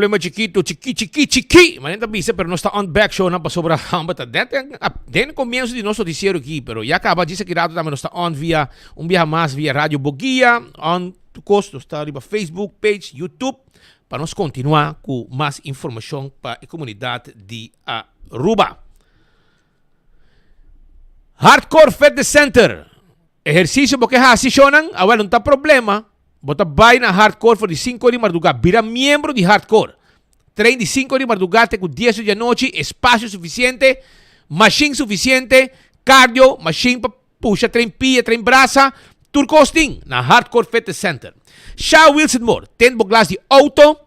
problema chikito, chiki, chiki, chiki. Ma ta bisa, pero nos ta on back show na pasobra hamba ta net den comienzo di nos noticiero aki, pero ya caba djis aki rato tambe nos ta on via un biaha mas via Radio Boguia, on cos, nos ta riba Facebook page, YouTube, pa nos continua cu mas informacion pa e comunidad di Aruba. Hardcore Fitness Center. Ehercicio bo ke haci shownan? Awel, no ta problema. Bo ta bai na Hardcore for di 5 di marduga. Bira miembro di Hardcore. Train di 5 di marduga te cu 10 di anochi. Espacio suficiente. Machine suficiente. Cardio, machine pa pusha, train pia, train brasa. Tur cos tin na Hardcore Fitness Center. Sha Wilson Moore. Ten bo glas di auto.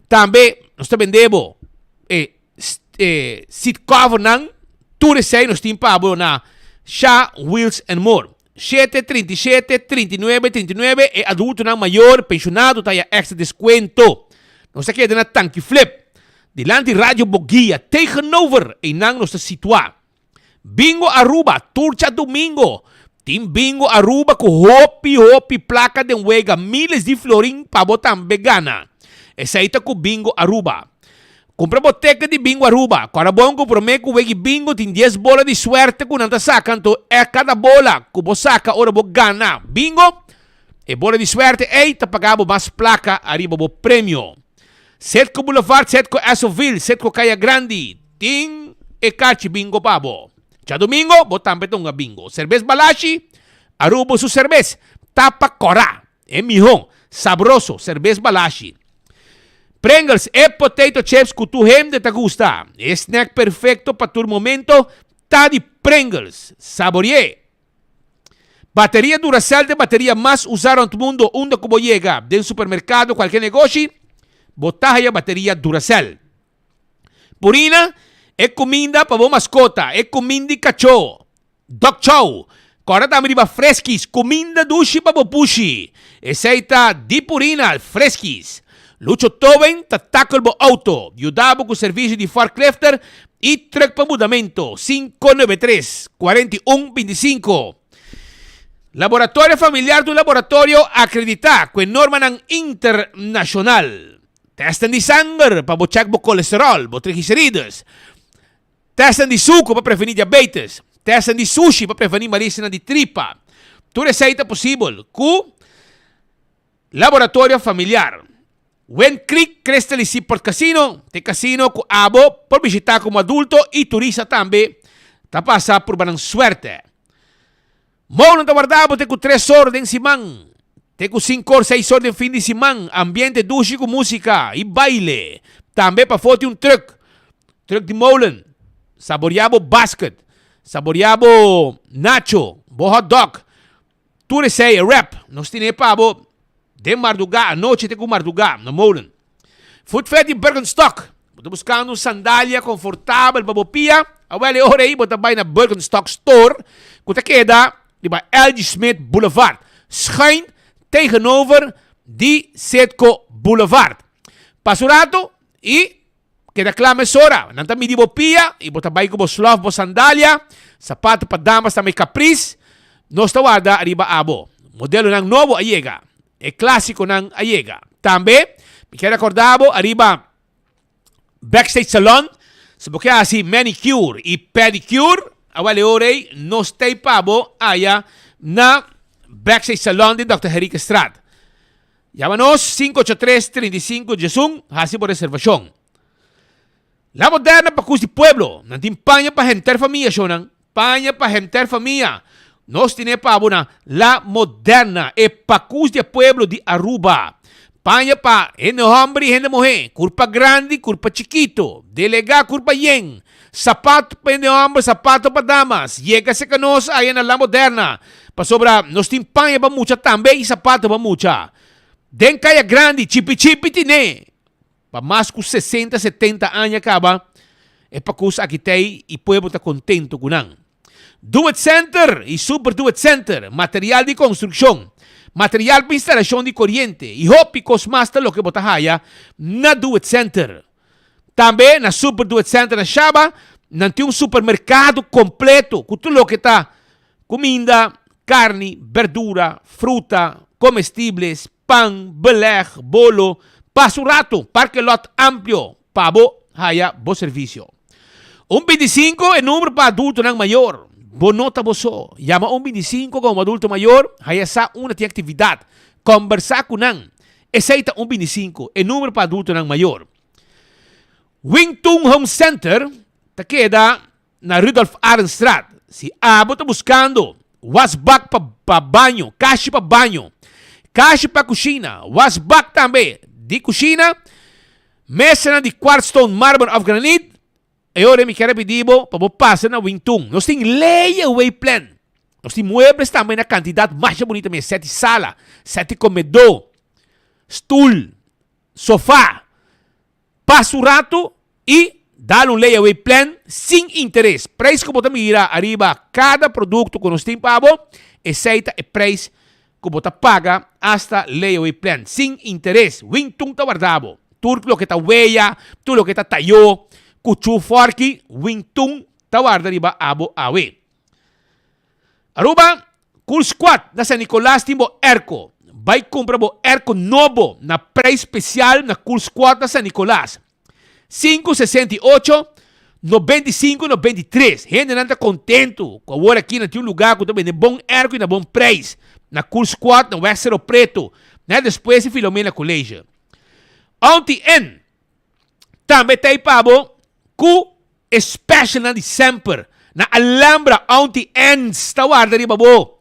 Tambe nos ta bende bo e e seat covernan, tur esei nos tin pa bo na Sha Wheels and More. Shete, 37, 39, 39, e adultonan mayor, pensionado ta haya extra descuento. Nos ta keda na Tanki Flip, dilanti Radio Boguia, tegenover einan nos ta situa. Bingo Aruba, tur djadumingo tin Bingo Aruba ku hopi hopi plaka den wega, miles di florin pa bo tambe gana. Esei ta ku Bingo Aruba. Kumpra bo teken di Bingo Aruba. Kòrda bon ku promé ku wegi bingo tin dies bola di suerte ku nan ta saka, anto e kada bola ku bo saka ora bo gana bingo, e bola di suerte ei ta paga bo mas plaka ariba bo premio. Setco Boulevard, Setco Essoville, Setco Caya Grandi, tin e kachi bingo pa bo. Djadumingo bo tambe ta hunga bingo. Serbes Balashi, Aruba su serbes, tapa kòrá, e mihó, sabroso, serbes Balashi. Pringles, e potato chips ku tur hende ta gusta. E snack perfekto pa tur momento ta di Pringles. Sabori'é! Bateria Duracell ta e bateria mas usá rond mundo. Unda ku bo yega, den supermerkado, kualke negoshi, bo ta haya bateria Duracell. Purina, e kuminda pa bo maskota, e kuminda di kachó, dog chow. Kòrda tambe riba Friskies, kuminda dushi pa bo pushi. Esei ta di Purina, Friskies. Lucho Towing ta tackle bo auto, yuda bo ku servisio di forklifter i truck pa mudamento, 593, 41, 25. Laboratorio Familiar ta un laboratorio akreditá ku e normanan internashonal. Testen di sanger pa bo chèk bo kolesteròl, bo triglicerides. Testen di suku pa prevení diabetes. Testen di sushi pa prevení malesianan di tripa. Tur esei ta posibel ku Laboratorio Familiar. Wind Creek Crystal y Seaport Casino ta e casino cu abo por bishita como adulto y turista tambe ta pasa purba nan suerte. Mono ta warda bo te cu tres or den siman, te cu cinco or, seis or den fin di siman, ambiente dushi cu musica y baile. Tambe pafo tin un truck, truck di molen, saboria bo basket, saboria bo nacho, bo hot dog, Tur esei e rap nos tine pa bo den mardugá, anochi te ku mardugá na Molen. Footfed di Birkenstock. Bo ta buskando un sandalia konfortabel pa bo pia? Awel e ora ei bo ta bai na Birkenstock Store ku ta keda riba LG Smith Boulevard, schuin tegenover di Citgo Boulevard. Pasa un rato i Keda kla mesora. Nan ta midi bo pia i bo ta bai ku bo slof, bo sandalia, sapato pa damas tambe kapris. Nos ta warda riba abo. Modelonan nobo a yega. E klasikonan a yega. Tambe mi kier rekorda bo ariba Backstage Salon. Si bo ke hasi manicure i pedicure, awel e ora ei nos ta ei pa bo aya na Backstage Salon di Dòkter Henriquestraat. Yama nos 583 35 11, hasi bo reservashon. La Moderna pa kus di pueblo, nan tin paña pa henter famia shownan, paña pa henter famia. Nos tine pa bo na La Moderna, e pakus di e pueblo di Aruba. Paña pa hende homber y hende muhe, kurpa grandi, kurpa chikito, delega, kurpa yen, sapato pa hende homber, sapato pa damas. Yega serka nos aya na La Moderna. Pasobra nos tin paña pa mucha tambe i sapato pa mucha. Den Kaya Grandi, chipi chipi tine. Pa mas ku sesenta, setenta aña kaba e pakus aki t'ei i pueblo ta kontento ku nan. Do It Center i Super Do It Center, material di konstrukshon, material pa instalashon di koriente i hopi kos mas ta loke bo ta haya na Do It Center. Tambe na Super Do It Center na Shaba nan tin un supermerkado kompleto ku tur loke ta Kuminda, karni, berdura, fruta, komestibles, pan, beleg, bolo, Pasa un rato, parke lot amplio pa bo haya bo servicio. Un bintisinco e number pa adultonan mayor. Bo no ta bo so. Yama un bintisinco como adulto mayor, haya sa unda tin actividad. Combersa cu nan. Esey ta un bintisinco, e number pa adultonan mayor. Wingtun Home Center ta keda na Rudolf Arendstraat. Si abo ta buskando wasbak pa pa baño, kashi pa baño, kashi pa kushina, wasbak tambe di kushina, mesanan di kwartstone, marmer òf granit, e ora mi kier a pidi bo pa bo pasa na Wingtun. Nos tin layaway plan. Nos tin muebles tambe na kantidat masha bunita mes, sèt di sala, sèt di komedó, stul, sofa. Pasa un rato y dal un layaway plan sin interes. Prijs cu bo ta mira ariba cada producto cu nos tin pa bo, esey ta e prijs cu bo ta paga hasta layaway plan sin interes. Wingtun ta warda bo. Tur loke ta weya, tur loke ta tayo, cuchu, forki, Wingtun ta warda riba abo awe. Aruba, Cool Squad na San Nicolas tin bo airco. Bai cumpra bo airco nobo na prijs special na Cool Squad na San Nicolas. Sinku 68 95 93. Hendenan ta contento cu awor aki nan tin un lugar cu ta bende bon airco y na bon prijs na Cool Squad na Weg Cerro Preto, net despues di Filomena College. Auntie N tambe ta ei pa bo cu E specialnan di semper na Alhambra Auntie Anne's ta warda riba bo.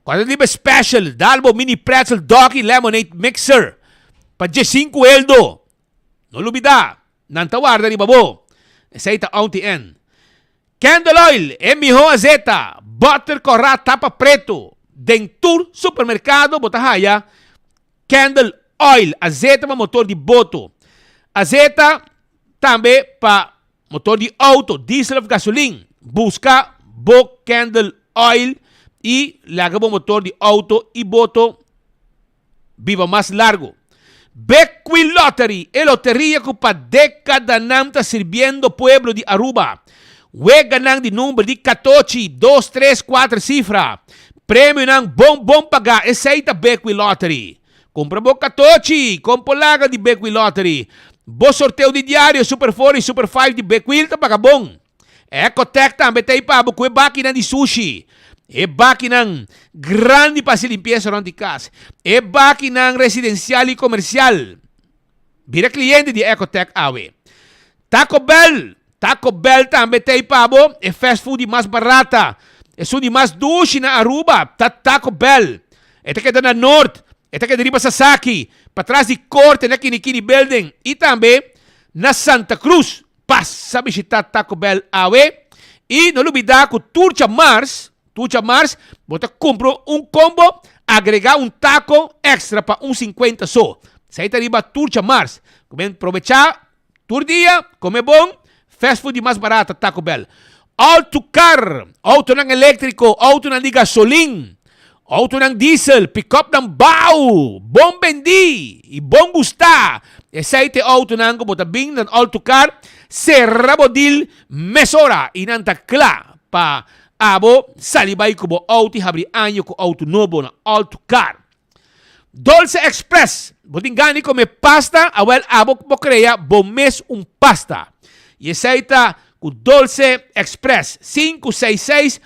Cuando riba e special, dal bo mini pretzel dog y lemonade mixer pa diesinku eldo. No lubida, nan ta warda riba bo. Esey ta Auntie Anne. Candle oil, e miho azeta, butter corá tapa preto. Den tur supermercado bo ta haya Candle oil, azeta pa motor di boto. Azeta tambe pa motor di auto, diesel of gasolin. Busca bo candle oil y laga bo motor di auto y boto biba mas largo. Bequi Lottery, e loteria cu pa decadanan ta sirbiendo pueblo di Aruba. Weganan di number di katochi, dos, tres, kuater sifra. Premionan bon bon pagá, esei ta Bequi Lottery. Kumpra bo katochi, kon por laga di Bequi Lottery. Bo sorteo di diario Super Four i Super Five di Bequil ta paga bon. Ecotec tambe ta ei pa bo ku e bakinan di sushi, e bakinan grandi pa hasi limpiesa rònt di kas, e bakinan residensial i komersial. Bira kliente di Ecotec awe. Taco Bell, Taco Bell tambe ta ei pa bo, e fast food di mas barata, esun di mas dushi na Aruba ta Taco Bell. E ta keda na Noord, e ta keda riba Sasaki, patras di Korte na Kinikini Building i tambe na Santa Cruz. Pasa bishita Taco Bell awe i no lubida ku tur djamars, tur djamars bo ta kumpra un combo, agrega un taco extra pa un sinkuenta so. Esei ta riba tur djamars. Ku men probechá tur dia, kome bon, fast food di mas barata, Taco Bell. Autocar, autonan eléktriko, autonan di gasolin, autonan diesel, pick-upnan bou, bon bendí i bon gustá. Esei ta e autonan ku bo ta bin nan Autocar, sera bo deal mesora i nan ta kla pa abo sali bai ku bo auto i habri aña ku auto nobo na Autocar. Dolce Express, bo tin gana di come pasta? Awel abo bo crea bo mes un pasta. Y esey ta cu Dolce Express, 566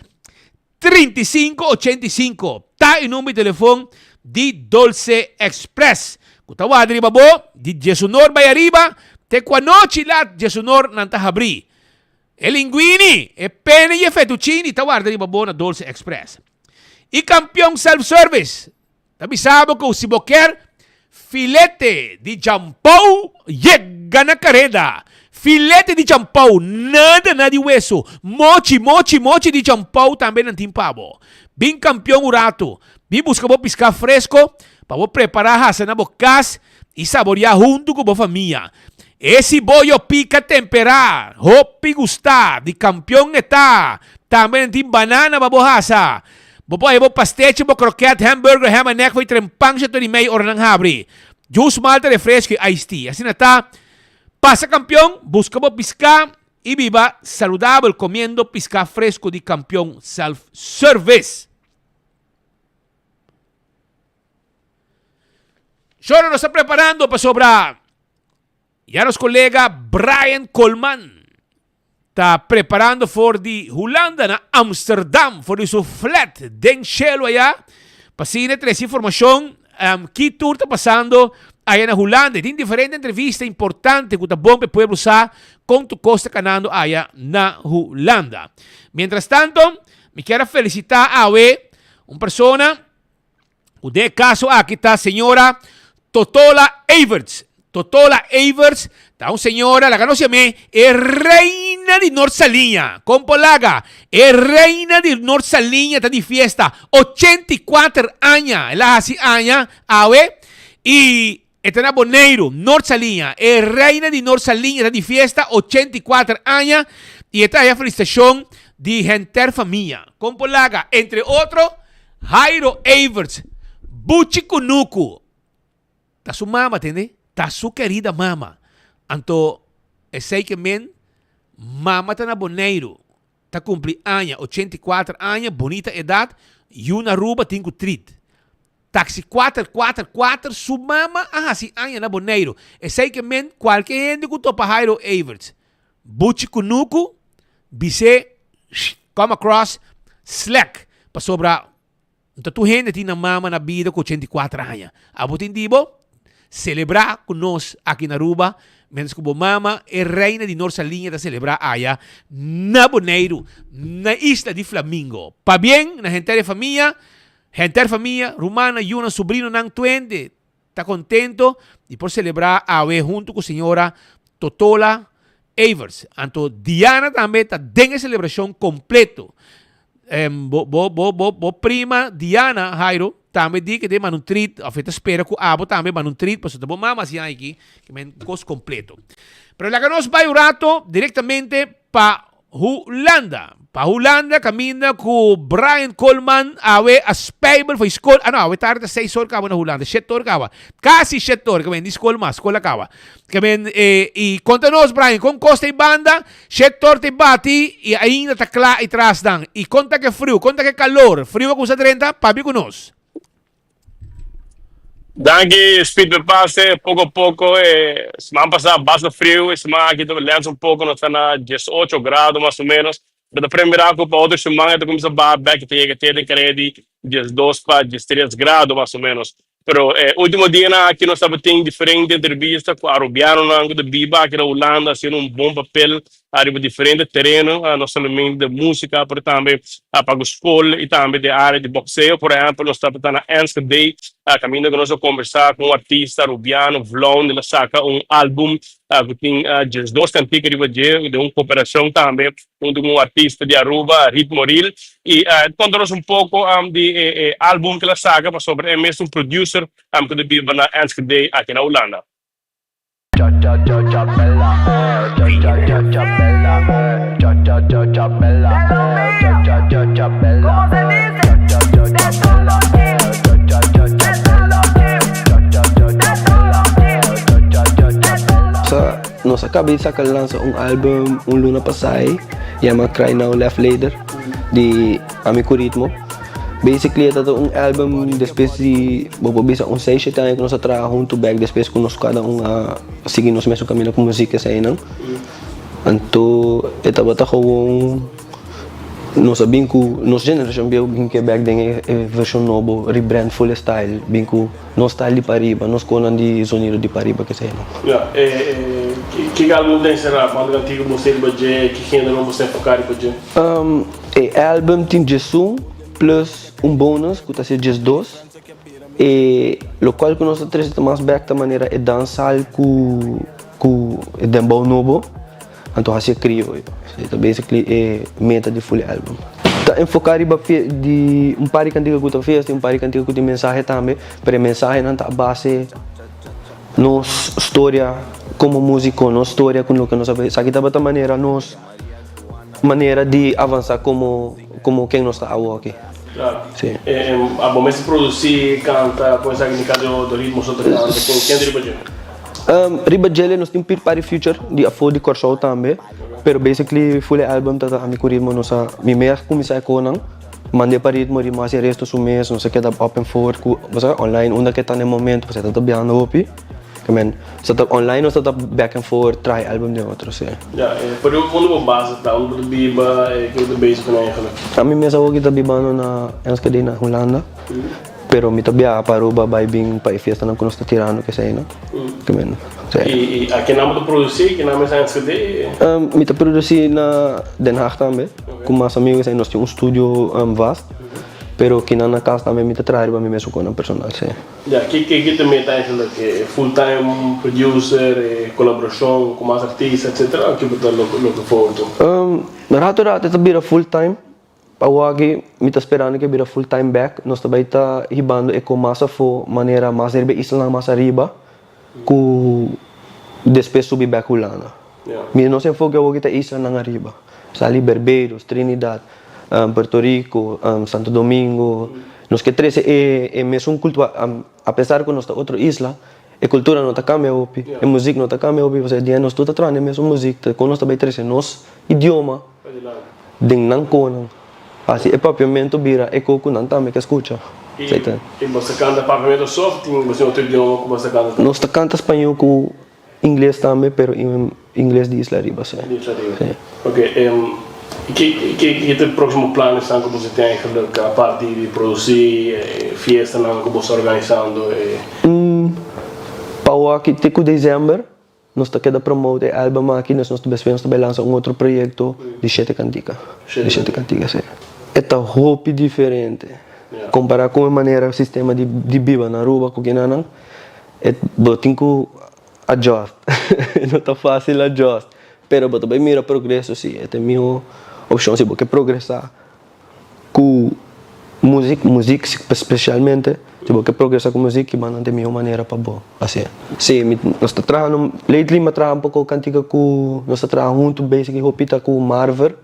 35 85 ta e number di telefon di Dolce Express cu ta warda riba bo di diesunor bay ariba te cu anochi lat diesunor nan ta habri. E linguini, e pene y e fettuccini ta warda riba bo na Dolce Express. Y Campeon Self Service ta bisa bo cu si bo kier filete di champou yega na careda. Filete di champou, nada na di weso. Mochi, mochi, mochi di champou tambe nan tin pa bo. Bin Campeon un rato, bin busca bo pisca fresco pa bo prepara hasa na bo cas y saborea hunto cu bo famia. E siboyo pica tempera, hopi gusta, di campeon e ta. Tambe nan tin banana pa bo hasa. Bo por haña bo pastechi, bo kroket, hamburger, ham and egg for y trempan shete di mei ora nan habri. Juice malta, refresco y iced tea. Asina ta, pasa campeon, busca bo pisca y biba saludabel comiendo pisca fresco di Campeon Self Service. Shora nos ta preparando pasobra. Ya nos kolega Brian Koolman ta preparando for di Hulanda na Amsterdam for di su flat den shelu aya pa asina trese informashon ki tur ta pasando aya na Hulanda. Tin diferente entrevista importante ku ta bon pa e pueblo sa kon tur kos ta kanando aya na Hulanda. Mientras tanto mi kier a felisita awe un persona Ku den e kaso aki ta señora Totola Everts. Totola Everts ta un señora, laga nos yam'é e reina di Nort Saliña. Kon por laga? E reina di Nort Saliña ta di fiesta, 84 aña el a hasi aña awe i e ta na Boneiru, Nort Saliña. E reina di Nort Saliña ta di fiesta, 84 aña, i e ta haya felisitashon di henter famia. Kon por laga? Entre otro. Jairo Everts, Buchi Kunuku, ta su mama, tende? Ta su kerida mama. Anto esei ke men, mama ta na Boneiru, ta kumpli aña, 84 aña, bonita edat, yu na Aruba tin ku trit. Taxi kuater kuater kuater, su mama a hasi aña na Boneiru. Esei ke men, kualke hende ku topa Jairo Everts, Buchi Kunuku, bis'é come across slek, pasobra no ta tur hende tin nan mama na bida ku 84 aña. Abo tin di bo selebrá ku nos aki na Aruba, mientras ku bo mama, e reina di Noord Saliña ta selebrá aya na Boneiru, na isla di Flamingo. Pabien na henter e famia, henter famia, rumannan, yunan, subrinonan, tuende Ta contento di por celebra awe hunto cu señora Totola Evers. Anto Diana tambe ta den e celebracion completo. Bo, bo, bo, bo, bo prima Diana, Jairo, tambe di ke den manda un treat, of e ta spera cu abo tambe manda un treat, pasobra ta bo mama haci aki, ke men cos completo. Pero laga nos bay un rato directamente pa Hulanda. Pa Hulanda kaminda ku Brian Koolman awe a spijbel for skol. Ah no, awe tardi ta seis or kaba na Hulanda, shete or kaba. Kasi shete or, ke men di skol mas, skol a kaba. Ke men eh, i konta nos Brian, kon kos ta e banda? Shete or ta e bati i ainda ta kla i tras nan. I kon ta ke friu, kon ta ke kalor? Friu a kusa drenta? Papia ku nos. Danki Speed pe pase, poko poko e siman pasá basta friu, e siman aki ta lens un poko, nos ta na 18 grado mas o menos, pero ta premira ku pa otro siman e ta kuminsá baha bèk i ta yega te den kare di 12 pa 13 grado mas o menos. Pero e ultimo dianan aki nos tabatin diferente entrevista ku arubianonan ku ta biba aki na Hulanda hasiendo un bon papel ariba diferente tereno, no solamente den músika pero tambe pa ku skol i tambe den área di bokseo. Por ehèmpel nos tabata na Enschede kaminda ku nos a kombersá ku un artista arubiano, Vloon, el a saka un álbum ku tin 12 kantika riba dje den un koperashon tambe huntu ku un artista di Aruba, Ritmo Real. I e konta nos un poko di e álbum ku el a saka pasobra e mes ta un producer ku ta biba na Enschede aki na Hulanda. Nos a caba di saca lansa un album un luna pasa ey yama Cry Now Laugh Later di Ami Cu Ritmo. Basically e ta un album despues di bo por bisa un seis shete aña ku nos a traha huntu bek despues ku nos kada un a sigui nos mesun kaminda ku muzik eseinan. Anto e tabata gewoon nos a bin ku nos generashon bieu bin ke bek den e vershon nobo rebrand full e style bin ku nos style di pariba nos konan di zonido di pariba keseinan. Ya, e ki album ta enserá? Kuantu kantiga bo ta riba dje? Ki género bo ta enfoká riba dje? E album tin 11 plus un bonus ku ta ser 12. E lokual ku nos ta trese ta mas bek ta manera e dansal ku ku e dembow nobo anto hasi e krioyo. So ta basically e meta di full e album. Ta enfoká riba di un par di kantika ku ta fiesta i un par di kantika ku tin mensahe tambe, pero e mensahenan ta a base nos storia komo músiko, nos storia ku loke nos a bai. Esaki tabata manera nos. Manera di avansa como como ken nos ta awo aki. Claro. Si. Abo mes ta produci, canta, con esaki ni canta do ritmo so ta canta, con ken ta riba dje? Riba djele nos tin Pit Party Future di afo di Corsou tambe, pero basically full e album ta ami cu ritmo nos a, mi mes a cuminsa e conan, mande pa ritmo, ritmo a haci e resto su mes, nos a keda up and forth cu, bo sa, online unda ke ta na e momento, pasobra ta biahando hopi. Ke men sa ta online nos ta ta back and forth traha e album den otro si. Ya, e por unda bo base ta? Unda bo ta biba? E ke bo ta bezig ku nan eigenlijk? Ami mes awor ki ta bibando na Enschede na Hulanda. Pero mi ta biaha pa Aruba bai bin pa e fiestanan ku nos ta tirando kesei no. Ke men si. I a kinan bo ta produsí? Kinan mes a Enschede? Mi ta produsí na Den Haag tambe ku mas amigo esei nos tin un studio vast pero kinan na kas tambe mi ta traha riba mi mesun konan personal si. Ya, ke ke ta meta eigenlijk? E full time producer, e kolaborashon ku mas artista etcetera o ke bo ta look forward to? Rato rato e ta bira full time. Awaki mi ta sperando ku e bira full time bek. Nos ta bai ta hibando e ko mas afó manera mas riba e islanan mas ariba ku despues subi bek Hulanda. Mi nos enfoke awor ta islanan ariba. Sali Barbados, Trinidad, Puerto Rico, Santo Domingo. Nos ke trese e e mesun kultura apesar ku nos ta otro isla e kultura no ta kambia hopi, e muzik no ta kambia hopi pasobra di nos tur ta traha den e mesun muzik. Ta kon nos ta bai trese nos idioma Den nan konan. Hasi e papiamentu bira e ko ku nan tambe ke skucha. I bo ta kanta papiamentu so of tin bo tin otro idioma ku bo ta kanta tambe? Nos ta kanta spañó ku ingles tambe pero ingles di Isla Riba si. Di Isla Riba. Si. Ok, ki ki ta e proksimo planesnan ku boso tin eigenlik apart di produsi e fiestanan ku boso ta organisando e? Pa awor aki te ku december Nos ta keda promote e album aki, nos ta despues nos ta bai lansa un otro proyecto di shete cantica. Di shete cantica, si. E ta hopi diferente compara cu e manera sistema di di biba na Aruba cu kinanan, e bo tin cu adjust, no ta facil adjust, pero bo ta bai mira progreso si, e ta e miho opcion si bo ke progresa. Ku muzik, muzik spesialmente, si bo ke progresa ku muzik ki banda ta e mihó manera pa bo hasié. Si, mi, nos ta traha no, lately mi a traha un poko kantika ku, nos ta traha huntu basically hopi ta ku Marver,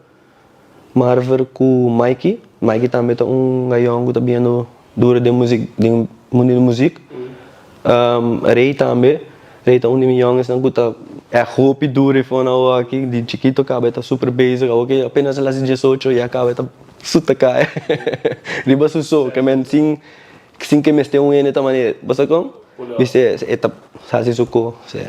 Marver ku Mikey, Mikey tambe ta un gayon ku ta biendo duro den muzik, den mundu di muzik. Rey tambe, Rey ta un di mi yongesnan ku ta ègt hopi duru i for awor aki, di chikito kaba e ta super bezig, awor ke apenas el hasi diesocho ya kaba e ta suta kai riba su so, ke men sin sin ke mester un hende ta manera, bo sa kon? Bis'e e ta hasi su ko, si.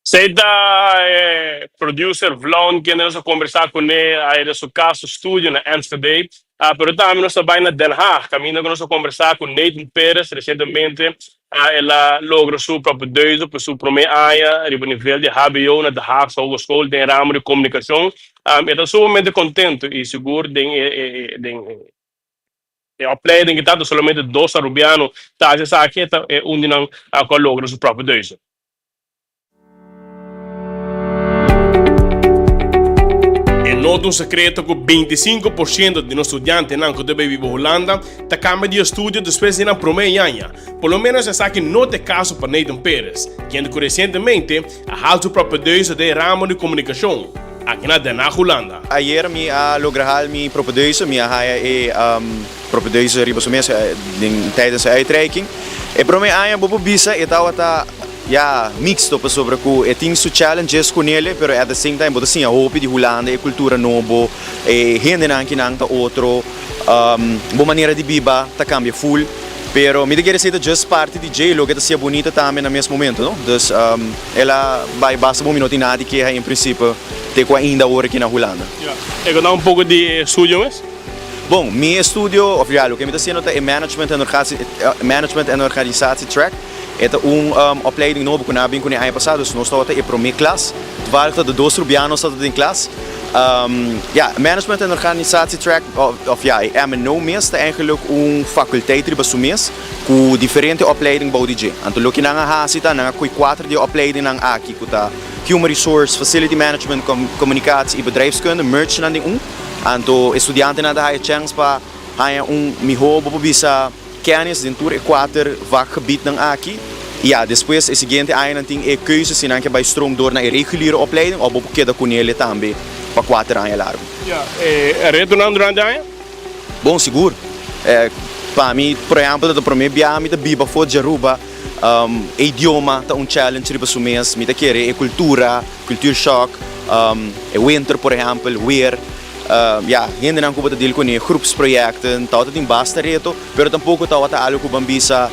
Esei ta e producer Vlon kende nos a kombersá kuné ayer den su kas, su studio na Enschede. Pero tambe nos a bai na Den Haag kaminda ku nos a kombersá ku Nathan Perez. Resientemente el a logra su propedeuse pa su promé aña riba nivel di hbo na De Haagse Hogeschool den ramo di komunikashon. E ta sumamente kontentu i sigur den e den e opleiding ku ta solamente dos Arubiano ta hasi esaki, e ta e un di nan ku a logra su propedeuse. E no ta un sekreto ku bintisinko por siento di nos studiantenan ku ta bai biba Hulanda ta kambia di estudio despues di nan promé aña. Por lo ménos esaki no ta e kaso pa Nathan Perez, kende ku resientemente a hal su propedeuse den e ramo di komunikashon aki na Den Haag, Hulanda. Ayer mi a logra hal mi propedeuse, mi a haya e propedeuse riba su mes den tijdens e uitreiking. E promé aña bo por bisa e tabata. Ya, mixto pasobra cu e tin su challenges cu nele, pero at the same time bo ta siña hopi di Hulanda, e cultura nobo, e hendenan kinan ta otro, bo manera di biba ta cambia full, pero mi ta kere esey ta just parti di dje y loke ta sia bunita tambe na mes momento, no? Dus el a bay basta bon, mi no tin nada di keha en principe te cu ainda awor aki na Hulanda. Ya, e conta un poco di e studio mes? Bon, mi estudio, of ya, loke mi ta haciendo ta e management en management en organisatie track. E ta un opleiding nobo ku nan a bin kuné aña pasá, dus nos tabata e promé klas. Toevallig ta de dos Rubianos tabata den klas. Ya, Management en Organisatie track, of ya, e MNO mes ta eigenlijk un faculteit riba su mes ku diferente opleiding bou di dje. Anto loke nan a hasi ta nan a koi kuater di e opleidingnan aki ku ta Human Resource, Facility Management, Communicatie i Bedrijfskunde, merge nan den un. Anto e studiantenan ta haya chèns pa haña un mihó, bo por bisa, Kennis den tur e kuater vakgebiednan aki. I ya, despues e siguiente añanan tin e keuze si nan ke bai stroom door na e reguliere opleiding of bo por keda kunele tambe pa kuater aña largu. Ya, e retonan durante aña? Bon, sigur. Pa mi, por ehempel, ta ta prome biaha mi ta biba for di Aruba. E idioma ta un challenge riba su mes. Mi ta kere e kultura, cultuurshock, e winter por ehempel, weer. Ya, hendenan ku bo ta deal kuné, groepsprojecten, tabata tin basta reto, pero tampoko tabata algu ku ban bisa.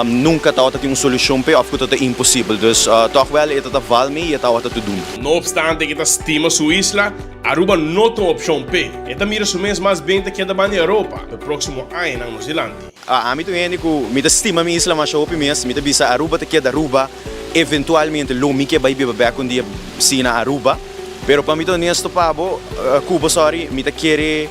Nunca tawata tin un solucion p'e of cu ta imposibel. Dus toch wel e ta ta val mi y e tawata te doen. No obstante cu e ta stima su isla, Aruba no ta un opcion p'e. E ta mira su mes mas ben ta keda banda Europa p'e proximo añanan nos dilanti. Ami ta un hende cu mi ta stima mi isla masha hopi mes. Mi ta bisa Aruba ta keda Aruba. Eventualmente lo mi ke bay biba bek un dia si na Aruba. Pero pa mi ta honesto pa bo, cu bo sorry, mi ta kere.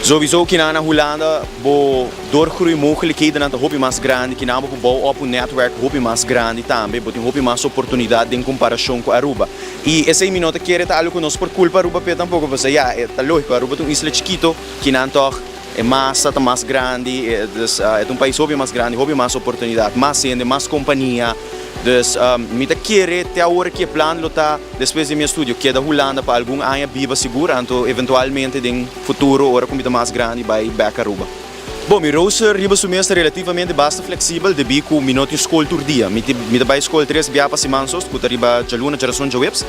Sowieso kinan na Hulanda bo doorgroeimogelijkhedennan ta hopi mas grandi, kinan bo por bou op un netwerk hopi mas grandi tambe, bo tin hopi mas oportunidad den comparacion cu Aruba. Y esey mi no ta kere ta algo cu nos por culpa Aruba p'e tampoco, pasobra ya, e ta logico, Aruba ta un isla chikito, kinan tog e masa ta mas grandi, dus e ta un pais hopi mas grandi, hopi mas oportunidad, mas hende, mas compania. Dus mi ta kere te awor ki e plan lo ta despues di mi estudio keda Hulanda pa algun aña biba sigur anto eventualmente den futuro ora ku mi ta mas grandi bai bek Aruba. Bon, mi rooster riba su mes ta relativamente basta fleksibel debí ku mi no tin skol tur dia. Mi mi ta bai skol tres bia pa siman sos ku ta riba djaluna, djarason, djaweps.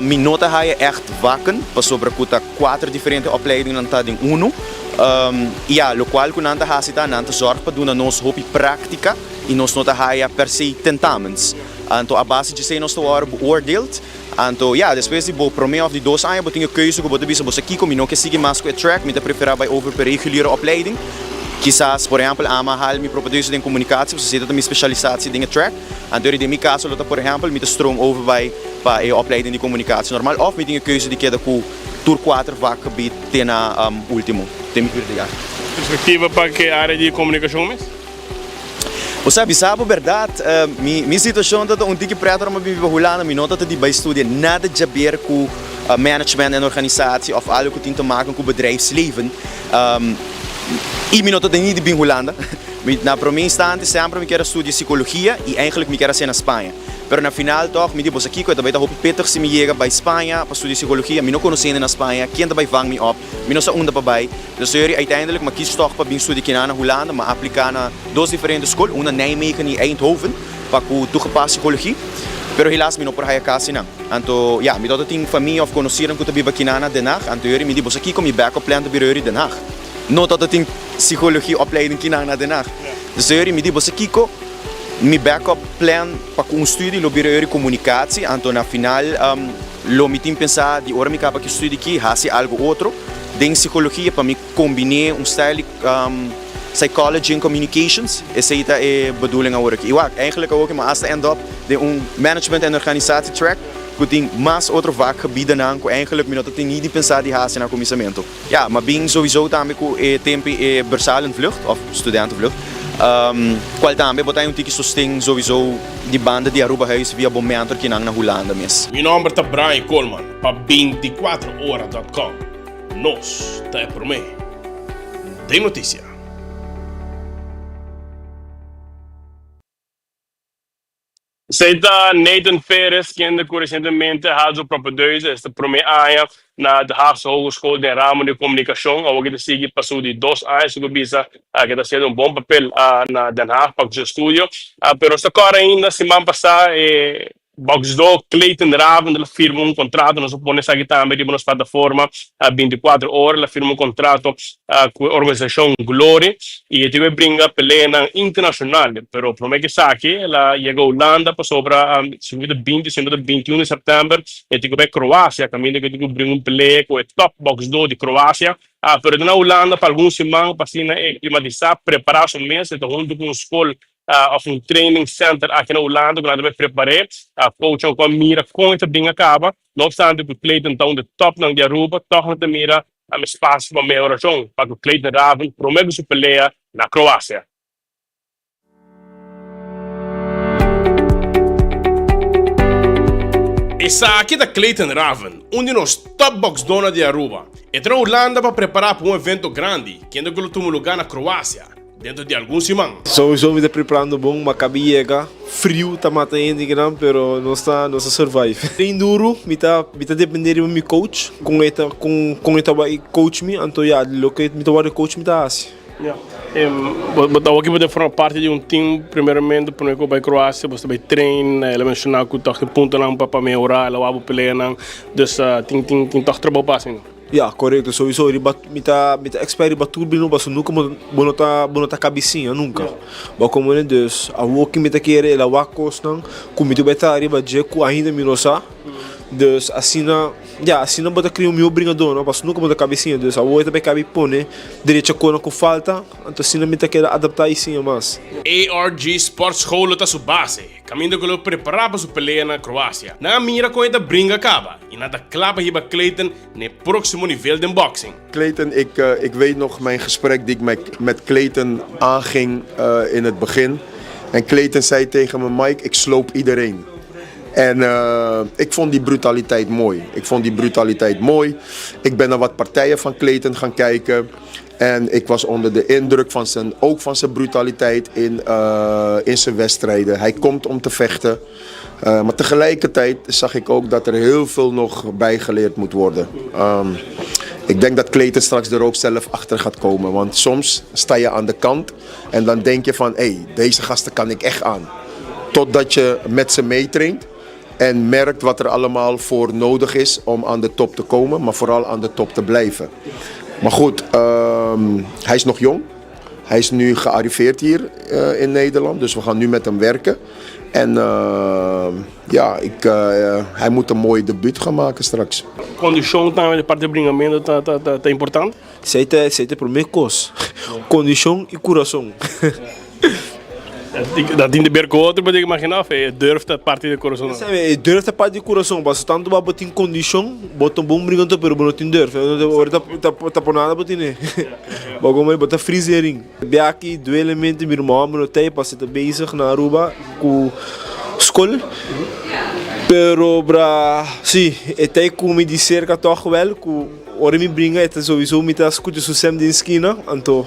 Mi no ta haya ègt vakken pasobra ku ta kuater diferente opleidingnan ta den unu. I ya, lokual ku nan ta hasi ta nan ta zòrg pa duna nos hopi práktika. I nos no ta haya per se tentamens. Anto a base djesei nos ta wòrdu beoordeeld. Anto ya, despues di bo promé òf di dos aña bo tin e keuze ku bo ta bisa bo sa kiko, mi no ke sigui mas ku e track, mi ta preferá bai over pa e reguliere opleiding. Kisas, por ehèmpel, ami a hal mi propedeuse den komunikatie, pasobra esei ta mi spesialisatie den e track. Anto eri den mi kaso lo ta por ehèmpel, mi ta stroom over bai pa e opleiding di komunikatie normal òf mi tin e keuze di keda ku tur kuater vakgebied te na ultimo, te mi vierde jaar. Perspektiva pa ke área di komunikashon mes? Bo sa bisa bo berdad, mi mi situacion ta ta un tiki pret ora mi a biba Hulanda, mi no ta ta di bai studia nada djaber cu management en organisatie of algo cu tin te maken cu bedrijfsleven. Y mi no ta ta ni di bin Hulanda. Mi na prome instante semper mi kier a studia psicologia y eigenlijk mi kier a hacia na Spaña. Pero na final toch mi di bo sa kico e ta bai ta hopi pittig si mi yega bai Spaña pa studia psicologia, mi no conoce hende na Spaña, ken ta bai vang mi op, mi no sa unda pa bai. Dus señor, uiteindelijk m'a kies toch pa bin studia kinan na Hulanda, m'a aplica na dos diferente school, un na Nijmegen y Eindhoven, pa cu toegepaste psychologie, pero helaas mi no por haya casi nan. Anto, ya, mi tabata tin famia of conocirnan cu ta biba kinan na Den Haag, anto yori mi di, bo sa kico, mi backup plan ta bira yori Den Haag. No tabata tin psychologie opleiding kinan na Den Haag. Dus yori mi di, bo sa kico, mi backup plan pa cu un studie lo bira yori comunicatie, anto na final lo mi tin pensa di ora mi caba cu e studie aki, haci algo otro. Den psicologia pa mi combine un stijl di psychology en communications, esey ta e bedoeling awor aki. Y wak, eigenlijk awor ki mi hasta end up den un management en organisatie track cu tin mas otro vakgebiedennan cu eigenlijk mi no ta tin ni di pensa di haci na cuminsamento. Ya, ma bin sowieso tambe cu e tempi e bursalenvlucht of studentenvlucht, cual tambe bo ta hay un tiki sosten sowieso di banda di Arubahuis via bo mentor kinan na Hulanda mes. Mi nomber ta Brian Koolman pa 24 ora dot com. Nos ta e promé den notisia. Esei ta Nathan Perez, kende ku resientemente a haal su propedeuse, esta promé aña na De Haagse Hogeschool den ramo di komunikashon. Awor ke ta sigui pa su di dos aña, su ku bisa ke ta hasiendo un bon papel na Den Haag pa ku su estudio. Pero nos ta kòrda ainda siman pasá e Boxdó Clayton Raven el a firma un contrato, nos a pone esaki tambe riba nos plataforma 24 ora, el a firma un contrato cu e organisacion Glory y e tin cu bringa peleanan internacional, pero prome cu esaki el a yega Hulanda pasobra si no ta binti si no ta 21 di september e tin cu bay Croacia caminda cu e tin cu bringa un pelea cu e top boxdó di Croacia, pero e ta na Hulanda pa algun siman pa asina e climatisa, prepara su mes, e ta hunto cu un school of un training center aki na Hulanda ku nan ta bai prepar'é. Coachnan ku a mira kon e ta bin a kaba. No obstante ku Clayton ta un di topnan di Aruba, tòg nan ta mira spasio pa mehorashon pa ku Clayton Raven promé ku su pelea na Kroasia. Esaki ta Clayton Raven, un di nos top boxdónan di Aruba. E ta na Hulanda pa prepará pa un evento grandi, kende ku lo tuma lugá na Kroasia. Dentro di algun siman. Sowieso mi ta preparando bon, ma kabi yega, friu ta mata hende kinan, pero nos ta nos ta survive. Train duru, mi ta mi ta depende riba mi coach, kon e ta kon kon e ta bai coach mi, anto ya loke mi ta wòrdu coach mi ta hasi. Ya, bo ta awor bo ta forma parti di un team primeramente prome ku bo bai Kroasia, bo ta bai train, el a menshoná ku tòg tin puntonan pa pa mehorá, el a wak bo peleanan, dus tin tin tin tòg trabou pa hasi. Ya, korekto. Souiso riba mi ta mi ta expect riba tur bini pasobra nunka bo bo no ta bo no ta kabisiña nunka. Bo a komprende? Dus awor ki mi ta kere el a wak kosnan ku mi ta bai traha riba dje ku ainda mi no sa. Dus asina ya asina bo ta kria un mihó bringadó no pasobra nunka bo ta kabisiña. Dus awor e ta bai kabi pone derecha kosnan ku falta anto asina mi ta keda adaptá i siña mas. ARG Sportschool lo ta su base, kaminda ku lo prepará pa su pelea na Kroasia. Nan a mira kon e ta bringa kaba i nan ta kla pa hiba Clayton n'e próksimo nivel den boxing. Clayton, ik, ik weet nog mijn gesprek die ik met, met Clayton aanging uh, in het begin. En Clayton zei tegen me, Mike, ik sloop iedereen. En uh, ik vond die brutaliteit mooi. Ik vond die brutaliteit mooi. Ik ben naar wat partijen van Clayton gaan kijken. En ik was onder de indruk van zijn, ook van zijn brutaliteit in, uh, in zijn wedstrijden. Hij komt om te vechten. Uh, maar tegelijkertijd zag ik ook dat er heel veel nog bijgeleerd moet worden. Um, ik denk dat Clayton straks er ook zelf achter gaat komen. Want soms sta je aan de kant en dan denk je van... hé, hey, deze gasten kan ik echt aan. Totdat je met ze meetraint en merkt wat er allemaal voor nodig is om aan de top te komen, maar vooral aan de top te blijven. Maar goed, um, hij is nog jong. Hij is nu gearriveerd hier uh, in Nederland, dus we gaan nu met hem werken. En uh, ja, ik, uh, hij moet een mooi debuut gaan maken straks. Kondishon tambe di parti di bringamentu ta ta ta importante? Esei ta esei ta e promé kos. Kondishon i kurason. Dat tin di ber ku otro, bo tin imaginá of e durf ta parti di kurason? E durf ta parti di kurason, pasobra tantu bo tin kondishon, bo ta un bon bringadó pero bo no tin durf. Ora ta ta por nada bo tene. Bo komo bo ta fris den ring. Biaki duelemente mi ruman homber no ta ei pasobra e ta bezig na Aruba ku skol. Pero bra si e ta ei ku mi di serka tòg wèl ku ora mi bringa e ta souiso mi ta skucha su sèm den skina anto.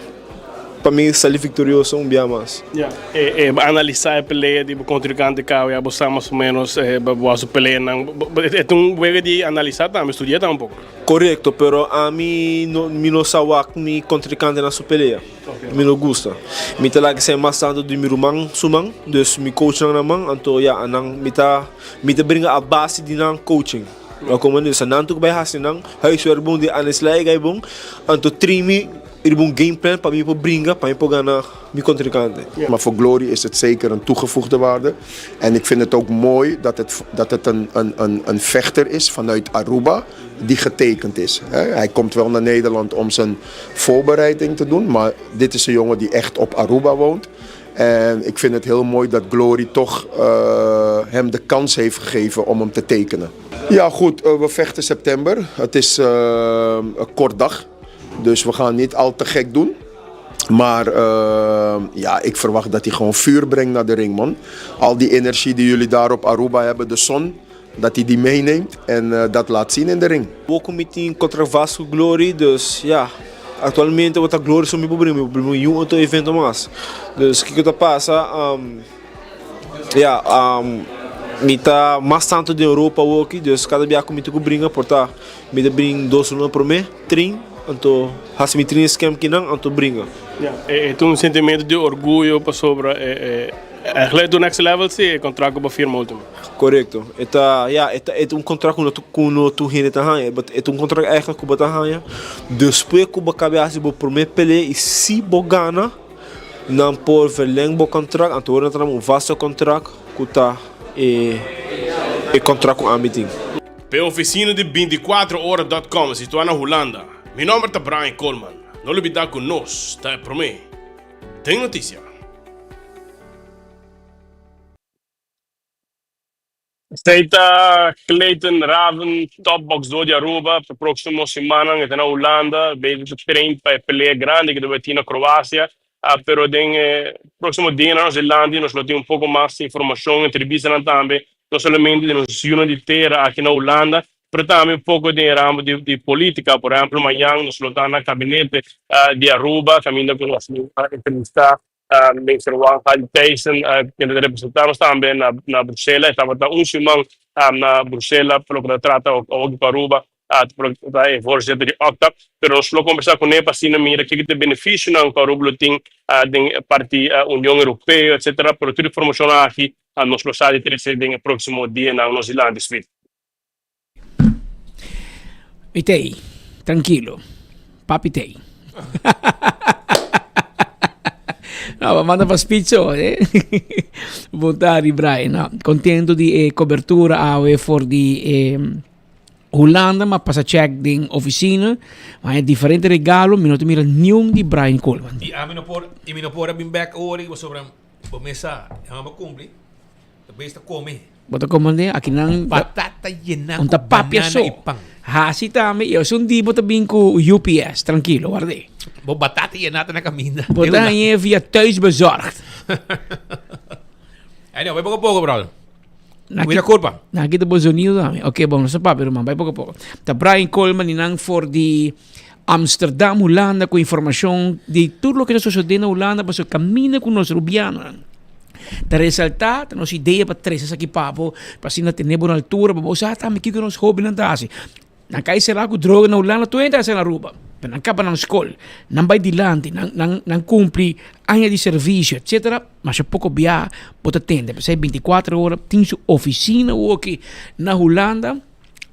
Pa mi sali victorioso un bia mas. Ya, e e analisa e pelea di bo contrincante cabo ya bo sa mas o menos bo a su peleanan. E ta un wega di analisa tambe, studia tambe un poco. Corecto, pero ami no mi no sa wak mi contrincante na su pelea. Mi no gusta. Mi ta laga esei mas tanto di mi ruman su man, dus mi coachnan na man, anto ya anan mi ta mi ta bringa a base di nan coaching. Bo a comprende? Sa nan tur ku bai hasi nan huiswerk bon di anesla e gai bon, anto train mi Riba un game plan pa mi por bringa, pa mi por gana mi contrincante. Maar voor Glory is het zeker een toegevoegde waarde. En ik vind het ook mooi dat het, dat het een, een, een, een vechter is vanuit Aruba die getekend is. Hij komt wel naar Nederland om zijn voorbereiding te doen, maar dit is een jongen die echt op Aruba woont. En ik vind het heel mooi dat Glory toch uh, hem de kans heeft gegeven om hem te tekenen. Ja, goed, uh, we vechten september. Het is uh, een kort dag. Dus we gaan niet al te gek doen. Maar uh, ja, ik verwacht dat hij gewoon vuur brengt naar de ring, man. Al die energie die jullie daar op Aruba hebben, de zon, dat hij die meeneemt en uh, dat laat zien in de ring. Ook mi tin contract vast cu Glory, dus ja, actualmente bo ta Glory so mi por bringa, mi por bringa ningun otro evento mas. Dus kico ta pasa, um, ja, um, mi ta mas tanto den Europa awoki, dus cada bia cu mi tin cu bringa por ta mi ta bring dos luna prome. Trin, anto hasi mi trin eskem kinan, anto bringa. Ja, e ta un sentimento di orguyo pasobra e eigenlijk ta un next level si e contract ku bo firma ultimo. Korekto. E ta, ja, e ta e ta un contract ku no ku no tur hende ta haña, but e ta un contract eigenlijk ku bo ta haña despues ku bo kabe hasi bo prome pelea i si bo gana nan por verleng bo contract, anto ora nan ta dam un vaste contract ku ta e e contract ku ami tin. P'e ofisina di bintikuatro ora dòt kòm situá na Hulanda. Mi nòmber ta Brian Koolman. No lubidá ku nos ta e promé den notisia. Esei ta Clayton Raven, top boxdor di Aruba. Pa próksimo simannan e ta na Hulanda bezig ta train pa e pelea grandi ku ta bai tin na Kroasia. Pero den e próksimo dianan nos dilanti nos lo tin un poko mas informashon, entrevistanan tambe, no solamente di nos yunan di tera aki na Hulanda, pero tambe un poko den e ramo di politica. Por ehempel, mañan nos lo ta na kabinete di Aruba kaminda ku nos lo a entrevistá Minister Juan Hal Thijssen, kende ta representá nos tambe na Bruselas. E tabata un siman na Bruselas pa loke ta trata oki pa Aruba. Ta e voorzitter di OCTA, pero nos lo conversa cune pa asina mira kiko ta e beneficionan cu Aruba lo tin den parti Union Europeo etcetera, pero tur informacionnan aki nos lo sa di trece den e proximo dianan nos dilanti. Smith. Mi t'ei. Trankilo. Papi tei. No, pa manda pa speech so, eh. Bon tardi, Brian. No, contento di e cobertura awe for di eh, Hulanda, ma pasa check den oficina. Ma e diferente regalo, mi no te mira niun di Brian Coleman. I ami no por, i mi no por a bin back ora, pasobra bo mesa, e mama cumpli. Ta bes ta come. Bo ta come aki nan. Batata yena cu banana so. y pan. Hasi tambe y esun di bo ta bin cu UPS. Trankilo, warde. Bo batata yena ta na caminda. Bo ta hañ'e via thuisbezorgd. Anyway, bai poco poco, brother. Cuida curpa. Na kita bo zonido tambe. Ok, bon, nos ta papia ruman. Bai poco poco. Ta Brian Coleman y nan for di Amsterdam, Hulanda, cu informacion di tur loke ta sucede na Hulanda pasobra caminda cu nos Rubianonan. Ta resaltá, ta nos idea pa trese esaki pa bo, pa asina tene bo na altura, pa bo sa tambe kiko nos hóbennan ta hasi. Nan kai será ku droga na Hulanda, tur hende ta hasi na Aruba, pero nan kaba nan skol, nan bai dilanti, nan nan nan kumpli aña di servisio, etsetera, masha poko bia bo ta tende. P'esei bintikuater ora tin su ofisina awoki na Hulanda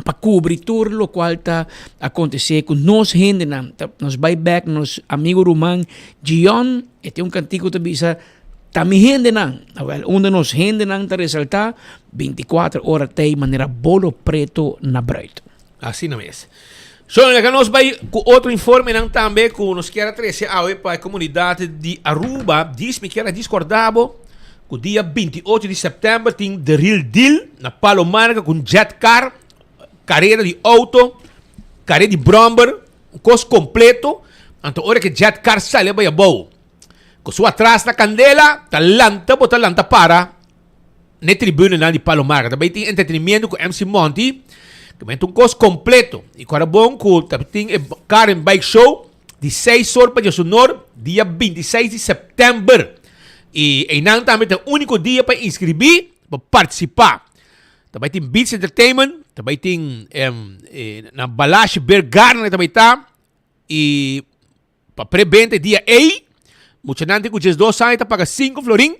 pa kubri tur lokual ta akontesé ku nos hendenan. Ta nos bai bèk nos amigu ruman Gion, e tin un kantiku ta bisa. Ta mi hendenan. Awel, unda nos hendenan ta resaltá, binticuater ora t'ei manera bolo preto na bruid. Asina mes. So, laga nos bai ku otro informenan tambe ku nos kier a trese awe pa e komunidat di Aruba. Dis mi kier a discorda bo ku dia 28 di sèptèmber tin The Real Deal na Palo Marga ku un jet car, karera di outo, karera di bròmber, un kos kompleto. Anto ora ku e jet car sali a bai abou. Ku su atras na kandela, ta lanta bo ta lanta para n'e tribunenan di Palo Marga. Ta bay tin entretenimiento ku MC Monty, ku mester un kos kompleto. I ku ora bon ku ta tin e Car and Bike Show di seis or pa diesunor, dia 26 di sèptèmber. I einan tambe ta e úniko dia pa inskribí pa partisipá. Ta bay tin Beats Entertainment, ta bay tin na Balashi Beer Garden ta bay ta i Pa prebenta e dia ei, muchanan tin ku diesdos aña ta paga sinku florin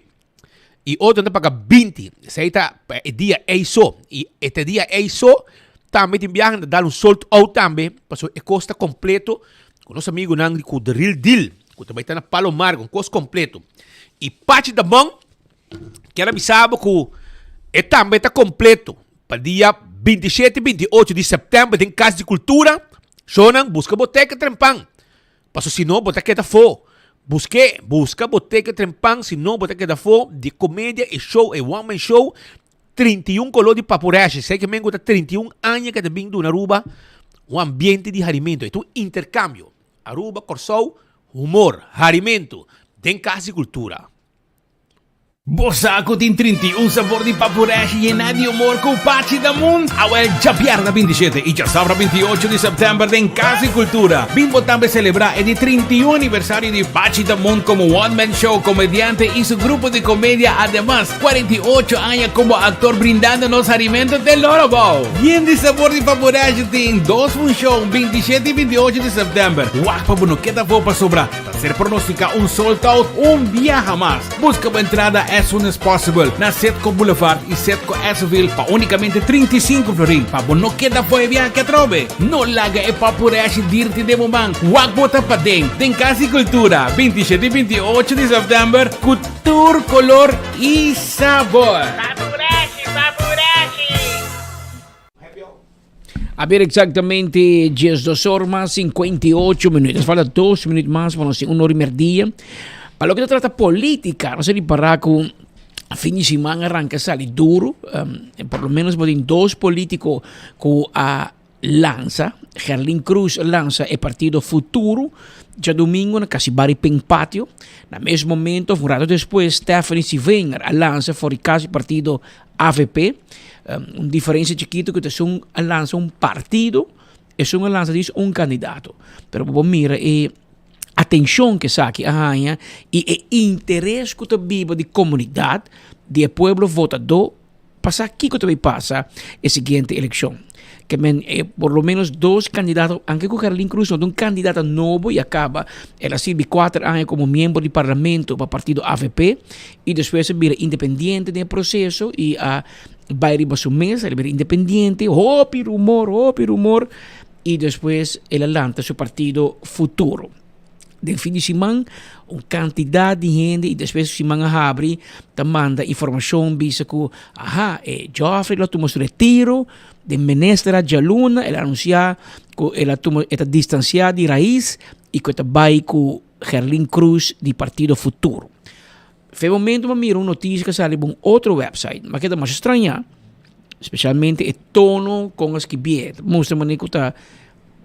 i otronan ta paga binti. Esei ta pa e dia ei so. I e ta dia ei so tambe tin biaha nan ta dal un sold out tambe pasobra e kos ta kompleto ku nos amigunan di ku The Real Deal ku ta bai ta na Palo Margo, un kos kompleto. I Pachi Dabon kier a bisa bo ku e tambe ta kompleto pa dia 27 i 28 di sèptèmber den Kas di Kultura. Shownan, buska bo teken trempan, paso si no bo ta keda afó. Busk'é, buska bo teken trempan, si no bo ta keda afó di komedia, e show, e one man show, 31 koló di papureshi. Esei ke men ku ta 31 aña ke ta bin duna Aruba un ambiente di harimento. E ta un interkambio. Aruba, Kòrsou, humor, harimento den Kas di Kultura. Bo sa ku tin 31 sabor di papureshi yená di humor ku Pachi Damun? Awel djabièrnè 27 i djasabra 28 di sèptèmber den Kas di Kultura. Bin bo tambe selebrá e di 31 aniversario di Pachi Damun komo one man show komediante i su grupo di komedia ademas 48 aña komo aktor brindando nos harimento te loro bou. Yen di sabor di papureshi tin dos funshon 27 i 28 di sèptèmber. Wak pa bo no keda afó pasobra Ta ser pronostica un sold out un biaha mas. Busca bo entrada as soon as possible na Setco Boulevard y Setco Esseville pa unicamente 35 florin pa bo no keda fo'i biaha atrobe. No laga e papureshi dirti den bo man. Wak bo ta paden den Cas di Cultura 27 y 28 di september cu tur color y sabor. Papureshi, papureshi! A ber exactamente 12 or mas 58 minuut. Nos falta dos minuut mas pa nos tin un hora y merdia. Pa loke ta trata politica, nos a ripara cu fin di siman a ranca sali duro. Um, por lo menos bo tin dos politico cu a lanza. Gerlin Cruz a lanza e partido Futuro djadomingo na Casibari Pink Patio. Na mes momento, of un rato despues, Stephanie Sivenger a lanza for di cas di partido Avp, un diferencia chikito cu ta esun a lansa un partido, esun a lansa dis un candidato. Pero bo por mira e atencion cu esaki a haña y e interes cu ta biba di comunidad, di e pueblo votador pa sa kico ta bay pasa e siguiente eleccion. Ke men e por lo menos dos candidato, aunke cu Geraldine Cruz no ta un candidata nobo y a caba el a sirbi cuater aña como miembro di parlamento pa partido avp, y despues a bira independiente den e proceso y a bay riba su mes, el a bira independiente, hopi rumor, hopi rumor. y despues el a lanta su partido Futuro. Den fin di siman un cantidad di hende y despues siman a habri ta manda informacion bisa cu aha e Geoffrey lo a tuma su retiro den minister a djaluna el a anuncia cu el a tuma e ta distancia di Raiz y cu e ta bay cu Gerlin Croes di partido Futuro. Fe momento mi a mira un noticia cu a sali riba un otro website, mi a keda masha straña, specialmente e tono con a skibié, ta mustra manera cu ta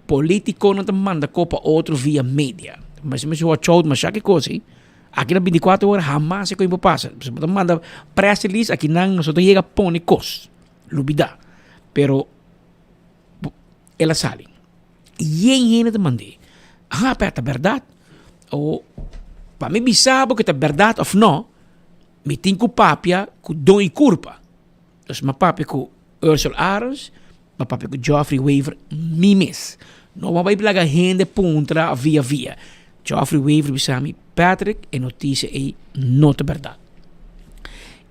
politiconan ta manda cos pa otro via media. Mester mester watch out masha ki cos ey. Aki na binticuatro ora hamas e cos por pasa. Pasobra bo ta manda press release aki nan nos no ta yega pone cos, lubida. Pero el a sali. Yen hende ta mand'é. Aha, pero ta bèrdat? O, pa mi bisa bo ku ta bèrdat òf nò, mi tin ku papia ku don i kurpa. Dus mi a papia ku Ursel Arends, mi a papia ku Geoffrey Wever mi mes. No bo a bai laga hende puntra via via. Geoffrey Wever bisa mi, Patrick, e notisia ei no ta bèrdat.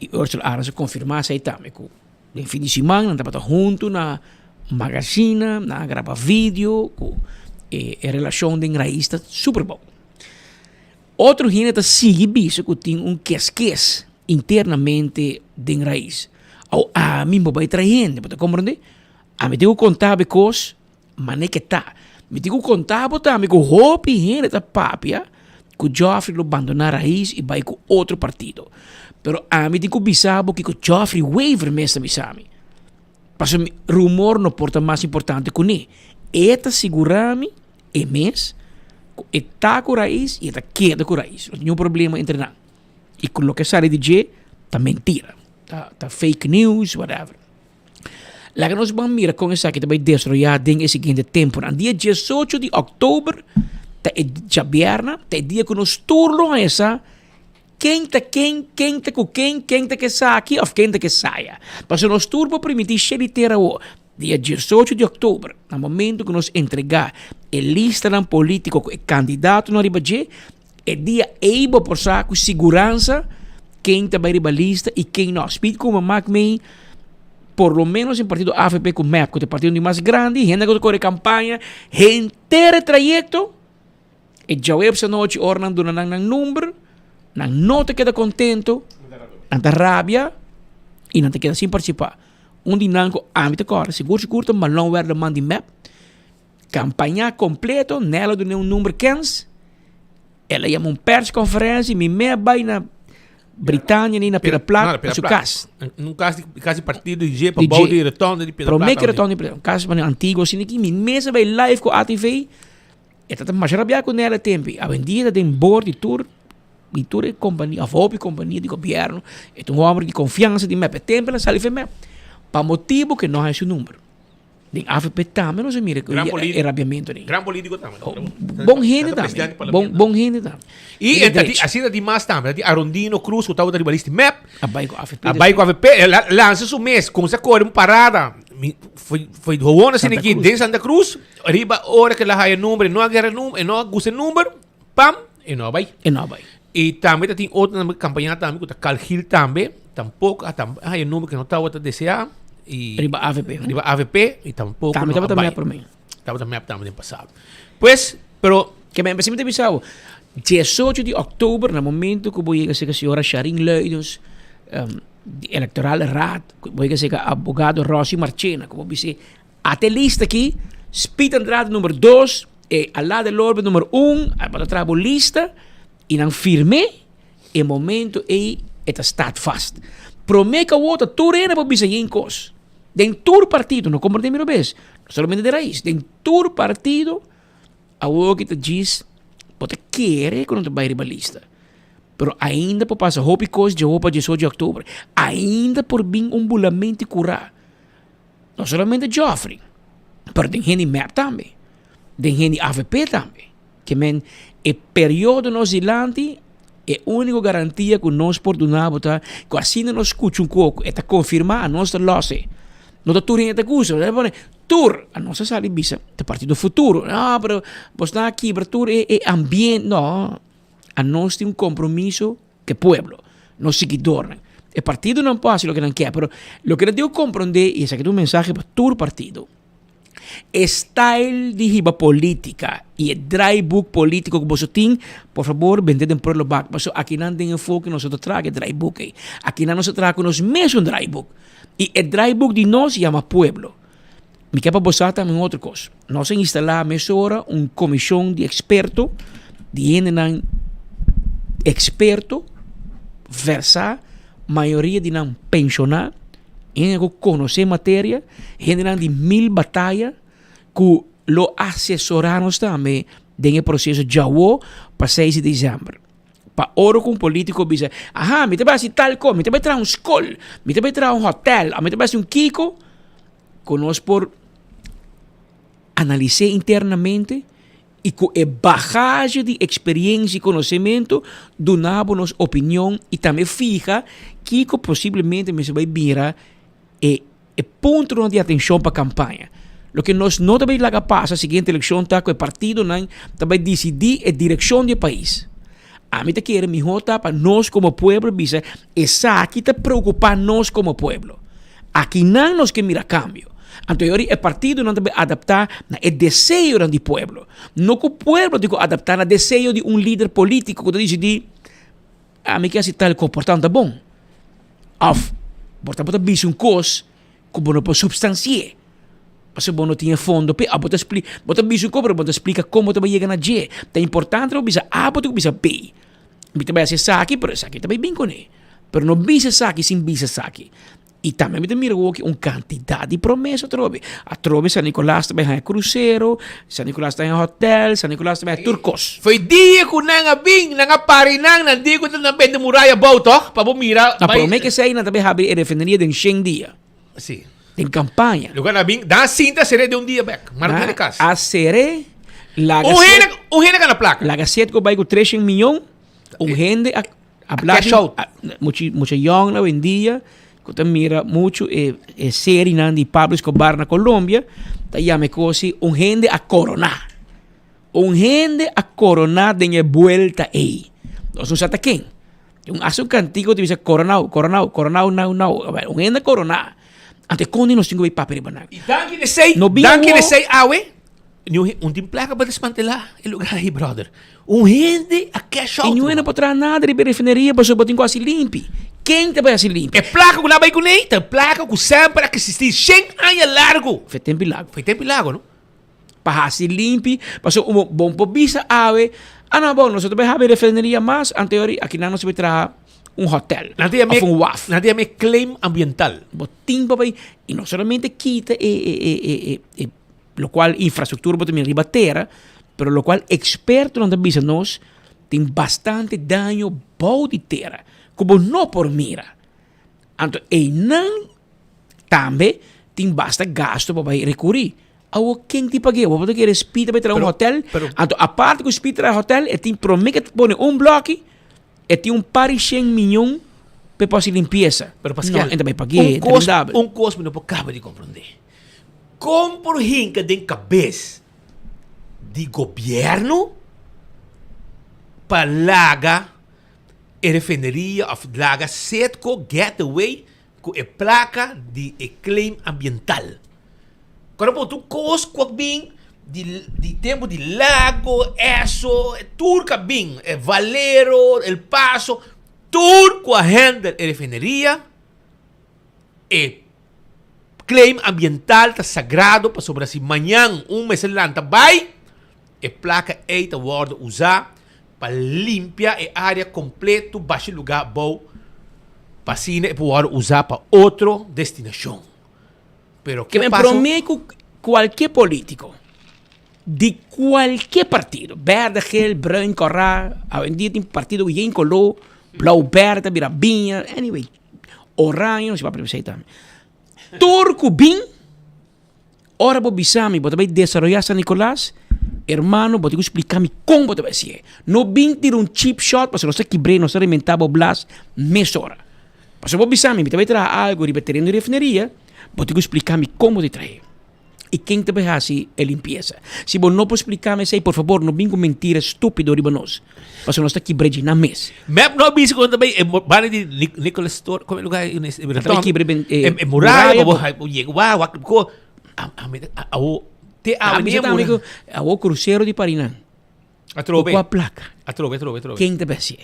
I Ursel Arends a konfirmá esei tambe ku. Den fin di siman nan tabata huntu na magazina, nan a graba video ku e relashon den Raiz ta super bon. Otro hende ta sigui bisa ku tin un keskes internamente den Raiz. Awo ami bo bai trae hende, bo ta komprende? Ami tin ku konta bo e kos Mane ke ta. Mi tin ku konta bo tambe ku hopi hende ta papia ku Geoffrey lo bandoná Raiz i bai ku otro partido. Pero ami tin ku bisa bo kiko Geoffrey Wever mes ta bisa mi. Pasobra mi rumor no por ta mas importante kuné. E ta sigurá mi, e mes, ku e ta ku Raiz i e ta keda ku Raiz. No tin niun problema entre nan. I ku loke sali di dje ta mentira. Ta fake news, whatever. Laga nos ban mira kon esaki ta bai desroyá den e siguiente tempunan. Dia diesocho di òktober ta e djabièrnè, ta e dia ku nos tur lo haña sa ken ta ken, ken ta ku ken, ken ta ke esaki òf ken ta ke esaya. Pasobra nos tur por primintí shel di tera awor. Dia diesocho di òktober, na momentu ku nos entregá e listanan polítiko ku e kandidatonan riba dje, e dia ei bo por sa ku siguransa ken ta bai riba lista i ken no. Speed ku mak mei por lo menos den partido avp ku mep ku ta e partido di mas grandi, hende ku ta kore kampaña henter e trayekto, e djaweps anochi ora nan duna nan nan number, nan no ta keda kontento, nan ta rabia i nan ta keda sin partisipá. Un di nan ku ami ta kòrda sigur sigur ta Malon Werleman di mep. Campaña completo, Nelo dun'é un number kens, el a yama un persconferencia y mi me a bay na Britania ni na Piedra Plat na su cas. Un cas di cas di partido di dje pa bou di rotonde di Piedra Plat. Prome ki rotonde di Piedra Plat, un cas manera antiguo asina ki mi mes a bay live cu ATV, e ta ta masha rabia cu Nelo e tempo. Awendia ta den board di tur di tur e compania of hopi compania di gobierno, e ta un homber di confiansa di mep. E tempo el a sali fen mep pa motibo cu e no haya su number. Den AVP tambe nos a mira Gran e político. rabiamento den. Gran político tambe. Oh, bon hende Tata tambe. presidente di Bon, parlamento. bon hende tambe. Y Hende en tati, drechi. asina di mas tambe. Tati Arondino Cruz, ku tabata riba lista di MEP. A bai ku AVP. A bai ku AVP. El a lansa su mes. Kon sa kore un parada. Mi, foi, foi gewoon asina Santa aki Cruz. den Santa Cruz. Riba ora ke la haya number, e no a gera number, e no a gusta e number. Pam, e no a bai. E no a bai. Y tambe ta tin otro nan campaña tambe cu ta Carl Gil tambe, tampoco a tam a haya number cu no tabata desea y Riba AVP. riba AVP y tampoco Tambe no a tabata bai. mep prome. Tabata mep tambe den pasado. Pues, pero Ke men mi ta bisa bo, 18 di oktober na momento ku bo yega serka señora Sharin Luidens, um, di Electoral Raad, ku bo yega serka abogado Rosy Marchena, ku bo bisa Ate lista aki, Speed Andrade number dos, e Alá del Orbe number un, a bata traha bo lista y nan firm'é, e momento ei e ta staat vast. Promé ku awor ta tur hende por bisa yen kos. Den tur partido, no komprendé mi robes, no solamente den Raiz, den tur partido awor ki ta djis bo ta kere ku nan ta bai riba lista. Pero ainda por pasa hopi kos dje awor pa diesocho di òktober. Ainda por bin un bulamento i kurá. No solamente Geoffrey, pero den hende mep tambe, den hende avp tambe. Ke men e periodo nos dilanti, e úniko garantia ku nos por duna bo ta ku asina nos skucha un koko, e ta konfirmá, anos ta lòs e. No ta tur hende ta gusta, bo ta pone tur, anos a sali bisa ta Partido Futuro, no pero bos nan a kibra tur e e ambiente, no, anos tin un kompromiso Ke pueblo, nos siguidornan. E partidonan por hasi loke nan kier, pero loke nan tin ku komprondé, i esaki ta un mensahe pa tur partido. E style di hiba politica y e draaiboek politico cu boso tin, por fabor bende den prullenbak. Paso akinan den enfoke nos no ta traha e draaiboek ey. Akinan nos ta traha cu nos mesun draaiboek. Y e draaiboek di nos yama pueblo. Mi ke pa bo sa tambe un otro kos. Nos a instalá mesora un komishon di eksperto, di hendenan eksperto, versá, mayoria di nan penshoná, hende ku konosé materia, hendenan di mil bataya ku lo asesorá nos tambe den e proseso djawo pa seis di desèmber. Pa ora ku un polítiko bisa, aha, mi ta bai hasi tal kos, mi ta bai traha un skol, mi ta bai traha un hotèl, òf mi ta bai hasi un kiko, ku nos por analis'é internamente i ku e bagahe di eksperensia i konosementu duna bo nos opinion i tambe fiha kiko posiblemente mester bai bira e e puntonan di atenshon pa kampaña. Loke nos no ta bai laga pasa siguiente elekshon ta ku e partidonan ta bai disidí e direkshon di e pais. Ami ta kere mihó ta pa nos komo pueblo bisa esaki ta preokupá nos komo pueblo. Akinan nos ke mira kambio. Anto e ora e partidonan ta bai adaptá na e deseonan di pueblo. No ku pueblo tin ku adaptá na deseo di un lider polítiko ku ta disidí ami ke hasi tal kos por tanto ta bon. Òf bo ta bo ta bisa un kos ku bo no por supstansi'é. Pasobra bo no tin e fondo p'e. Òf bo ta spli, bo ta bisa un kos pero bo no ta splika kon bo ta bai yega na dje. Ta importante pa bo bisa A, bo tin ku bisa B. Mi ta bai hasi esaki, pero esaki ta bai bin kuné. Pero no bisa esaki sin bisa esaki. I tambe mi ta mira awoki un kantidat di promesa atrobe. Atrobe San Nicolas ta bai haña krusero, San Nicolas ta haña hotel, San Nicolas ta bai haña tur kos. Foi dia ku nan a bin, nan a pari nan, nan dia ku nan bende muraya abou tòg, pa bo mira. Na promé ke esei nan ta bai habri e refineria den shen dia. Si. Den kampaña. Loke nan a bin, nan a sinta seré den un dia bèk, mara di kas. A seré, laga Un hende, un hende gana plaka. Laga Setco bai ku treshen mion, un hende a. A cash out. Mucha mucha yong awendia ku ta mira muchu e e serienan di Pablo Escobar na Colombia ta yama e kos si un hende a koroná. Un hende a koroná den e buelta ei. Nos no sa ta ken. Un hasta un kantiko ta bisa koronao koronao koronao nau nau. Un hende a koroná. Anto e kon di nos tin ku bai papia riba nan. I danki na esei, danki na esei awe. Niun un tin plaka pa desmantelá e lugar ei, brother. Un hende a cash out. I niun hende por traha nada riba e refineria pasobra bo tin ku hasi limpi. Ken ta bai hasi limpi? E plaka ku nan bai kuné ta e plaka ku semper a eksistí shen aña largu. F'e tempu i lago. F'e tempu i lago, no? Pa hasi limpi, pasobra un bo por bisa awe, ah no bon, nos no ta bai habri refineria mas, anto e ora akinan nos ta bai traha un hotel Nan ta yam'é of un waf. Nan ta yam'é claim ambiental. Bo tin pa bai, i no solamente kita e e e e e. Locual infrastructura bo ta mira riba tera, pero locual expertonan ta bisa nos tin bastante daño bou di tera cu bo no por mira. Anto eynan tambe tin basta gasto pa bay recuri. Awor ken tin pag'e? Bo ta kere Speed ta bay traha un hotel? Anto aparte cu Speed traha hotel e tin prome ke pone un bloki e tin un par di shen miyon pa e por haci limpieza. Pero Pascal, No, e ta bay pag'e, ta rendabel. Un cos mi no por caba di comprende. Kon por hinka den kabes di gobièrnu pa laga e refineria òf laga Setco get away ku e plaka di e claim ambiental? Kòrda bo tur kos ku a bin di di tempu di Lago, Esso, tur ku a bin, e Valero, El Paso, tur ku a handle e refineria e Claim ambiental ta sagrado pasobra si mañan un mester lanta bai, e plaka ei ta wòrdu usá pa limpia e área kompleto basha lugá abou pa asina e por wòrdu usá pa otro destinashon. Pero ke ke pasa? Promé ku kualke polítiko di kualke partido, bèrdè, gel, bruin, kòrá, awendia tin partido ku yen koló, blou, bèrdè ta bira biña, anyway. Oranje, no si papia esei tambe. Tur ku bin, ora bo bisa mi bo ta bai desaroyá San Nicolas, hermano bo tin ku splika mi kon bo ta bai hasié. No bin tira un cheap shot pasobra nos ta kibr'é, nos ta rementá bo blas mesora. Pasobra bo bisa mi, mi ta bai traha algu riba e tereno di refineria, bo tin ku splika mi kon bo ta trah'é. I ken ta bai hasi e limpiesa? Si bo no por spliká mi esei, por fabor no bin ku mentira stúpido riba nos, pasobra nos ta kibra dje nan mes. Mep no a bisa ku nan ta bai e banda di Nicolas Store, kome e lugar e Nan ta bai kibra e muraya, bo yega wak, wak. Awo, te awe ni amigo, awo crucero di Parinan. Atrobe. Kua plaka. Atrobe, atrobe, atrobe. Ken ta besi?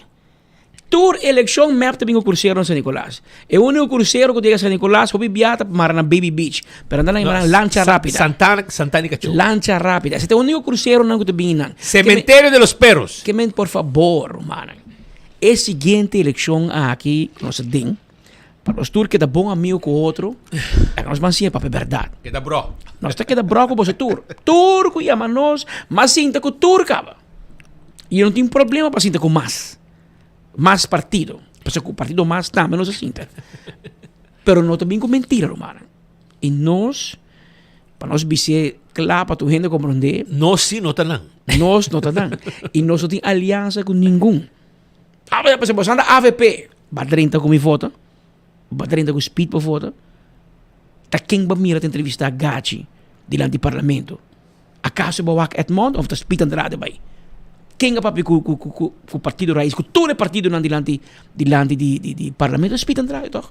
Tur elekshon mep ta bin ku crucero na San Nicolas. E único crucero ku ta yega San Nicolas hopi bia ta mara na Baby Beach. Pero nan ta mara na lancha rápida. Santana, Santana y Cachó. Lancha rápida. Ese ta e único crucero nan ku ta bin nan. Cementerio de los Perros. Ke men por fabor, rumannan. E siguiente elekshon aki ku nos ta den, pa nos tur keda bon amigo ku otro, laga nos ban siña papia bèrdat. Keda brò. Nos ta keda brò ku boso tur. Tur ku yama nos, mas sinta ku tur kaba. I no tin problema pa sinta ku mas. Mas partido. Pasobra ku partido mas tambe nos a sinta. Pero no ta bin ku mentira, rumannan. I nos, pa nos bis'é kla pa tur hende komprondé. Nos sí no ta nan. Nos no ta nan. I nos no tin aliansa ku ningun. Ah, pasobra boso anda avp. Ba drenta ku mi foto. Ba drenta ku Speed pa foto. Ta ken ba mira ta entrevistá Gachi dilanti parlamento? Akaso bo wak Edmond of ta Speed Andrade bai? Ken a papia ku ku ku ku partido Raiz ku tur e partidonan dilanti dilanti di di di parlamento? Speed Andrade toch?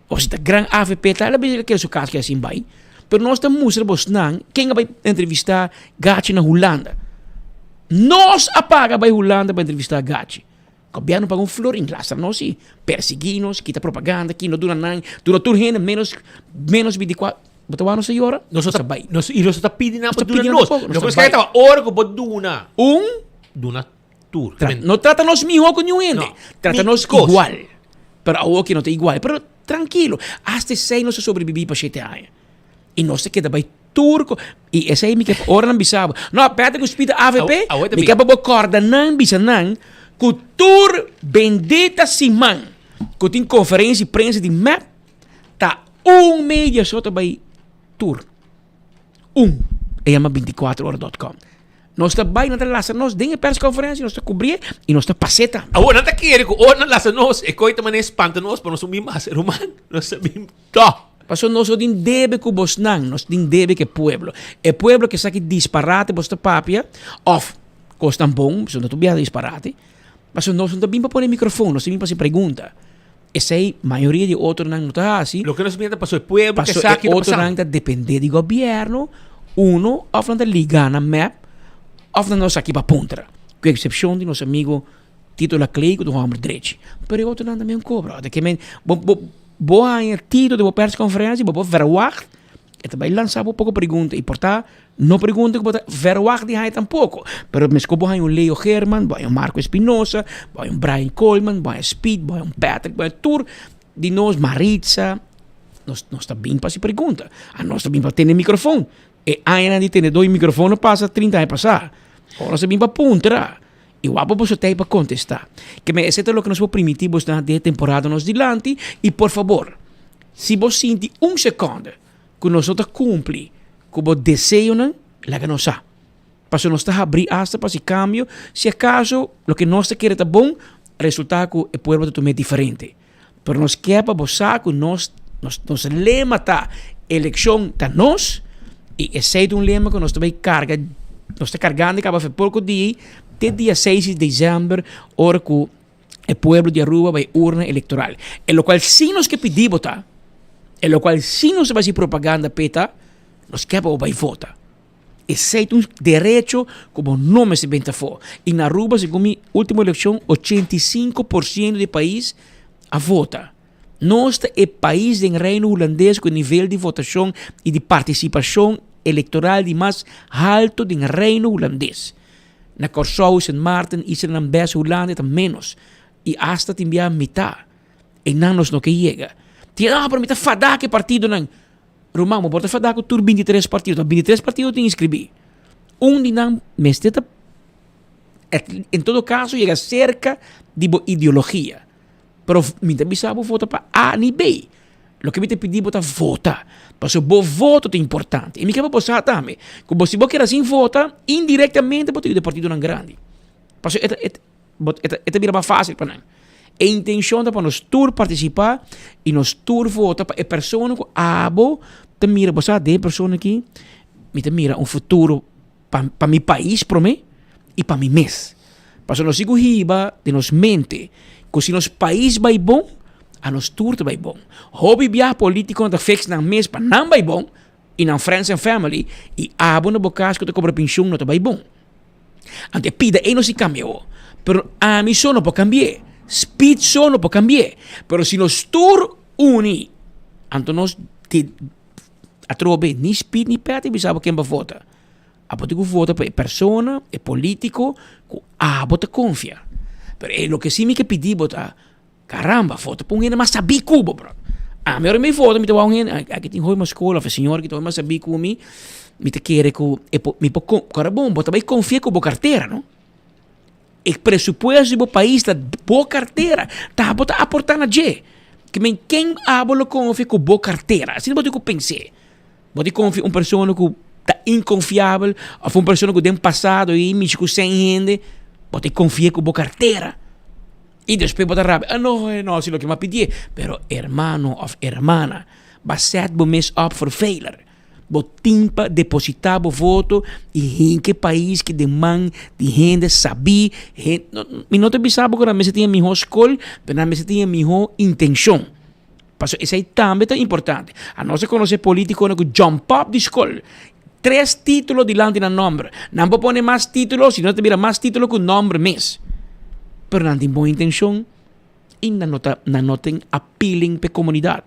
Of si ta gran avp ta el a bisa kere su kas ke asin bai. Pero nos ta mustra bosnan ken a bai entrevistá Gachi na Hulanda. Nos a paga bai Hulanda pa entrevistá Gachi. Gobierno paga un florin, lastra nos si, persigui nos, kita propaganda aki, no duna nan, duna tur hende menos menos 24, bo ta wak nos ta yora? Nos ta bai. Nos, y nos ta pidi nan Nos pa ta duna pidi nan nos. tampoco, nos Lo ta que bai. tabata ora ku bo duna, Un, duna tur. tra, no trata nos mihó ku niun hende, No, trata ni nos kos. igual. Pero awor ki no ta igual, pero trankilo, hasta esei nos a sobreviví pa shete aña. I nos ta keda bai tur ko, i esei mi ke ora nan bisa bo, no aperte ku spita avp, mi ke pa bo kòrda nan bisa nan ku tur bendita siman ku tin konferensia di prensa di mep ta un media so ta bai tur. Un, e yama 24 ora dot com. Nos ta bai, nan ta lasa nos den e persconferencia, nos ta cubrié y nos ta pasé tambe. Awor, nan ta kere cu ora nan lasa nos, e coy ta manera spanta nos, pa nos no bin mas, ruman. Nos ta bin tog. Pasobra nos no tin debe cu bosnan, nos tin debe cu e pueblo. E pueblo ke sa ki disparate bos ta papia, of cosnan bon, pasobra no tur biaha ta disparate. Pasobra nos no ta bin pa pone microfoon, nos ta bin pa haci pregunta. Esei mayoria di otronan no ta hasi. Loke nos mira ta pasobra e pueblo ke Pasobra sa e ki ta otronan pasando. ta depende di gobierno, uno, of nan ta liga na mep, of nan no sa ki pa puntra. Ku eksepshon di nos amigo Tito Laclay ku ta un hòmber drechi. Pero e otronan tambe un kobra. Ota ke men bo bo bo haña Tito den bo persconferensia bo por verwagt e ta bai lansa bo poko pregunta i por ta No pregunta ku bo ta verwagt di haña tampoko. Pero meskos bo haña un Leo Geerman, bo haña un Marco Espinosa, bo haña un Brian Koolman, bo haña Speed, bo haña un Patrick, bo haña tur di nos, Maritza, nos nos ta bin pa hasi pregunta. Anos ta bin pa tene mikrofon. E añanan di tene doi mikrofon a pasa trinta aña pasá. Ora nos ta bin pa puntra. I wak bo boso ta ei pa kontestá. Ke men esei ta loke nos por primintí bosnan den e temporada nos dilanti. I por fabor, si bo sinti un sekònde ku nos no ta kumpli ku bo deseonan, laga nos sa. Pasobra nos ta habrí asta pa hasi kambio, si akaso loke nos ta kere ta bon, resultá ku e pueblo ta tum'é diferente. Pero nos ke pa bo sa ku nos, nos, nos lema ta elekshon ta nos, i esei ta un lema ku nos ta bai karga, nos ta kargando kaba fe poko dia te dia seis di desèmber ora ku e pueblo di Aruba bai urna electoral. E locual si nos ke pidi bo ta, e locual si nos ta bai haci propaganda p'e ta, nos ke pa bo bai vota. Esey ta un derecho cu bo no mester benta afo. Y na Aruba, segun mi ultimo eleccion, 85% di e pais a vota. Nos ta e pais den Reino Hulandes cu e nivel di votacion y di participacion electoral di mas halto den Reino Hulandes. Na Kòrsou, Sint Maarten, islanan bes Hulanda ta ménos i asta tin bia mitá. Einan nos no ke yega. Tin ah, pero mi ta fadá ku e partidonan. Ruman, bo por ta fadá ku tur bintitres partido. Ta bintitres partido tin inskribí. Un di nan mester ta, en todo kaso, yega serka di bo ideologia. Pero mi ta bisa bo vota pa A ni B. Loke mi ta pidi bo ta vota. Pasobra bo voto ta importante. I mi ke pa bo sa tambe ku bo si bo keda sin vota, indirektamente bo ta yuda e partidonan grandi. Pasobra e ta e ta e ta bira mas fásil pa nan. E intenshon ta pa nos tur partisipá i nos tur vota pa e persona ku abo ta mira, bo sa den e persona aki mi ta mira un futuro pa pa mi pais prome y pa mi mes. Pasobra nos tin cu hiba den nos mente cu si nos pais bay bon, a nos tur ta bay bon. Hopi biaha politiconan ta fix nan mes pa nan bay bon. I nan friends and family i abo na bo kas ku ta kobra penshun no ta bai bon. Anto e pida ei no si kambia awo. Pero ami so no por kambi'é. Speed so no por kambi'é. Pero si nos tur uni, anto nos di atrobe ni Speed ni Patty bisa abo ken bo vota. Abo tin ku vota pa e persona, e politiko ku abo ta konfia. Pero e loke si mi ke pidi bo ta. Caramba, foto pa un hende mas sabí ku bo, bro. Ami ora mi foto, mi ta wou un hende, aki tin hoi mas skol, of e señor aki ta hoi mas sabí ku mi, mi ta kere ku e por, mi por kon, kòrda bon, bo ta bai konfia ku bo kartera, no? E presupuesto di bo pais ta bo kartera, ta bo ta aportá na dje. Ke men ken abo lo konfia ku bo kartera? Asina bo tin ku pens'é. Bo tin konfia un persona ku ta inkonfiabel òf un persona ku den pasado i mishi ku sèn hende, bo tin konfia ku bo kartera. I despues bo ta rabia, ah no, e no hasi loke mi a pidié. Pero hermano òf hermana, bo a sèt bo mes òp for failure. Bo tin pa depositá bo voto i hinka e pais ki den man di hende sabí. Mi no ta bisa bo ku nan mester tin e mihó skol, pero nan mester tin e mihó intenshon. Pasobra esei tambe ta importante. Anos a konosé polítikonan ku jump up di skol. Tres título dilanti nan nòmber. Nan por pone mas título, si no ta bira mas título ku nòmber mes. Pero nan tin bon intenshon i nan no ta nan no tin appealing pa e komunidat.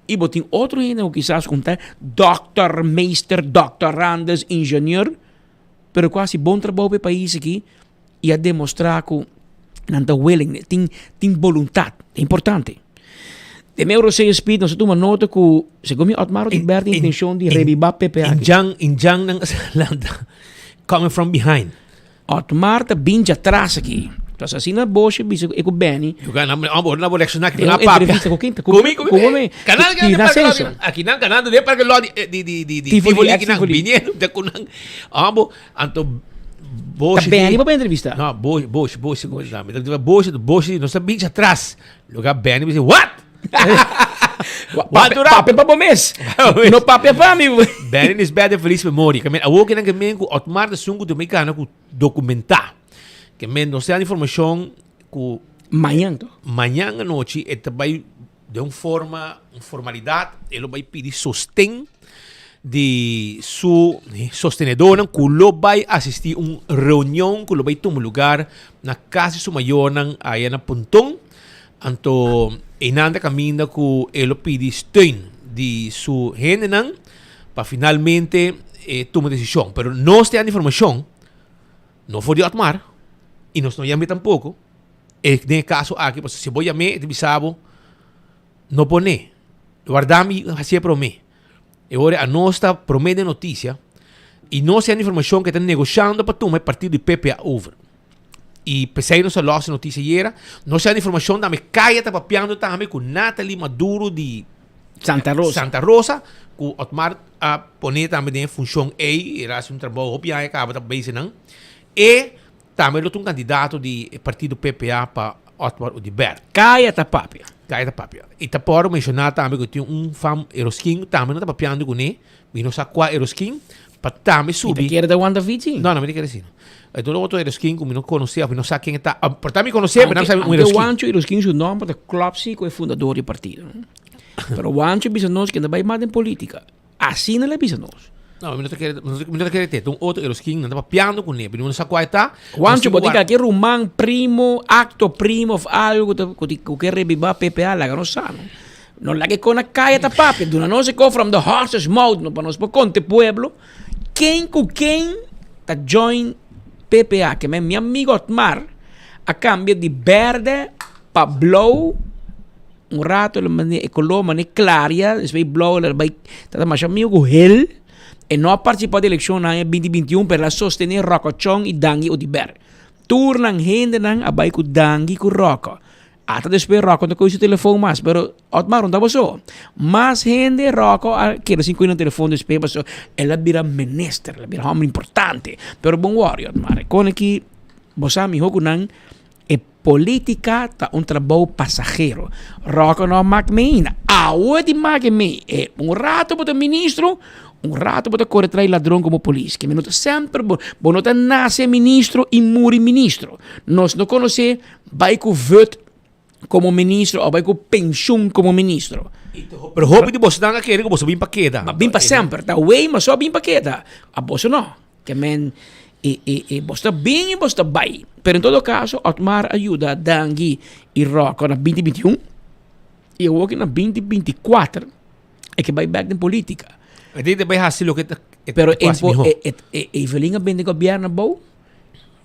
I bo tin otro hende ku kisas ku ta dòkter, meester, dòktorandes, ingenieur, pero ku a hasi bon trabou pa e pais aki i a demostrá ku nan ta willing, tin tin boluntat, ta importante. Den mi Rosé Speed nos a tuma nota ku segun mi Otmar Oduber tin intenshon di rebibá PPA. Injan, injan nan lanta coming from behind. Otmar ta bin djatras aki. Entonces asina Boshe bisa e ku Benny. Yo gana, amo, ora na bo reacciona Den un entrevista ku ken? Ku mi, ku mi. Canal Di Nasenso. Aki nan ganando den parke lodi di di di di Tivoli aki nan biniendo de ku nan. Amo, anto Boshi. Ta Benny bo pa entrevista? No, Boshi, Boshi, Boshi, Boshi. Boshi, Boshi, nos ta bin atras. Lugar Benny bisa, what? Papia, papia pa bo mes. No papia pa mi. Benny is bad en feliz memoria. Ke men awo ke nan ke men ku Otmar de sungu dominicano ku documentá. Ke men nos ten informashon ku Mañan to. Mañan anochi e ta bai den un forma, un formalidat, e lo bai pidi sosten di su sostenedornan ku lo bai asistí un reunion ku lo bai tuma lugar na kas di su mayornan aya na Ponton. Anto einan ta kaminda ku e lo pidi steun di su hendenan pa finalmente e tuma desishon. Pero nos tin informashon, no for di Otmar, i nos no yam'é tampoko, e den e kaso aki, pasobra si bo yam'é e ta bisa bo, no pone, warda mi hasié promé. E ora anos ta promé den notisia i nos tin informashon ku e ta negoshando pa tuma e partido di PPA over. I p'esei nos a lòs e notisia ayera. Nos tin informashon tambe Kaya ta papiando tambe ku Nathalie Maduro di Santa Rosa. Santa Rosa ku Otmar a pone tambe den e funshon ei. El a hasi un trabou hopi aña kaba ta bezig nan. E tambe lo ta un kandidato di e partido PPA pa Otmar Oduber. Kaya ta papia. Kaya ta papia. I ta por menshoná tambe ku tin un fam Eroskin tambe no ta papiando kuné. Mi no sa kua Eroskin pa tambe subi. Mi ta kere ta Juan David si. No, no, mi ta kere si no. E tur otro Eroskin ku mi no konosé òf mi no sa ken e ta. Por ta mi konosé, pero mi no sa un Aunke Eroskin. Juancho Eroskin su nòmber ta klòp si ku e fundador di partido. Pero Juancho bisa nos ke no bai mas den polítika. Asina el a bisa nos. No, mi no ta kere, mi no ta kere te. Ta un otro Eroskin, nan ta papiando kuné, pero mi no sa kua e ta. Juancho, bo tin kalke ruman, primo, acto primo of algo ku ta ku ke rebibá PPA, laga nos sa no. No laga e kon a kaya ta papia, duna nos e kon from the horse's mouth no pa nos por konta e pueblo ken ku ken ta join PPA. Ke men mi amigo Otmar a kambia di berde pa blou un rato el mane e kolor mane klaria despues blou el a bai ta ta masha amigo ku hel e no a partisipa di elekshon na aña binti binti un pero el a sostene Rocco Chong i Dangui Oduber. Tur nan hendenan a bai ku Dangui ku Rocco. Ata despues Rocco no ta kohe su telefon mas, pero Otmar no tabata so. Mas hende Rocco a keda sin kohe nan telefon despues pasobra el a bira minister, el a bira homber importante. Pero bon wòri Otmar, e kon aki bo sa miho ku nan e politica ta un trabou pasahero. Rocco no a mak mi ainda. Awe di mak mi, e un rato bo ta ministro, un rato bo ta kore trai ladron komo polis. Ke mi no ta semper bo, bo no ta nase ministro i muri ministro. Nos no konosé Bai ku vut komo ministro òf bai ku penshun komo ministro. Pero hopi di bosonan a kere ku boso bin pa keda. Ma bin pa semper. Ta wey ma so a bin pa keda. A boso no. Ke men e e e boso ta bin i boso ta bai. Pero en todo kaso Otmar a yuda Dangui i Rocco na binti 21 i awor ki na binti 24 e ke bai bek den politika. E tin bai hasi loke ta e Pero e hasi miho. e e e Evelyn a bende gobierno abou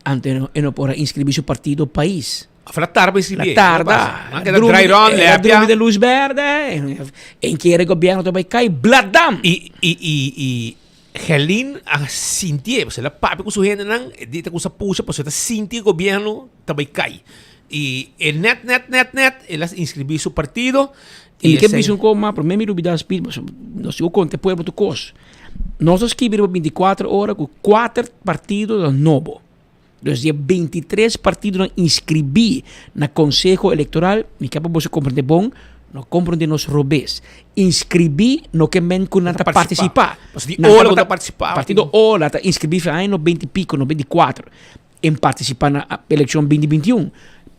anto e no e no por a inscribi su partido Pais. Of la tarda pa inscribi. La tarda. Nan keda dry run, E a lepia. drumi den luz berde. En kere gobierno ta bai kai bladam. I i i i Gerlin a sintié, pasobra el a papia ku su hendenan, e di ta kusa pusha pasobra e ta sinti e gobièrnu ta bai kai. I e nèt nèt nèt nèt el a inskribí su partido I i mi ke esei bisa un kos mas, promé mi lubidá speed, pasobra nos tin ku konta e pueblo tur kos. Nos a skibi riba bintikuater ora ku kuater partido ta nobo. Dus di e bintitres partidonan inskribí na Konseho Elektoral, mi ke pa boso komprendé bon, no komprendé nos robes. Inskribí no ke men ku nan ta partisipá. Pasobra di ola ku ta partisipá. Partido ola ta inskribí for aña nobenta i piko, 94, en partisipá na elekshon binti 21.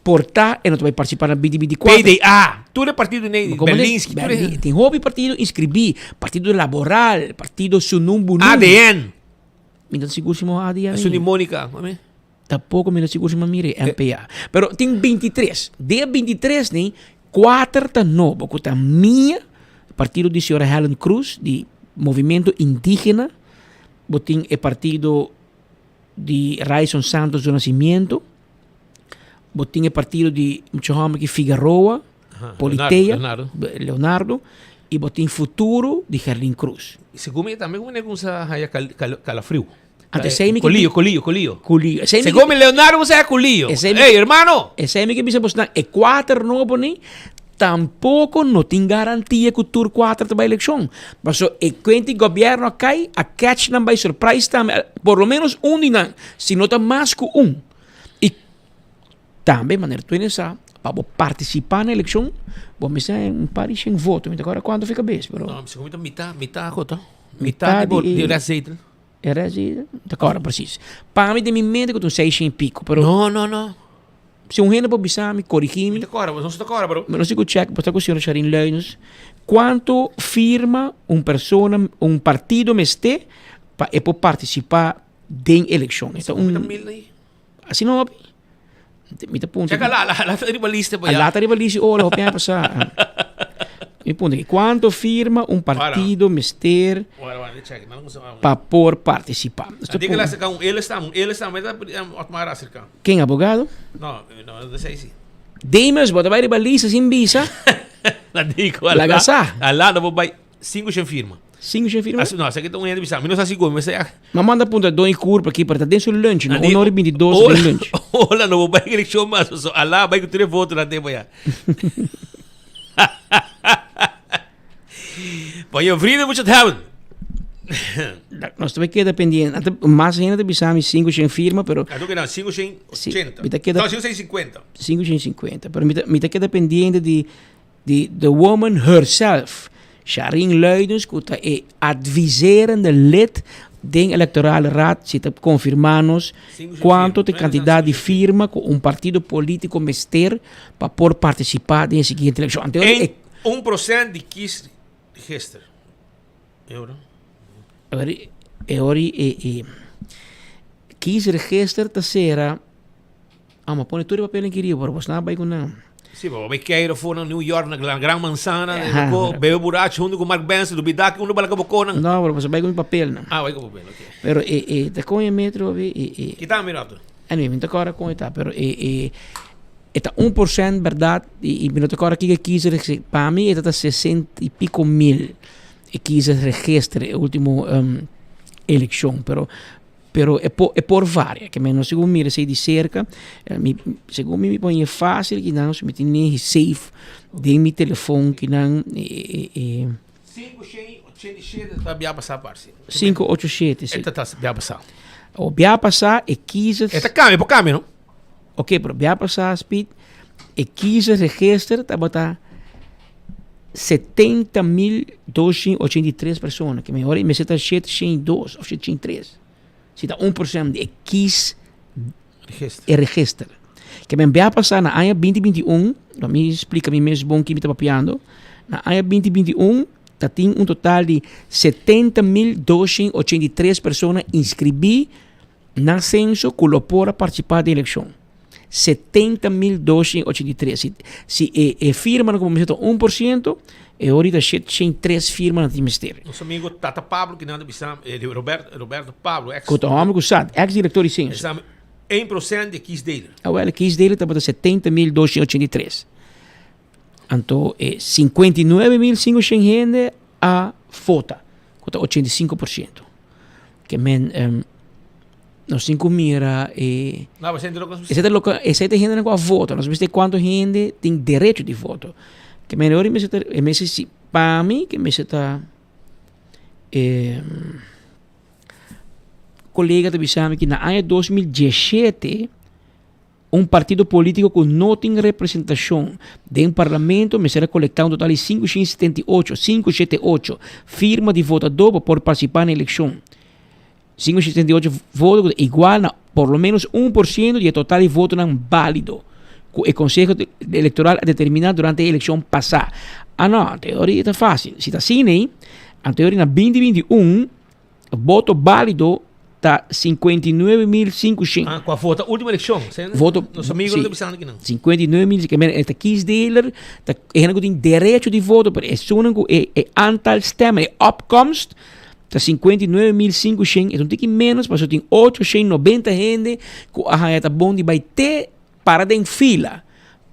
Por ta e no ta bai partisipá na binti 24. PDA, tur e partido nei, Berlinski, tur e. Tin hopi partido inskribí, Partido Laboral, Partido Sunun Bunun. ADN. Mi no ta sigur si mo adi Esun di Monica, mami. Tampoco mi no sigur si mo mire MPA. Pero tin 23. De 23 ni, 4 ta nobo, ku ta mia, partido di señora Helen Cruz, di Movimiento Indigena, bo tin e partido di Ryson Santos do Nascimento, bo tin e partido di mucho homber ki Figueroa, Politea, Leonardo. Leonardo, y bo tin Futuro di Gerlin Cruz. Segun mi tambe un kusa haya cal, cal, calafriu. Anto esei mi ke Colillo, bi- colillo, colillo. Culillo. Esei mi Segun mi Leonardo kusa haya colillo. Esei mi Ey, ke- hermano! Esei mi ke bisa bosnan, e kuater nobo ni tampoco no tin garantia ku tur kuater ta bai elekshon. Paso e kuenti gobierno a kai, a catch nan by surprise tambe, por lo menos un di nan, si no ta mas ku un. I Tambe manera tu hende sa, pa bo partisipá na elekshon, bo mester haña un par di shen voto. Mi ta kòrda kuantu fi kabes, pero. No, mi ta mitá, mitá ako ta. Mitá di bo, di restzetel. E restzetel? Mi ta kòrda presis. Pa mi den mi mente ku ta un seis shen i piko, pero. No, no, no. Si un hende por bisa mi, korigí mi. Mi ta kòrda, bo no ta kòrda, bro. Mi no si ku chèk, bo ta ku señor Sharin Luinus. Kuantu firma un persona, un partido mester pa e por partisipá den elekshon? E ta un. Asina hopi. Mi ta puntra. Checa la, la, la ta riba lista pa ya. La ta riba lista hola hopi aña pasá. Mi puntra ki cuanto firma un partido mester pa por participa. Diga la acerca un él está, un él está, meta Otmar acerca. Ken abogado? No, no, no sei si. Demus, bo ta bai riba lista sin bisa. La dico, Laga sa. Ala, no bo bai cinco shen firma. Cinco shen firma? No, así que un hende bisa, mi no sa sigur, mi sa. Ma manda punta Don y Curpa aquí, pero ta den su lunch, no? Una hora y 22 den lunch. Hola, no bai elección mas, so alá bai ku tres votos na tempo ya. Pa je vrienden moet je het hebben. Nos tambe keda pendiente. Ante mas hende ta bisa mi cinco shen firma, pero Anto keda cinco shen Sí, ochenta. mi ta keda- No, cinco shen cincuenta. cinco shen cincuenta. Pero mi ta, mi ta keda pendiente di Di the woman herself, Sharine Luidens ku ta e adviserende lid den Electorale Raad si ta konfirmá nos kuantu ta e kantidat di firma ku un partido polítiko mester pa por partisipá den e siguiente elekshon. Anto E un prosent di kiesregister. Euro. E ora e kiesregister ta sera. Ah, ma pone tur e papel aki riba, pero bos na bai ku nan. Sí, bo bai keiro for na New York, na la Gran Manzana, uh -huh. bebe buracho hunto ku Mark Benson, lubida ki uno bala ka boko nan. No, pero bos bai ku mi papel nan. Ah, bai ku papel, ok. Pero e, e, ta kon e metro, e, e. Kita mi rato? Anyway, mi ta kora kon e ta, pero e, e, e ta 1% berdad, i, i mi no ta kora kiko e kiezer, pa mi e ta ta 60 i piko mil e kiezer register e ultimo um, elekshon, pero Pero e por, e por varia. Ke men no segun mira esei di serka, mi, segun mi mi pon e fácil kinan, so mi tin nehi safe den mi telefon kinan e, e, e. 587 ta bia pasá parse. 587, si. E ta ta bia pasá. O bia pasá e kiezers. E ta kambia, por kambia no? Ok, pero bia pasá Speed, e kiezersregister tabata 70.283 persona, ke mehor e mester ta 702 of 703. Si ta 1% di e kies Register. e register. Ke men bia pasá na aña 2021, lo mi splika mi mes bon ki mi ta papiando. Na aña 2021 ta tin un total di 70.283 persona inskribí na senso ku lo por a partisipá den elekshon. 70.283. Si, si e, e firmanan ku bo mester ta 1%, e ora ta 703 firmanan tin mester. Nos amigo Tata Pablo ki nan ta bisa, eh, Roberto, Roberto Pablo, ex. Ku ta hòmber ku sa, ex direktor di senso. Esnan 1% di e kiesdeler. Awel, e kiesdeler tabata 70.283. Anto e 59.500 hende a vota, ku ta 85%. Ke men um, nos tin ku mira e No, pero esei loke esei ta loke esei ta hendenan ku a vota. Nos mester kuantu hende tin derecho di voto. Ke men ora mester ta e mester si pa mi ke mester ta e kolega ta bisa mi ki na aña 2017 Un partido politico cu no tin representacion den parlamento mester a colecta un total di 578, sinku shete ocho, firma di votador pa por participa na eleccion. 578 voto cu ta igual na por lo menos un por ciento di e total di votonan balido cu e Conseho Electoral a determina durante e eleccion pasa. Ah no, anto e ora ta facil. Si ta asina ei, anto e ora na 2021 Voto bálido ta 59.500. Ah, kua vota último elekshon. Voto, Nos amigo sí. no ta bisando kinan. 59.000, ke men e ta kiesdeler, ta hende ku tin derecho di voto, pero esunnan ku e e aantal stemmen, e opkomst, ta 59.500, e ta un tiki menos, pasobra tin 890 hende ku a haña ta bon di bai te para den fila,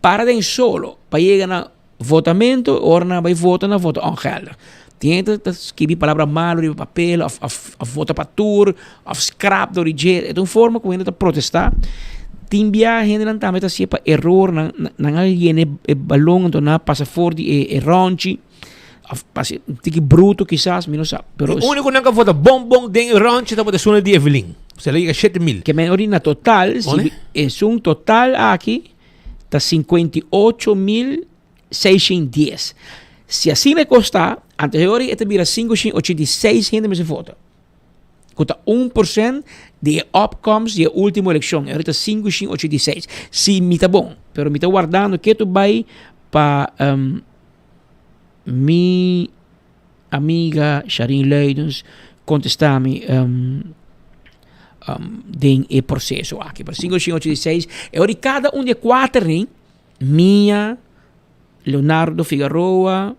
para den solo, pa yega na Votamento, ora nan bai vota, nan vota ongeldig. Tin hende ta skibi palabra malo riba papel of of of vota pa tur of scrap dor di dje. E ta un forma ku hende ta protestá. Tin bia hendenan tambe ta hasié pa eror, nan nan a yena e balon anto nan a pasa for di e rònchi of pasa un tiki bruto kisas, mi no sa. Pero E úniko nan ku a vota bon bon den e rònchi tabata esun di Evelyn. Esei a yega 7000. Ke men ora na total, si esun total aki ta 58.610. Si asina e kos ta, anto e ora e ta bira 586 hende mester vota. Ku ta 1% di e opkomst di e ultimo elekshon. E ora ta 586. Si mi ta bon, pero mi ta wardando ketu bai pa um, mi Amiga Sharin Luidens contesta mi um, um, den e proceso aki. Pero 586, e ori cada un di e cuater rin, Mia, Leonardo Figueroa,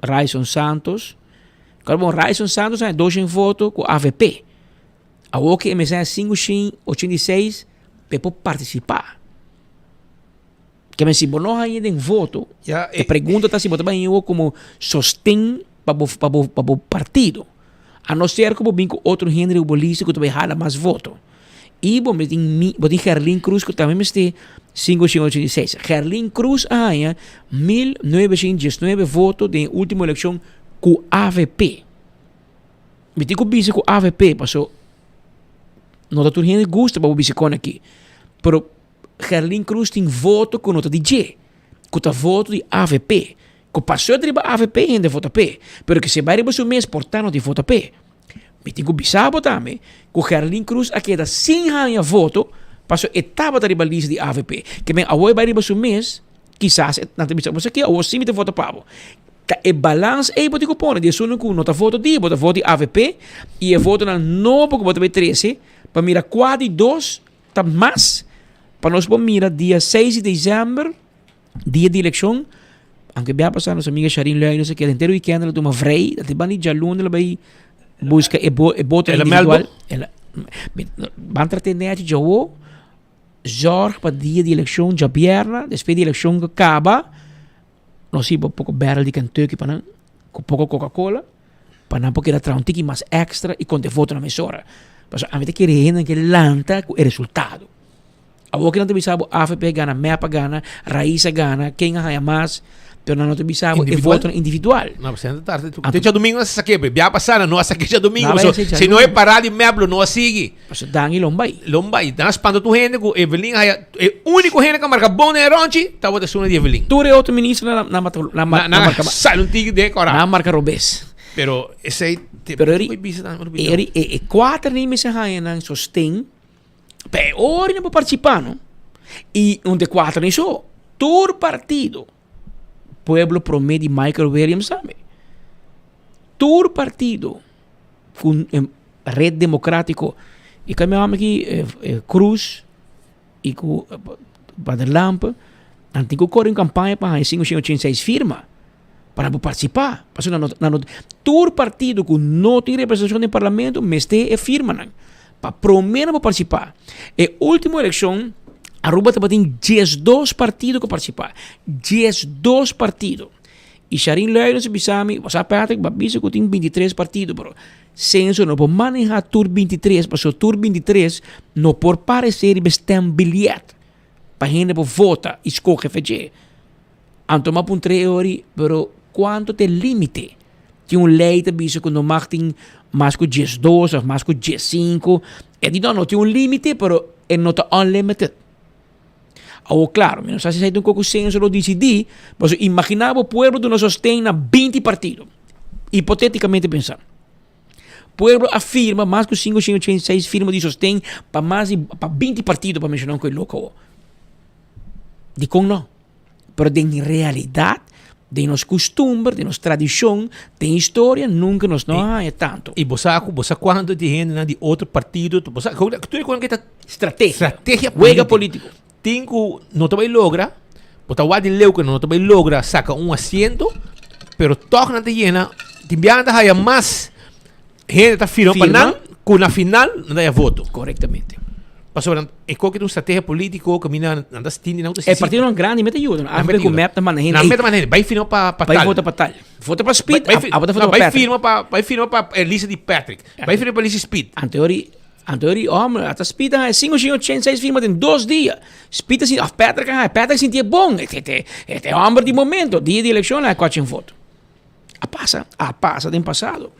Ryson Santos. Claro, bon, Ryson Santos hay dos en voto cu AVP. Awor que MSN 586 pe por participar. Ke men si bo no haña den voto, Ja, e pregunta ta si bo ta bai haña komo sosten pa bo pa bo pa bo partido. A no ser ku bo bin ku otro hende riba bo lista ku ta bai hala mas voto. I bo tin mi bo tin Gerlin Cruz ku tambe mester 586. Gerlin Cruz a haña 1919 voto den e ultimo elekshon ku avp. Mi tin ku bisa ku avp paso no ta tur hende gusta pa bo bisa kon aki. Pero Gerlin Cruz tin voto ku no ta di dje, ku ta voto di avp. Ku pasó ta riba avp hende vota p'e, pero ku si e bai riba su mes por ta no tin vota p'e. Mi tin ku bisa bo tambe ku Gerlin Cruz a keda sin haña voto pasobra e tabata riba lista di avp. Ke men awor e bai riba su mes, kisas nan ta bisa bo sa ke awor si mi ta vota pa bo. Ta e balans ei bo tin ku pone di esunnan ku no ta voto di bo, ta voto di avp i e votonan nobo ku bo ta bai trese pa mira kua di dos Ta mas pa nos por mira dia 6 di december, dia di eleccion, aunke bia pasa nos amiga Sharin Luy nos a keda henter weekend el a tuma vrij, dat e ban di djaluna el a bai busca e bo e boto El a individual. melbo? El a ban trata e nechi djawo, zorg pa dia di eleccion djabierna, despues di eleccion a caba, nos hiba poko barrel di Kentucky pa nan, ku poko Coca Cola. Pa nan por keda traha un tiki mas extra y konta e votonan mesora. Pasobra ami ta kere hendenan ke lanta ku e resultado. Awor ke nan ta bisa bo avp a gana, mep a gana, Raiz a gana, ken a haña mas, pero nan no ta bisa bo e votonan individual. No, pues nan ta tarde. Te djadumingo nan sa sake, pe. Bia pasa nan no a sake djadumingo. Nan a So, bai si no e parada di mep lo no a sigui. Pasobra Dangui lo bai. Lo bai. Nan a spanta tur hende ku Evelyn a haya. E úniko hende ku a marka bon den e ronchi tabata esun di Evelyn. Tur e otro ministernan nan nan Nan nan a marka sali un tiki den kora. Nan a marka robes. Pero esei te Pero eri por bisa tambe por bisa. eri e e kuater ni mester haña nan sosten pa e ora nan por partisipá no. I un de kuater ni so. Tur partido. Pueblo Prome di Michael Williams tambe. Tur partido ku Red Democratico i kami hòmber aki Cruz i ku Vander Lampe nan tin ku kore un kampaña pa haña 586 firma pa nan por partisipá. Pasobra nan no nan no tur partido ku no tin representashon den parlamento mester e firmanan pa promé nan por partisipá. E último elekshon Aruba tabatin 12 partido ku a partisipá, 12 partido. I Sharin Luijenders a bisa mi, bo sa Patrick, bo a bisa ku tin 23 partido, pero Censo no por maneha tur 23, pasobra tur 23 no por paresé riba e stembiljet pa hende por vota i skohe fe dje. Anto mi a puntra e ori, pero kuantu ta e limite? Tin un lei ta bisa ku no mag tin mas ku 12 òf mas ku 15. E di no, no tin un limite, pero e no ta unlimited. Awor klaro, mi no sa si esei ta un kos ku Censo lo disidí, pasobra imaginá bo pueblo duna sosten na 20 partido, hipotétikamente pensá. Pueblo a firma mas ku 586 firma di sosten pa mas di pa 20 partido pa menshoná un kos loko awor. Dikon no? Pero den realidat, den nos kustumber, den nos tradishon, den historia, nunka nos no a haña tantu. I bo sa ku bo sa kuantu di hendenan di otro partido, bo sa ku tur e kos ke ta Strategia. strategia Wega polítiko. Tin ku no ta bai logra, bo ta wak di leu ku no ta bai logra saka un asiento, pero tòg nan ta yena, tin biaha nan ta haya mas hende ta firma pa Firma. nan ku na final nan ta haya voto. Korektamente. Pasobra nan e koke ta un strategia politico kaminda nan ta sinti nan ta E partidonan grandi mete yuda. Nan Avp mete ku yuda. mep ta manda hende. Nan mete manda hende. Bai firma pa pa Bai tal. vota pa tal. Vota pa Speed, Bai, bai, abo ta vota no, pa bai Patrick. firma pa bai firma pa e lista di Patrick. Bai firma pa lista di Speed. Anteori, anteori hombre, ata Speed a haña 586 firma den dos dia. Speed a sinti, of Patrick a haña, Patrick sinti e bon. E te, e te homber di momento. Dia di elekshon a haña kwachi voto. A pasa, a pasa den pasado.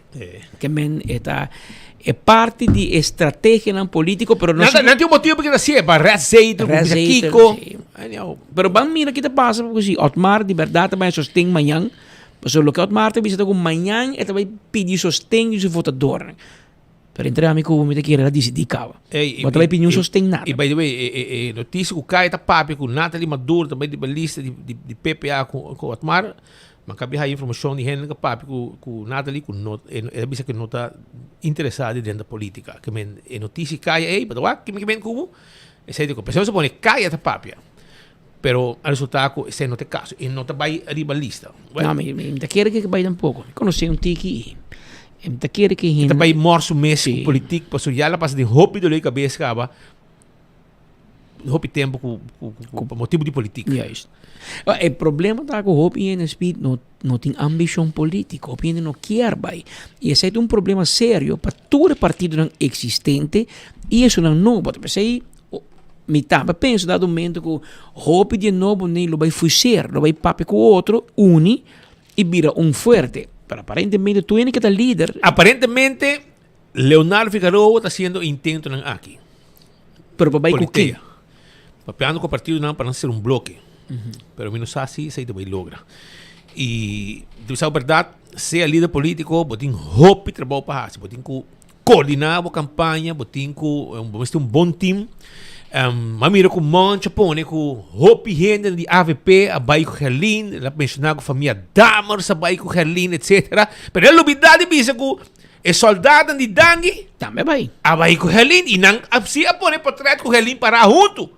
Ke men e ta e parti di e strategianan politico, pero no Nan ta- nan tin un motivo porque ta hasié, pa red zetel, Red bisa zetel, Kiko. sí. Anyhow. Pero ban mira ki ta pasa, porque si Otmar di berdad ta bay sosten mañan, pasobra loke Otmar ta bisa ta ku mañan e ta bay pidi sosten di su votadornan. Pero entre ami ku bo mi ta kere el a disidí kaba. Ey, Bo ta bai pidi un sosten nada. Y by the way, e, e, e noticia ku kai ta papia ku Nathalie Maduro ta bai riba lista di, di, di PPA ku, ku Otmar, ma kabi haya informacion di hende ka papia ku, ku Nathalie ku no, e, e bisa ku no ta interesada di drenta politica. Ke men, e noticia kai ey, but wak, ke men kubo, esey ta ku. Pesey se pone kai ta papia. Pero a resulta ku esey no ta e caso. E no ta bai riba lista. No, mi, mi ta kere ke bai tampoco. Mi conoce un tiki y mi ta kere ke E ta bai mor su mes ku politiek pasobra ya la pasa den hopi dolor di kabes kaba hopi tempo ku ku ku pa motibu di politiek. Juist. E problema ta ku hopi hende Speed no no tin ambishon politico, hopi hende no kier bai. Y esei ta un problema serio pa tur e partidonan existente y esunnan nobo. Ta p'esei mi tambe pensa dado momento ku hopi di e nobonan lo bai fuseer, lo bai papia ku otro, uni y bira un fuerte. Pero aparentemente tur hende ke ta lider. Aparentemente Leonardo Figaroa ta haciendo intentonan aki. Pero pa bai ku ken? Papiando ku partidonan pa nan ser un bloke. Pero mi no sa si esei ta bai logra. Y di bisa berdad, sea lider politico, bo tin hopi trabou pa haci. Bo tin ku coordina bo campaña, bo tin ku, bo mester un bon team. Um, m'a mira ku Monch a pone ku hopi hende di AVP a bai ku Gerlin, el a menciona ku famia Dammers a bai ku Gerlin, etcetera. Pero el a lubida di bisa ku E soldadonan di Dangui Tambe a bai. a bai ku Helin i nan a si a pone potret ku Helin pará huntu.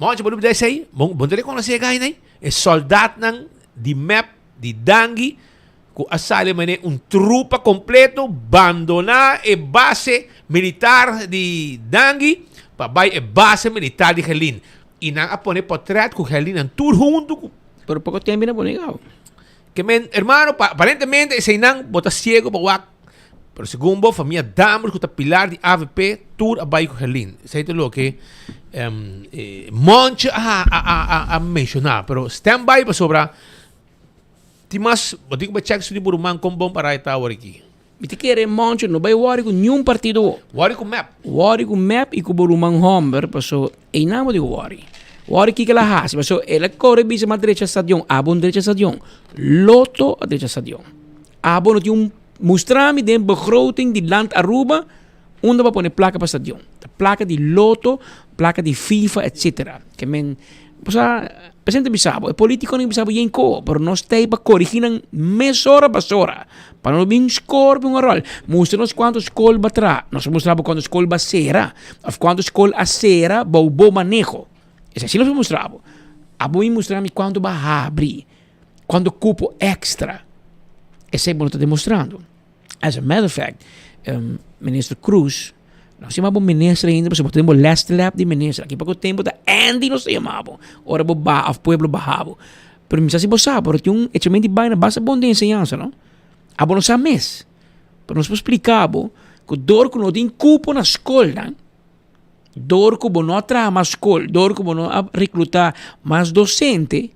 Monchi, bo lubida esei? Bo bo no ta rekonosé e gainan ei? E soldatnan di mep di Dangui ku a sali manera un trupa kompleto bandoná e base militar di Dangui pa bai e base militar di Helin. I nan a pone potret ku Helin nan tur huntu ku. Pero poko tempu nan pone gau. Ke men, hermano, pa, aparentemente eseinan bo ta ciego pa wak, pero segun bo famia Dammers ku ta pilar di avp tur a bai ku Gerlin. Esei ta loke um, eh, Monche a, a, a, a, a menciona, pero stand by pasobra tin mas, bo tin ku bai check su di bo ruman kon bon para e ta awor aki. Mi ta kere Moncho no bai wòri ku niun partido wo. Wòri ku mep. Wòri ku mep i ku bo ruman hòmber paso einan bo di wòri. Wòri kiko el a hasi paso el a kore bisa mas drecha stadion abo no drecha stadion. Lotto a drecha stadion. Abo no tin un mustra mi den begroting di land Aruba unda bo a pone plaka pa stadion. Ta plaka di Lotto, plaka di FIFA etc. Ke men. Pasobra presidente bisa bo, e politiconan bisa bo yen ko, pero nos ta ei pa corigi nan mesora basora, pa no bin score un rol. Mustra nos cuanto scol ba traha, nos a mustra bo cuanto scol ba cera, of cuanto scol a cera bou bo maneho. Esei si nos a mustra bo. Abo bin mustra mi cuanto ba habri, cuanto cupo extra. Esei bo no ta demostrando. As a matter of fact, Minister Cruz, nos yama bo minister ainda pasobra bo ta den bo last lap di minister. Aki poko tempo ta Andy nos ta yama bo, ora bo baha of pueblo baha bo. Pero mi sa si bo sa, pero tin un echamento di baina basta bon den enseñansa, no? Abo no sa mes. Pero nos por splica bo cu dor cu no tin cupo na scolnan, dor cu bo no a traha mas scol, dor cu bo no a recluta mas docente,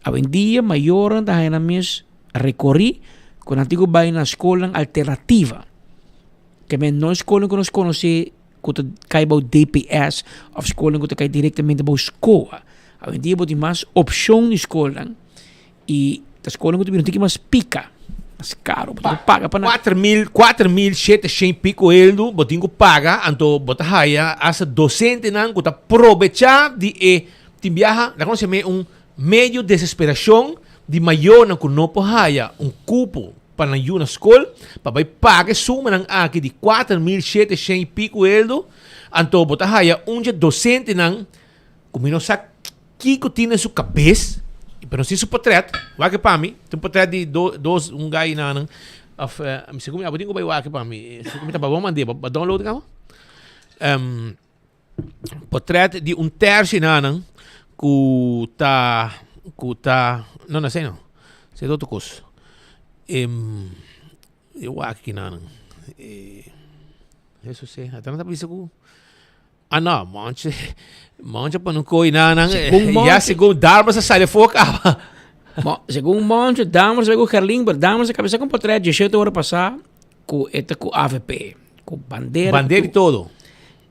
awendia mayornan ta haya nan mes Rekorí ku nan tin ku bai na skolnan alternativa. Ke men no e skolnan ku nos konosé ku ta kai bou DPS òf skolnan ku ta kai direktamente bou SKOA. Awendia bo tin mas opshon di skolnan i ta skolnan ku ta bira un tiki mas pika, mas karo, bo tin ku paga pa nan. Kuater mil, 4700 i piko eldo bo tin ku paga, anto bo ta haya asta dosentenan ku ta probechá di e tin biaha, laga nos yam'é un Medio desesperacion di mayornan cu no por haya un cupo pa nan yu na scol, pa bay paga e sumanan aki di 4700 y pico eldo, anto bo ta haya un dje docentenan cu mi no sa kico tin den su cabes, pero nos tin su potret, wak e pa mi, tin un potret di dos un guy nanan, of mi segun mi abo tin cu bay wak e pa mi, segun mi ta bo mande, bo download caba? Potret di un tercio nanan cu ta cu ta no no esey no esey ta otro cos e wak aki nanan e eso si ata nan ta bisa cu ah no monchi monchi a pone un coy nanan ya segun Darmers a sali afo caba. Segun Monchi Darmers a bay cu Gerlin pero Darmers a cabeza cu un potret diesshete ora pasa cu e ta cu avp cu bandera Bandera y todo.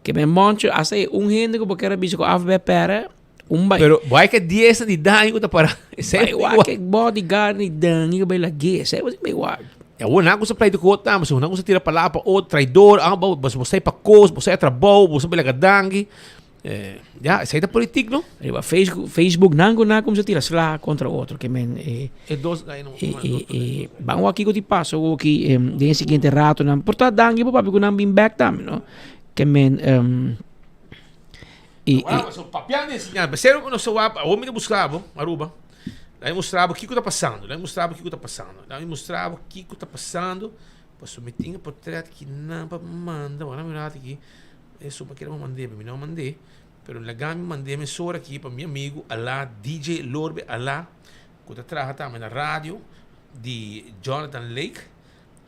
Ke men moncho hasta e un hende ku bo ker a bisa ku af be pere un bai. Pero bo hay ke dies di daño ku ta para. Bai wak ke bodyguard ni daño ku bai lag'é. Esei bo bai wak. Ya bo nan kusa pleito ku otro tambe, so nan kusa tira palabra pa otro, traidor, ah bo bo sai pa kos, bo sai a trabou, bo sa bai laga danki. Ya, esei ta politik no. Riba Facebook, Facebook nan ku nan kumsa tira sla kontra otro ke men e E dos ay no. E e e ban wak kiko ti pasa awoki den e siguiente ratonan. Por ta danki bo papia ku nan bin bek tambe no. Ke men e e. So papiando di enseñansa, besero ku nos ta wak, awor mi ta buska bo, Aruba. Laat mi mustra bo kiko ta pasando, laat mi mustra bo kiko ta pasando, laat mi mustra bo kiko ta pasando. Pasobra mi tin e portret ki nan pa manda, wak nan mi rato aki. Eso pa kere mand'é, mi no mand'é, pero laga mi mand'é mesora aki pa mi amigu Alá, DJ Lorbe Alá, ku ta traha tambe na radio di Jonathan Lake.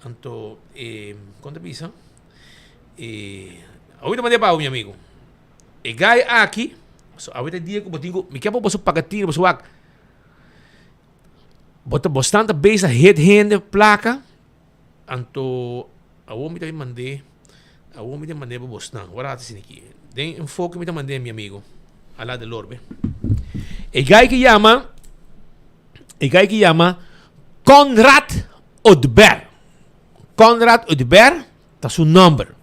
Anto e, kon ta bisa? E, awe ta mand'é pa bo, mi amigu. E guy aki, so awe ta e dia ku bo tin ku, mi ke pa boso paga tino, boso wak, bo ta, bo stan ta bezig ta hit hende plaka, Anto awor mi ta bin mand'é, awor mi ta mand'é pa bosnan. Wor a hasi aki. Den enfoke mi ta mand'é mi amigo, Ala de Lorbe. E guy ki yama, e guy ki yama Conrad Oduber. Conrad Oduber ta su nomber.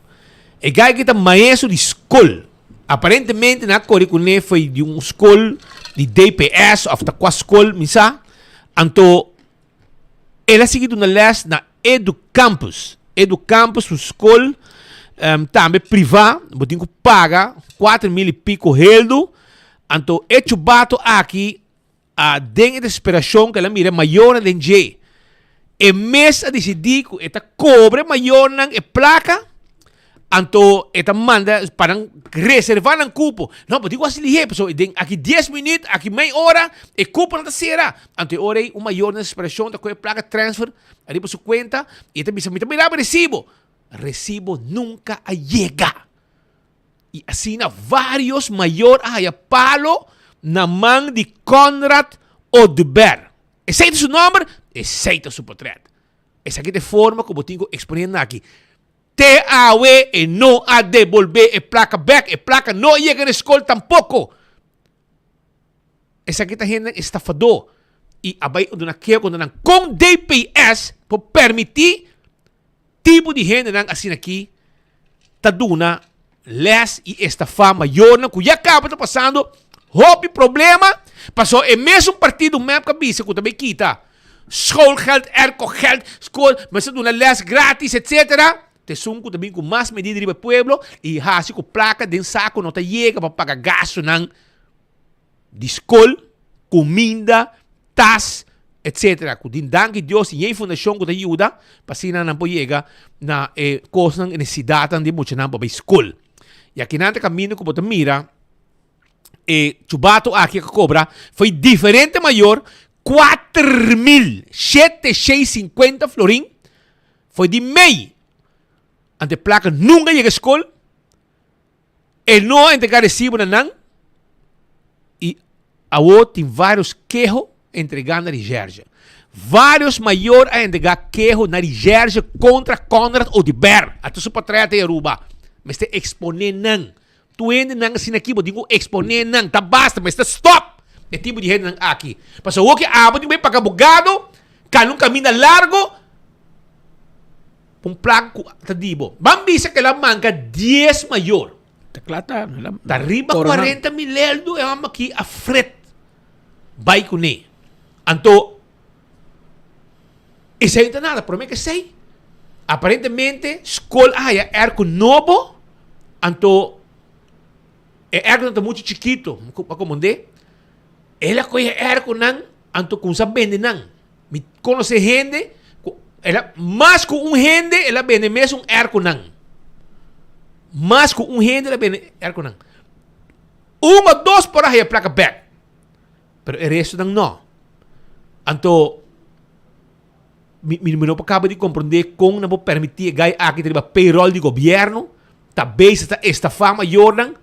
E guy ki ta maestro di skol. Aparentemente nan a kore kuné foi di un skol di DPS of ta kua skol mi sa. Anto El a sigui duna les na Educampus. Educampus un skol um, tambe privá, bo tin ku paga 4000 i piko heldu. Anto e chubato aki a den e desesperacion ku el a mira e mayornan den dje. E mes a disidí ku e ta kobra e mayornan e plaka Anto e ta manda pa nan reserva nan cupo. No, bo tin cu haci lihé, pasobra den aki dies minuut, aki mei ora, e cuponan ta cera. Anto e ora ei un mayor den desesperacion ta coge placa transfer ariba su cuenta y e ta bisa, mi ta mira bo recibo. Recibo nunca a yega. Y asina varios mayor a haya palo na man di Conrad Oduber. Esey ta su nomber, esey ta su potret. Esaki ta e forma cu bo tin cu expone nan aki. Te awe e no a debolbé e plaka bek, e plaka no a yega na e skol tampoko. Esaki ta hendenan estafadó i a bai duna keo kontra nan. Kon DPS por permití tipo di hendenan asina aki ta duna lès i estafá mayornan ku ya kaba ta pasando? Hopi problema, paso e mesun partido mep ka bisa ku ta bay kita schoolgeld, aircogeld, school, mester duna les gratis, etc. Ta esun ku ta bin ku mas medida riba e pueblo i hasi ku plaka den sako no ta yega pa paga gastunan di skol, kuminda, tas, etc. Ku tin danki Dios tin yen fundashon ku ta yuda pa asina nan por yega na e kosnan, e nesesidatnan di e muchanan pa bay skol. I akinan ta kaminda ku bo ta mira e chubato aki a cobra foi diferente mayor 4750 florin foi di mei ante placa nunca yega school e no a entrega recibo na nan y awo tin varios keho entrega na recherche. Varios mayor a entrega keho na recherche contra Conrad Oduber. Ata su portret ey Aruba. Mester expone nan. Tur hendenan asina aki bo tin ku eksponé nan. Ta basta, mester stòp e tipo di hendenan aki. Pasobra awor ki abo tin ku bai paga abogado, kala un kaminda largo pa un plaka ku ta di bo. Ban bisa ku el a manka dies mayor. Ta kla ta. Ta riba kuarenta mil eldo e hòmber aki a fret bai kuné. Anto esei no ta nada, promé ku esei aparentemente skol a haya airco nobo, anto e airco ta muchu chikito pa komondé, el a kohe e airconan anto kumsa bende nan. Mi konosé hende ku el a mas ku un hende el a bende mesun airconan. Mas ku un hende el a bende airconan. Un o dos por a haya plaka bèk. Pero e restonan no. Anto, mi, mi, mi no por caba di comprende con nan por permiti e guy aki ta riba payroll di gobierno, ta bezig ta estafa mayornan,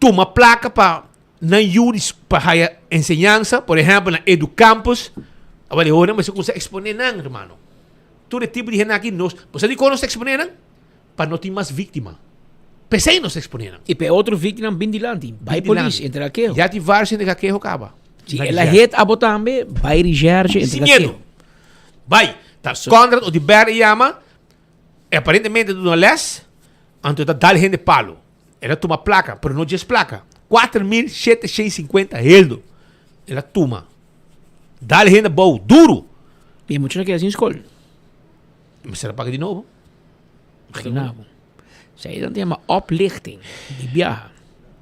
tuma placa pa nan yu di, pa haya enseñansa, por ehempel na Educampus. Awor e ora mester cuminsa expone nan, hermano. Tur e tipo di hende aki nos, bo sa dikon nos ta expone nan? Pa no tin mas víktima. P'esei nos ta eksponé nan. I p'e otro víktimanan bin dilanti. Bai polis, entrega keho. Ya tin vários entrega keho kaba. Si el a het abo tambe, bai recherche, entrega keho. Sin miedo. Bai. Ta Conrad Oduber e yama. E aparentemente ta duna les. Anto e ta dal hende palo. El a tuma plaka, pero no djes plaka. 4750 heldo. El a tuma. Dal hende abou, duru. I e muchanan keda sin skol. Mester a paga di nobo. Imagina bo. Esei nan ta yama oplichting di biaha.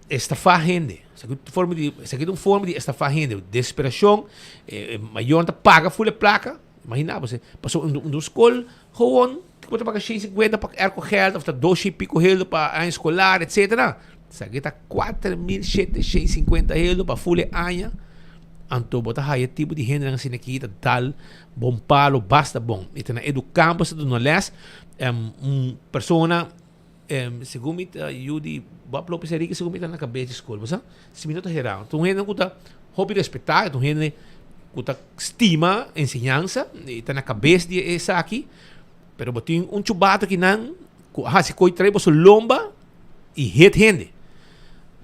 Estafá hende. Esaki ta forma di, esaki ta un forma di estafá hende. Desesperacion, e mayornan ta paga ful e placa. Imagina bo, pasobra un un skol gewoon bo ta paga 150 pa airco geld of ta 200 y pico geld pa aña escolar etcetera. Esaki ta 4750 geld pa ful e aña. Anto bo ta haya tipo di hendenan asina aki ta dal bon palo basta bon. I ta na Educampo sa duna les. Un persona segun mi ta yu di Bob Lopez Enrique segun mi ta na kabes di skol bo sa. Si mi no ta hera. Ta un hende ku ta hopi respetá, ta un hende ku ta stima enseñansa i ta na kabes di esaki. Pero bo tin un chubato akinan ku a hasi koi trae boso lomba i het hende.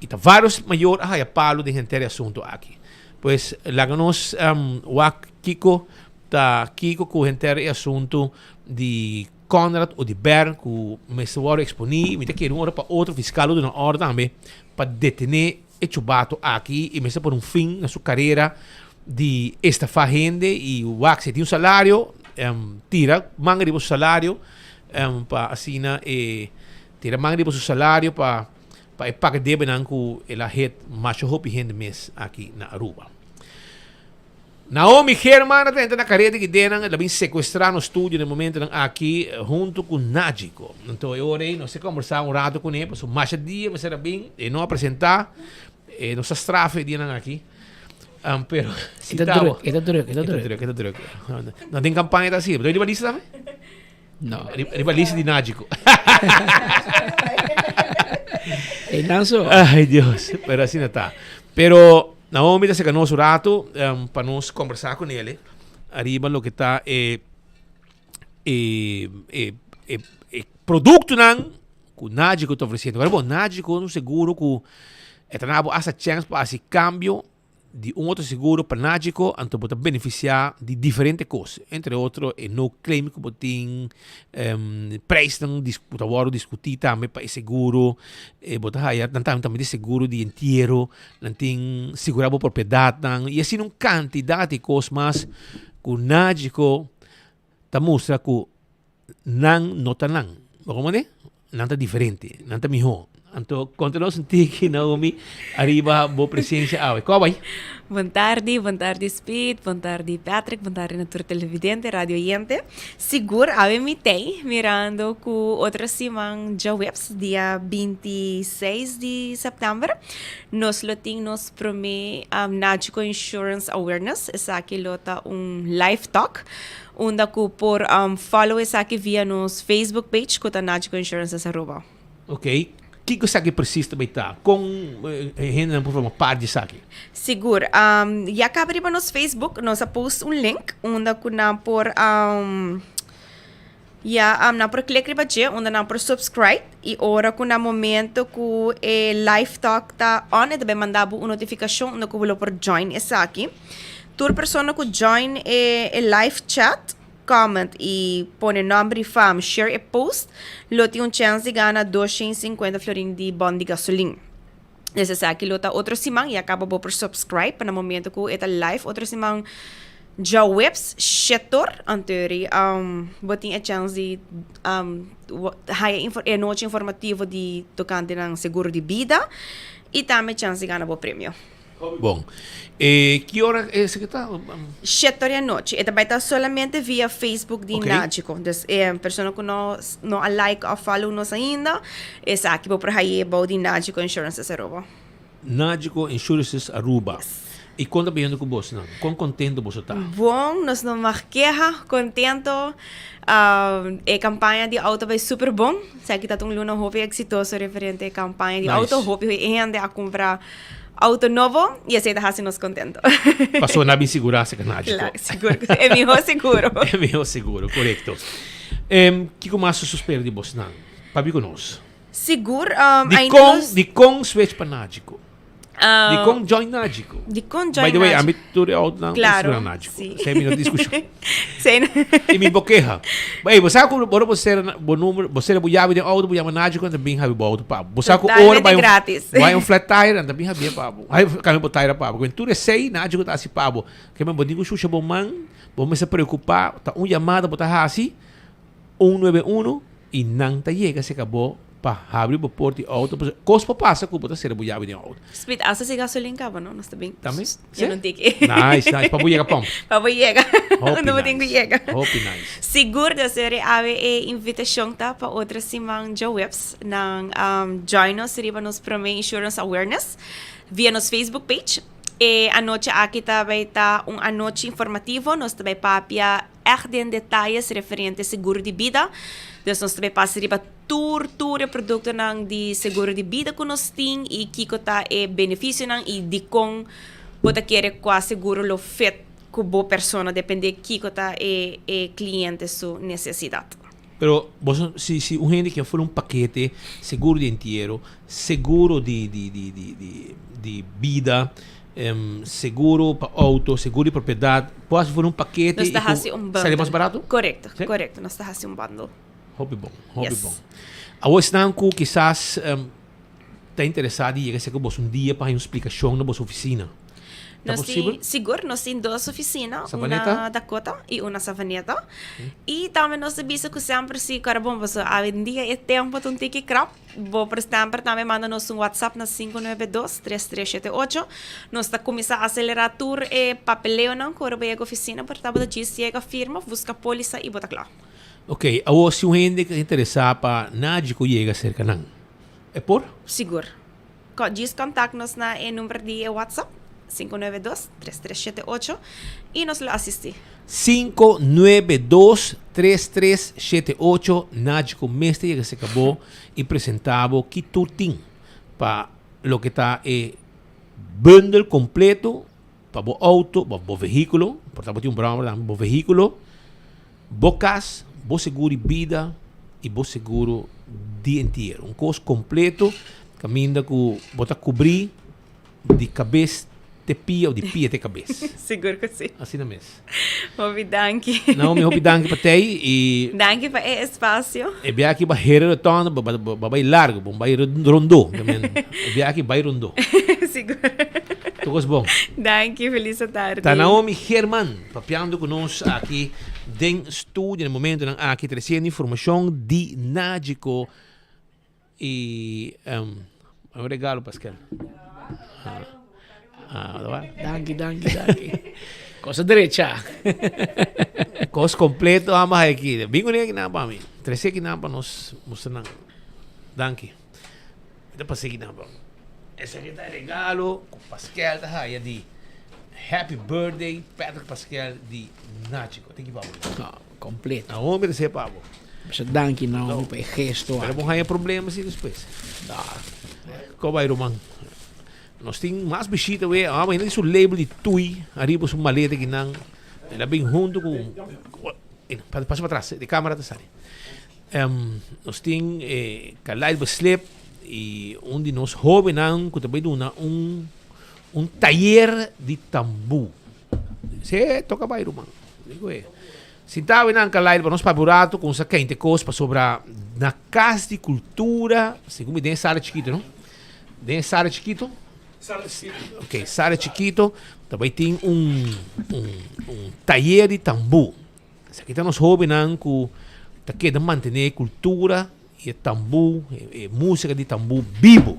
I ta varios mayor a haya palo den henter e asunto aki. Pues laga nos wak kiko ta kiko ku henter e asunto di Conrad Oduber ku mester wòrdu eksponí. Mi ta kere un ora pa otro fiskal lo duna òrdu tambe pa detené e chubato aki i mester pone un fin na su karera di estafá hende i wak si e tin un salario tira manga riba su salario pa asina e tira manga riba su salario pa pa e paga debenan ku el a het masha hopi hende mes aki na Aruba. Naomi Geerman a drenta na kareda di denan, el a bin sekuestrá nos studio na e momentonan aki huntu ku Najiko. Anto e ora ei nos a kombersá un rato kuné pasobra masha dia mester a bin, e no a presentá, e nos a straf e dianan aki. Pero si E ta druk, e ta druk, e ta E ta druk, e ta druk. No den kampaña ta así. Bo ta riba lista tambe? No. Riba lista di Najiko. Ei nan so. Ay Dios, pero asina ta. Pero Naomi ta seka nos un rato um, pa nos conversa con ele ariba loke ta e e e e, e productonan ku Najiko ta ofreciendo. Pero bon, Najiko no seguro ku e ta nabo hasta chance pa hasi cambio. di un otro seguro pa Nagico, anto bo ta beneficia di diferente cos, entre otro e no claim cu bo tin, prijsnan cu ta wordo discuti tambe pa e seguro, e bo ta haya nan tambe tambe di seguro di entiero, nan tin segura bo propiedadnan y asina un cantidad di cos mas cu Nagico ta mustra cu nan no ta nan. Bo comprende? Nan ta diferente, nan ta mihó. Anto konta nos un tiki, Naomi, ariba bo presencia awe. Kò bai? Bon tardi, bon tardi Speed, bon tardi Patrick, bon tardi na tur televidente, radio oyente. Sigur awe mi tei mirando ku otro siman djaweps, dia 26 di sèptèmber, nos lo tin nos promé Nagico Insurance Awareness. Esaki lo ta un live talk Unda cu por follow esaki via nos Facebook page cu ta Nagico Insurances Aruba. Ok, kico esaki precies ta bay ta? Con e hendenan por forma part di esaki? Sigur. Ya caba riba nos Facebook nos a post un link unda cu nan por ya nan por click riba dje unda nan por subscribe y ora cu na momento cu e live talk ta on e ta bay manda bo un notificacion unda cu bo lo por join esaki. Tur persona ku join e e live chat, comment i pone nòmber i fam, share e post, lo tin un chèns di gana 250 florin di bòn di gasolin. Dus esaki lo ta otro siman, ya kaba bo por subscribe pa na momento ku e ta live otro siman djaweps shetor, antori bo tin e chèns di haya e nochi informativo di tokante nan seguro di bida i tambe chèns di gana bo premio. Bon. E ki ora esaki ta? Shete ora di anochi. E ta bai ta solamente via Facebook di Nagico. Dus e persona ku no no a like of follow nos ainda, esaki bo por haye bou di Nagico Insurances Aruba. Nagico Insurances Aruba. I kon ta bayendo ku bosnan? Kon kontento boso ta? Bon, nos no mag keha. Kontento. E kampaña di outo bai super bon. Esaki ta un luna hopi eksitoso referente e kampaña di outo. Hopi hende a kumpra Auto nobo y esey ta haci nos contento. Paso na bin sigura se Nagico. Claro, sigur cu si. E miho seguro. E miho seguro, corecto. Kico mas su spera di bosnan? Papia cu nos. Sigur, ainda nos. Di con switch pa Nagico? Di con join Nagico? Di con join Nagico? By the way, ami tur e autonan ta sigura Nagico. Esey mi no discusion. Y mi bo keha. Ey, bo sa cu ora bo sera bo numero, bo sera bo yabi den auto, bo yama Nagico, nan ta bin habi bo auto pa bo. Bo sa cu ora bai un, bai un flat tire, nan ta bin habié pa bo. Hay cambia bo tire pa bo. Cu tur esey, Nagico ta haci pa bo. Ke men bo tin cu shusha bo man, bo mester preocupa, ta un yamada bo ta haci, un nuebe uno, y nan ta yega cerca bo pa habri bo port di auto pasobra cos por pasa cu bo ta cera bo yabi den auto. Speed, hasta si gasolin caba no, nos ta bin. Tambe? Ya no tiki. Nice, nice. Pa bo yega pump. Pa bo yega. Hopi Unda bo tin cu nice. yega. Hopi nice. Sigur ta ser e awe e invitacion ta pa otro siman djaweps nan join nos riba nos prome Insurance Awareness via nos Facebook page. E anochi aki ta bay ta un anochi informativo, nos ta bay papia Echt den detayes referente seguro di bida. Dus nos ta bay pasa riba tur tur e productonan di seguro di bida cu nos tin y kico ta e beneficionan y dicon bo ta kere cua seguro lo fit cu bo persona depende kico ta e e cliente su necesidad. Pero boso si si un hende kier fula un pakete seguro di entiero, seguro di di di di di di bida, seguro pa auto, seguro di propiedad, por hasi fula un pakete Nos ta hasi un bundle. Sali mas barato? Correcto, correcto, nos ta hasi un bundle. Hopi bon, hopi bon. Awor esnan ku kisas ta interesa di yega serka boso un dia pa haña un splikashon na boso ofisina. Ta Nos posibel? tin, sigur, nos tin dos oficina, Savaneta? una Dakota y una Savaneta. Y tambe nos ta bisa cu semper si cu era bon paso awendia e tempo ta un tiki krap, bo por semper tambe manda nos un WhatsApp na 592 3378. Nos ta cuminsa acelera tur e papeleonan cu ora bo yega oficina por tabata djis yega firma of busca polisa y bo ta cla. Ok, awor si un hende ta interesa pa naji cu yega cerca nan, e por? Sigur. Djis contact nos na e number di e WhatsApp, 592 3378, y nos lo asisti. 592 3378 Naji cu mester yega cerca bo y presenta bo ki tur tin pa loke ta e bundel completo pa bo auto, bo bo vehiculo, por ta bo tin un brommer tambe, bo vehiculo, bo cas, bo seguro di bida y bo seguro di entiero. Un cos completo caminda cu bo ta cubri di cabes. te pia of di pia te kabes. Sigur ku si. Asina mes. Hopi danki. Naomi, hopi danki pa tei i. Danki pa e espasio. E biaha aki ba hera rotonda, ba ba bai largo, bo bai rondó. E biaha aki bai rondó. Sigur. Tur kos bon. Danki, felis atardi. Ta Naomi Geerman papiando ku nos aki den studio na e momentonan aki tresiendo informashon di Nagico. I un regalo Pascal. Ah, danki, danki, danki. Cosa derecha. Cos completo ama aquí. Bingo ni aquí pa mi. Trece aquí pa nos mustra Danki. Ita pase aquí pa. Ese aquí ta regalo ku Pascal ta haya di Happy Birthday Patrick Pascal di Nachico. Thank you, Pablo. Ah, completo. Naomi rece pa bo. Masha danki Naomi pa e gesto Pero aki. bon haña problema si despues. Ko bai ruman. Nos tin mas bishita we. Ah, ma su label di Tui ariba su maleta kinan. El a bin hunto ku eh, pasa pa atras, de camera ta sali. Um, nos tin eh, Carlyle Beslip y un di nos hobennan ku ta bai duna un un tayer di tambú. Se toka bai ruman. Digo eh. Sinta awe nan Carlyle pa nos papia un rato con sa kente cos pasobra na Cas di Cultura, segun mi den e sala chikito no? Den e sala chikito? Sala chikito. Ok, sala chikito ta bay tin un un un tayer di tambú. Esaki ta nos hobennan cu ta keda mantene e cultura y e tambú, e musica di tambú bibo.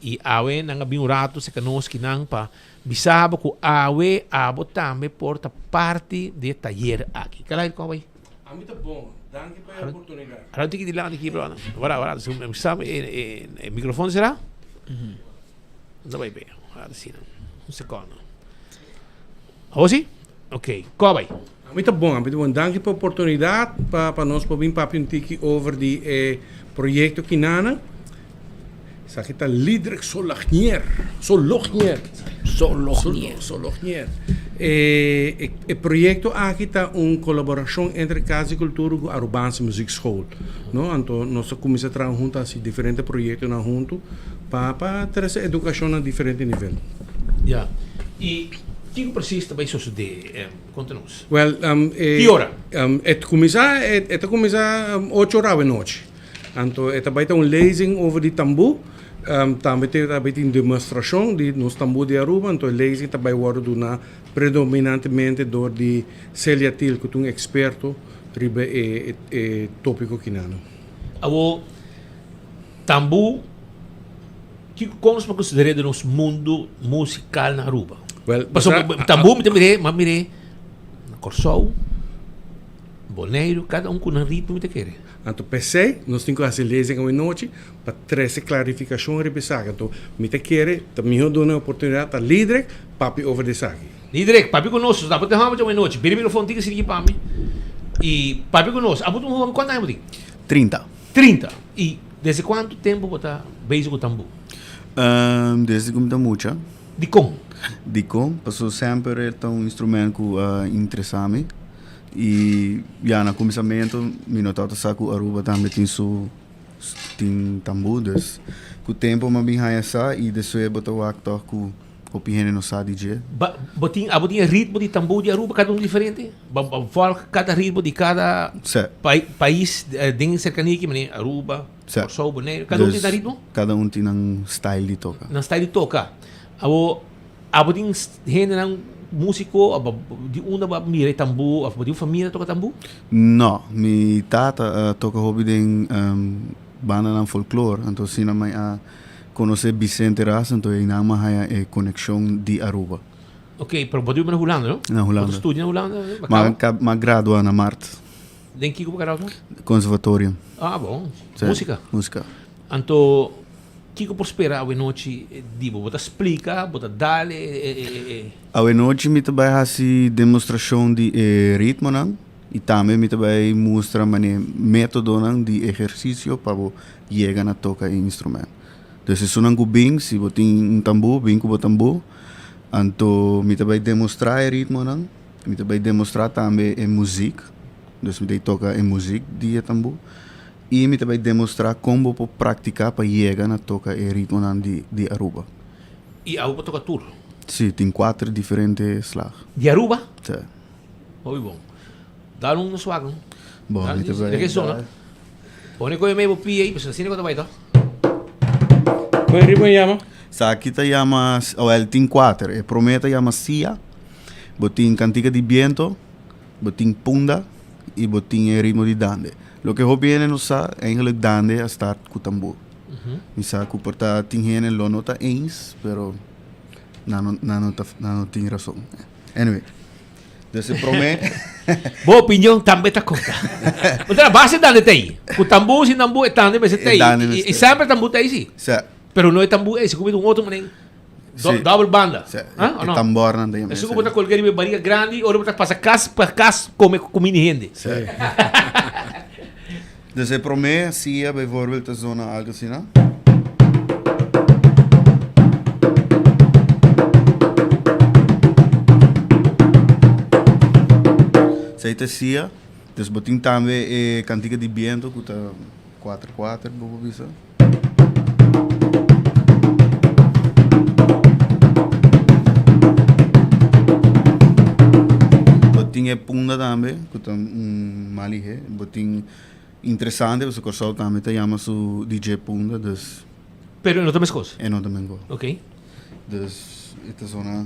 Y awe nan a bin un rato cerca nos kinan pa Bisa bo ku awe abo tambe por ta parti di e tayer aki. Kala hende kòm bai? Ami ta bon, danki pa e oportunidat. Hala un tiki dilanti aki bròda. Wara wara mi sa e mikrofon sera? No bai be. Wara asina. Un sekondo. Awor si? Ok, kòm bai? Ami ta bon, ami ta bon. Danki pa e oportunidat pa pa nos por bin papia un tiki over di e proyekto Kinana. Esaki ta Lidrek Solagnier, Solognier. Solognier. Solognier. E e e proyekto aki ta un kolaborashon entre Kas di Kultura ku Arubaanse Muziekschool, no. Anto nos a kuminsá traha huntu hasi diferente proyektonan huntu pa pa trese edukashon na diferente nivel. Ya. I kiko presis ta bai sosodé? Konta nos. Wèl, e. Ki ora? E ta kuminsá, e ta kuminsá ocho ora awe nochi. Anto e ta bai ta un lezing over di tambú. Tambe ta bai tin demostrashon di nos tambú di Aruba. Anto e lezing ta bai wòrdu duná predominantemente dor di Celia Thiel ku ta un eksperto riba e e tópiko kinan. Awor, tambú. Kiko kon nos por konsider'é den nos mundu musikal na Aruba? Well, Pasobra tambú mi ta mir'é, mi a mir'é na Kòrsou, Boneiru, kada un ku nan ritmo mi ta kere. Anto p'esei nos tin ku hasi lezing awenochi pa trese klarifikashon riba esaki. Anto mi ta kere ta mihó duna e oportunidat a Lidrek papia over di esaki. Lidrek, papia ku nos. Nos ta hòmber dje awenochi. Bira e mikrofon tin esaki pa mi i papia ku nos. Abo ta un hóben, kuantu aña bo tin? 30. 30. I Desde cuanto tempo bo ta bezig cu tambu? Desde cu mi ta mucha. Dicon? Dicon? Pasobra semper e ta un instrument cu a interesa mi y ya na cuminsamento mi no tabata sa cu Aruba tambe tin su tin tambu dus cu tempo mi a bin haya sa y despues bo ta wak toch cu Hopi hende no sa di dje. Ba, bo tin, abo tin e ritmo di tambú di Aruba kada un diferente? Ba, ba volg kada ritmo di kada Sè. pai, pais den serkania aki, manera Aruba, Sè. Kòrsou, Boneiru, kada un tin Dus, nan ritmo? kada un tin nan style di toka. Nan style di toka. Abo, abo tin hendenan músiko, abo di unda bo a mira e tambú, òf bo tin un famia ta toka tambú? No, mi tata a toka hopi den bandanan folklor, anto asina mi a Conoce Vicente Ras anto einan m'a haya e conexion di Aruba. Ok, pero bo ta biba na Hulanda, no? Na Hulanda. Bo ta studia na Hulanda? Bo M'a caba? m'a gradua na maart. Den kico bo gradua? Conservatorium. Ah, bon. Sí, Musica? Musica. Anto, kico por spera awenochi di bo? Bo ta splica, bo ta dal e, e, e, e. Awenochi mi ta bai haci demostracion di e ritmonan y tambe mi ta bai mustra mane metodonan di ehercicio pa bo yega na toka e instrument. Dus esunnan ku bin, si bo tin un tambú, bin ku bo tambú. Anto mi ta bai demostrá e ritmonan, mi ta bai demostrá tambe e muzik, dus mi ta bai toka e muzik di e tambú. I mi ta bai demostrá kon bo por praktiká pa yega na toka e ritmonan di di Aruba. I abo por toka tur? Si, tin kuater diferente slag. Di Aruba? Si. Hopi bon. Dal un swak no. Bon, mi ta bai. De ke zona? Pone koe mei bo pia ei, pasobra asina ku ta bai to. Koe ritmo e yama? Esaki ta yama, awel tin kuater. E prome ta yama Sia, bo tin Kantika di Biento, bo tin Punda i bo tin e ritmo di Dande. Loke hopi hende no sa, eigenlijk Dande a start ku tambor. Mi sa ku por ta tin hende lo no ta eens, pero nan no nan no ta nan no tin rason. Anyway, dus e prome. Bo opinion tambe ta konta. Bo ta na base Dande ta ei. Ku tambú sin tambú e tande mester ta ei. I semper tambú ta ei si. Pero no e tambú ei, si ku bini un otro manera. Sí. Double banda. Sí. Ah, o E no? tambornan ta yama Esun ese. ku bo ta kolga riba e bariga grandi, ora bo ta pasa kas pa kas kome kumini hende. Sí. Dus e promé sia bijvoorbeeld ta zona algo asina. Esei ta sia. Dus bo tin tambe e kantika di biento ku ta kuater kuater bo por bisa. Bo tin e punda tambe ku ta un malihé. Bo tin interesante pasobra Kòrsou tambe ta yama su DJ Punda dus. Pero e no ta meskos? E no ta meskos. Oké. Dus e ta zona.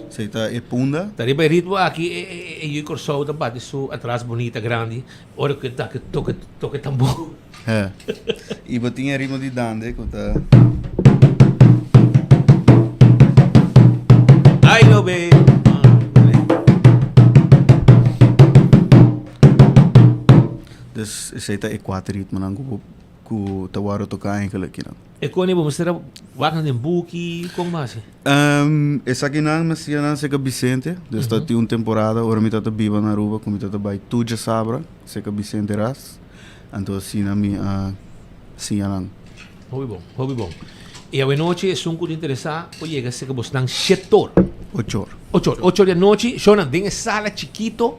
Esei ta e punda. Ta riba e ritmo aki e e e yu Kòrsou ta bati su atras bunita grandi ora ku e ta toka toka e tambor. He. I bo tin e ritmo di dande ku ta. Ai lo be. Dus esei ta e kuater ritmonan ku bo ku ta wòrdu toká enkele kinan. E koni bo mester a wak nan den buki kon bo hasi? Esakinan mi hasianan nan serka Vicente. Dus ta tin un temporada ora mi tabata biba na Aruba ku mi tabata bai tur djasabra serka Vicente Ras. Anto asina mi a siña nan. Hopi bon, hopi bon. I awenochi esun ku ta interesá por yega serka bosnan shet'or. Och'or. Och'or, och'or di anochi, shownan den e sala chikito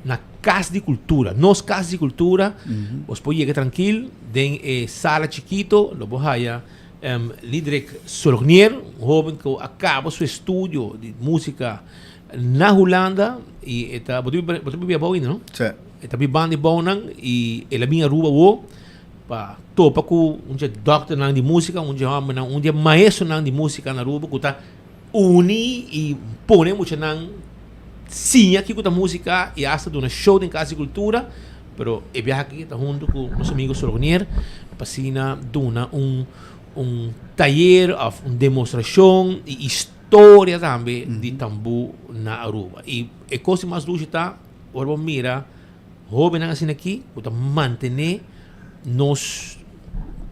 na Kas di Kultura. Nos Kas di Kultura, bos por yega trankil den e sala chikito, lo bo haya Lidrick Solognier, un hoben ku a kaba su estudio di músika na Hulanda i e ta, bo ta biba, bo ta biba abou ainda, no? Sí. E ta biba banda di bounan i el a bin Aruba awo pa topa ku un dje dòkternan di músika, un dje hòmbernan, un dje maestronan di músika na Aruba ku ta uni i pone muchanan siña kiko ta músika i asta duna show den Kas di Kultura. Pero e biaha aki ta huntu ku nos amigo Sorgonier pa asina duna un un tayer òf un demostrashon di istoria tambe di tambú na Aruba. I e kos di mas dushi ta ora bo mira hóbennan asina aki ku ta mantené nos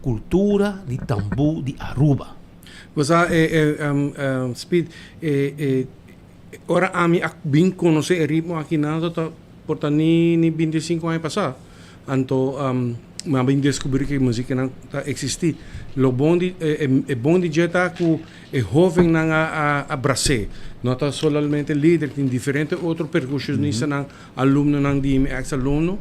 kultura di tambú di Aruba. Bo sa e e Speed e e ora ami a bin konosé e ritmo aki nan ta por ta ni ni binti sinku aña pasá anto mi a bin deskubrí ku e musikanan ta eksistí. Lo bon di e e bon di dje ta ku e hóvennan a a a bras'é. No ta solamente lider, tin diferente otro perkushonistanan, alumnonan di mi eks alumno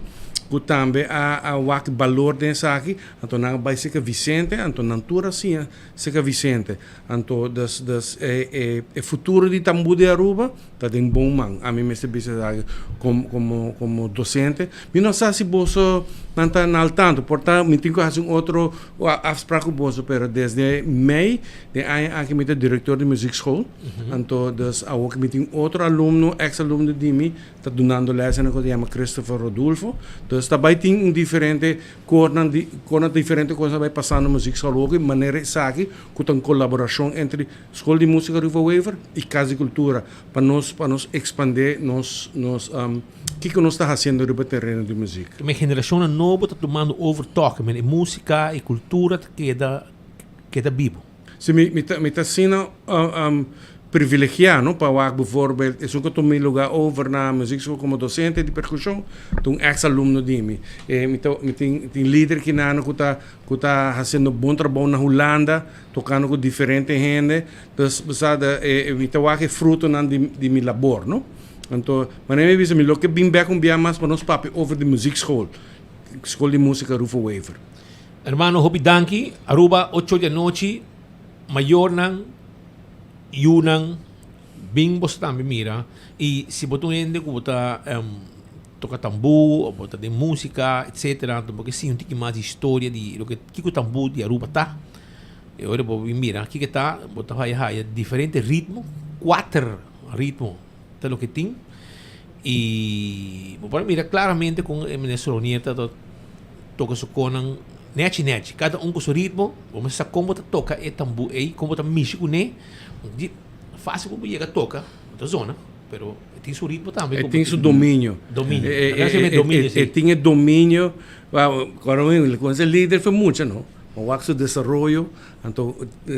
ku tambe a a wak balor den esaki. Anto nan a bai serka Vicente, anto nan tur a siña serka Vicente. Anto dus dus e e e futuro di tambú di Aruba ta den bon man. Ami mester bisa esaki komo komo komo docente. Mi no sa si boso nan ta na al tanto, por ta mi tin ku hasi un otro afspraak ku boso, pero desde mei den aña aki mi ta director di muziekschool. Anto dus awor ku mi tin otro alumno, ex alumno di mi ta dunando les en ku ta yama Christopher Rodulfo. Dus ta bai tin un diferente Kornan di kornan diferente kos a bai pasando muziekschool hopi manera esaki ku ta un kolaborashon entre Skol di Músika Rufo Wever i Kas di Kultura pa nos pa nos ekspandé nos nos kiko nos ta hasiendo riba tereno di muzik. Mi generashonnan nobo ta tumando over tòg, men e músika i kultura ta keda keda bibo. Si mi mi ta mi ta asina privilegiá no pa wak bijvoorbeeld esun ku tuma mi lugá over na muziekschool komo dosente di perkushon ta un eks alumno di mi. E mi ta mi tin tin lider kinano ku ta ku ta hasiendo bon trabou na Hulanda tokando ku diferente hende dus bo sa e mi ta wak e frutonan di di mi labor no. Anto, manera mi bisa, mi lo ke bin bek un bia mas pa nos papia over di muziekschool, School di Musica Rufo Wever. Hermano, hopi danki. Aruba, ocho di anochi, mayornan, yunan, bin boso tambe mira. Y si bo ta un hende cu bo ta toca tambú of bo ta den musica, etcetera, anto bo ke siña un tiki mas di historia di loke kico tambú di Aruba ta. E ora bo bin mira kiko ta, bo ta haya haya diferente ritmo, kuater ritmo ta loke tin. Y bo por mira claramente con e minister Ronier ta toca su conan nechi nechi. Cada un cu su ritmo, bo mester sa con bo ta toca e tambu ey, con bo ta mishi cune. Di facil cu bo yega toca, bo ta zona, pero e tin su ritmo tambe. E tin su dominio. Dominio. E tin e dominio. Cu e lider fe mucha no. Mi wak su desaroyo, anto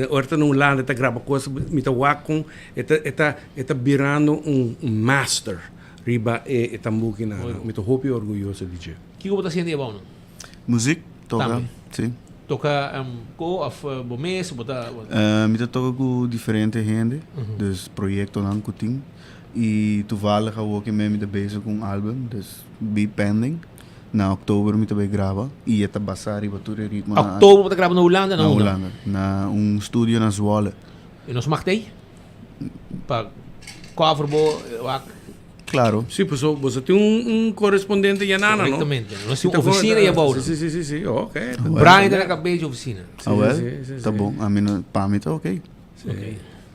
ora ta na Hulanda e ta graba kos, mi ta wak kon e ta e ta e ta birando un master riba e tambukinan. Mi ta hopi orguyoso di dje. Kiko bo ta hasiendo e abou nan? Muzik, toka, Tambe. si. Toka ko of bo mes bo ta. Mi ta toka ku diferente hende, dus proyektonan ku tin. I toevallig awor ke mi ta bezig ku un album, dus be pending. Na oktober mi ta bay graba y e ta basa riba tur e ritmonan aki. Oktober bo ta graba na Hulanda na unda? Na Hulanda, na un studio na Zwolle. Y nos mag t'ey? Pa cover bo wak? Claro. Si, paso boso tin un correspondente yanana, no? Correctamente. Nos tin un oficina y abou. Si, si, si, si, ok. Brian ta na cabes di oficina. Awel, ta bon. Ami no, pa mi ta ok. Ok.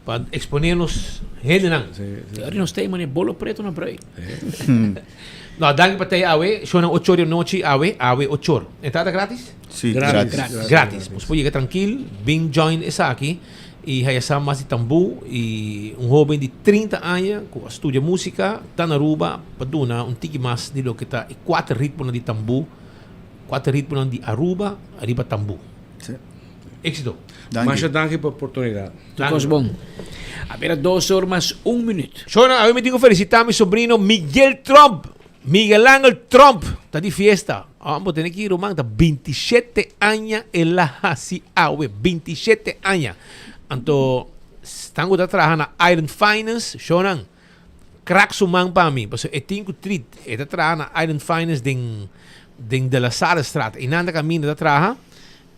Pa exponé nos hendenan. Ori nos ta mane bolo preto na brui. No, danki pa tei awe. Shownan ochor di anochi awe, awe ochor. Entrada gratis? Sí, gratis. Gratis. Bos por yega trankil, bin join esaki y haya sa mas di tambú y un hoben di 30 aña cu a studia musica ta na Aruba pa duna un tiki mas di loke ta e kuater ritmonan di tambú, kuater ritmonan di Aruba riba tambú. Sí. Éxito. Danki. Masha danki pa oportunidad. Tur cos bon. A bira dos or mas un minuut. Shona, awe mi tin cu felicita mi sobrino Miguel Tromp. Miguel Angel Tromp ta di fiesta. Ah, bo tene ki ruman, ta 27 aña el a haci awe. 27 aña. Anto, stan cu ta traha na Island Finance, shonan, krak su man pa mi. Pasobra e tin cu treat. E ta traha na Island Finance den, den De La Sallestraat. Einan ta caminda ta traha.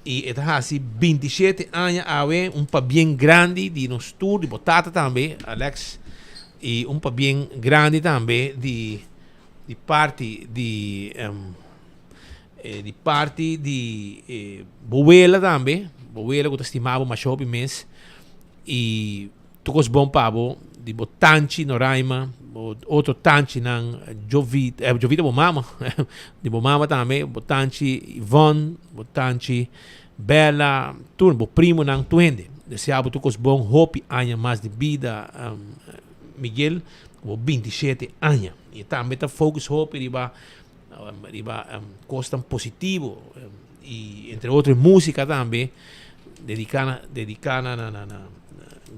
I e ta hasi bintishete aña awe, un pabien grandi di nos tur, di bo tata tambe, Alex, i un pabien grandi tambe di di parti di di parti di bo wela tambe, bo wela ku ta stima bo masha hopi mes, i Tur kos bon pa bo, di bo tanchi Noraima, bo otro tanchinan, Jovita, eh, Jovita bo mama, di bo mama tambe, bo tanchi Yvonne, bo tanchi Bella, tur, bo primonan, tur hende. Desea bo tur kos bon, hopi aña mas di bida, Miguel, bo 27 aña. I tambe ta focus hopi riba, riba kosnan positivo, i entre otro e musica tambe. Dedica na dedica na na na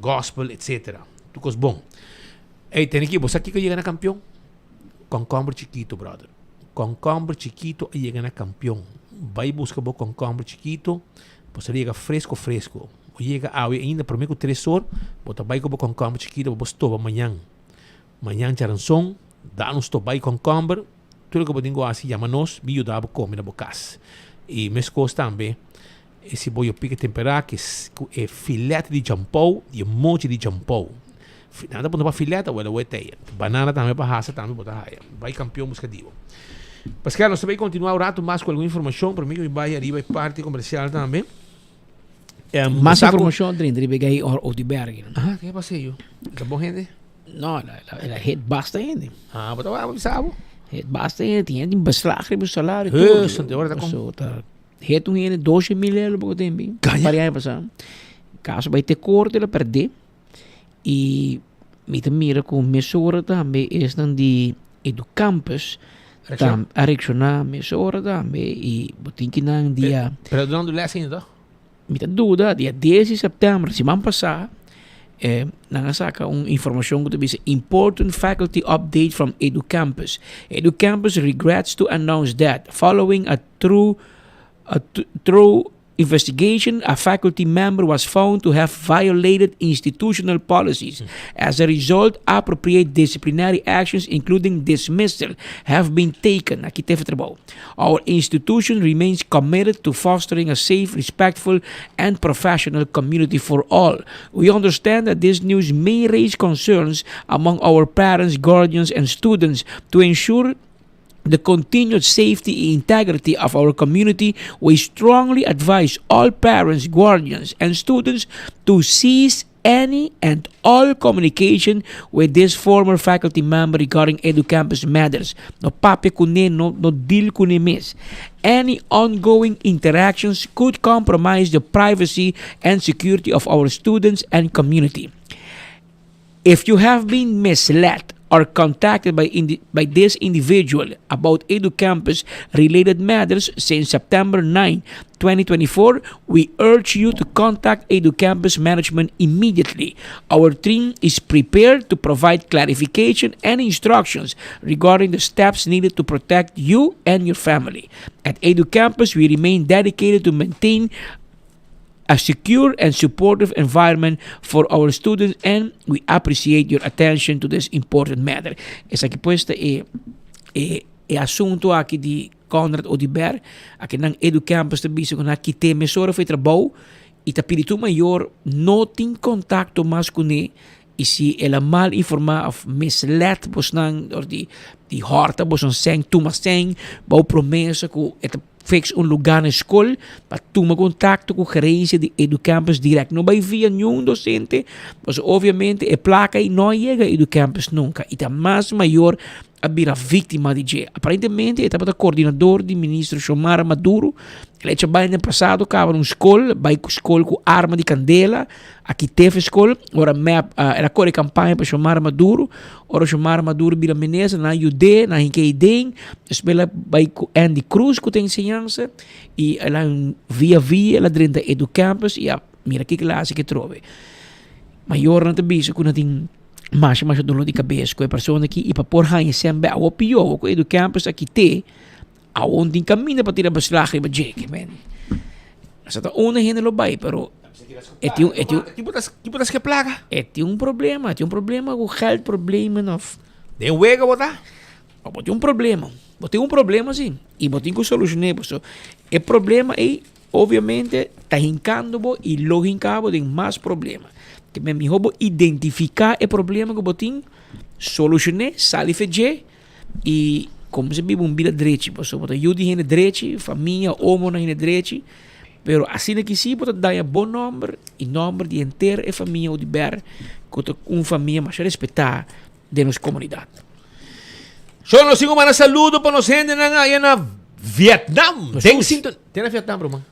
gospel etcetera. Tur cos bon. Ey tene ki bo sa kiko yega na campeon? Concomber chikito brother. Concomber chikito a yega na campeon. Bay busca bo concomber chikito, bo sa yega fresco fresco. Bo yega awe ainda prome cu tres or, bo ta bay cu bo concomber chikito pa bo stoba mañan. Mañan charanson, da nos stoba y concomber. Tur loke bo tin ku hasi yama nos, mi yuda bo kome na bo kas. I meskos tambe e siboyo pika temperá ku e filet di jampou i e mochi di jampou. Nan ta puntra pa filet, awel awor e tei. Banana tambe pa hasa tambe bo ta haya. Bai kampion buska di bo. Paskel, nos ta bai kontinuá un ratu mas ku algun informashon, pero mi ke mi bai ariba e parti komersial tambe. Mas informashon drinta riba e gai Oduberg. Aha, ke pasa ello? Ta bon hende? No, el a hit basta hende. Ah, bo ta wak bisa bo? Hit basta hende, tin hende tin beslag riba su salario. He, santo, ora ta kon. So, ta hit un hende 12 mil euro poko tempo. Gaña. Par aña pasá. Kaso bai te korte, el a perdé. I mi ta mira ku mesora tambe esnan di Educampus Reacciona? a reacciona mesora tambe i bo tin ki nan dia. Pero dunando les ainda toch? Mi ta duda, dia dies di sèptèmber, siman pasá, nan a saka un informashon ku ta bisa Important faculty update from Educampus. Educampus regrets to announce that following a through a through. investigation, a faculty member was found to have violated institutional policies. As a result, appropriate disciplinary actions, including dismissal, have been taken. Aki te trabou. Our institution remains committed to fostering a safe, respectful, and professional community for all. We understand that this news may raise concerns among our parents, guardians, and students to ensure the continued safety and integrity of our community, we strongly advise all parents, guardians, and students to cease any and all communication with this former faculty member regarding EduCampus matters. No papia kuné, no, no deal kuné mes. Any ongoing interactions could compromise the privacy and security of our students and community. If you have been misled or contacted by, indi- by this individual about EduCampus related matters since September 9, 2024, we urge you to contact EduCampus management immediately. Our team is prepared to provide clarification and instructions regarding the steps needed to protect you and your family. At EduCampus, we remain dedicated to maintain a secure and supportive environment for our students and we appreciate your attention to this important matter. Esaki pues ta e, e, e asunto aki di Conrad Oduber, aki nan EduCampus ta bisa ku nan a kit'é mesora for e trabou i ta pidi tur mayor no tin kontakto mas kuné i si el a mal informá òf misled bosnan dor di di hòrta boso sèn tuma sèn bou promesa ku e ta Fix un lugá na e skol pa tuma kontakto ku gerensia di EduCampus dirèkt. No bai via niun dosente, pasobra obviamente e plaka ei no a yega EduCampus nunka i ta mas mayor a bira víktima di dje. Aparentemente e tabata kordinador di ministro Xiomara Maduro. El a echa bai den pasado kaba na un skol, bai ku skol ku arma di kandela. Aki tefe skol, ora mep el a kore kampaña pa Xiomara Maduro, ora Xiomara Maduro bira minister nan a yud'é, nan a hink'é iden, despues el a bai ku Andy Cruz ku ta enseñansa i el a via via el a drenta Educampus i a mira kiko el a hasi atrobe. Mayornan ta bisa ku nan tin masha masha dolor di kabes ku e persona aki i pa por haña esei bek awor pió awor ku Educampus a kit'é Awor tin kaminda pa tira beslag riba dje, ke men. Esa ta unda hende lo bai, pero e tin e tin Ki bo ta ki bo ta ske plaga? E tin un problema, e tin un problema ku geldproblemen of. Den wega bo ta? Bo tin un problema, bo tin un problema si, i bo tin ku solushoné pasobra e problema ei obviamente ta hinkando bo i lo hinka bo den mas problema. Ke men mihó bo identifiká e problema ku bo tin, solushoné, sali fe dje. I komo si biba un bida drechi, pasobra bo ta yu di hende drechi, famia, omonan hende drechi, pero asina ki si bo ta daña bo nòmber i nòmber di henter e famia Oduber ku ta un famia masha respetá den nos komunidat. So nos tin ku manda saludo pa nos hendenan aya na Vietnam. Den sinto, te na Vietnam, ruman.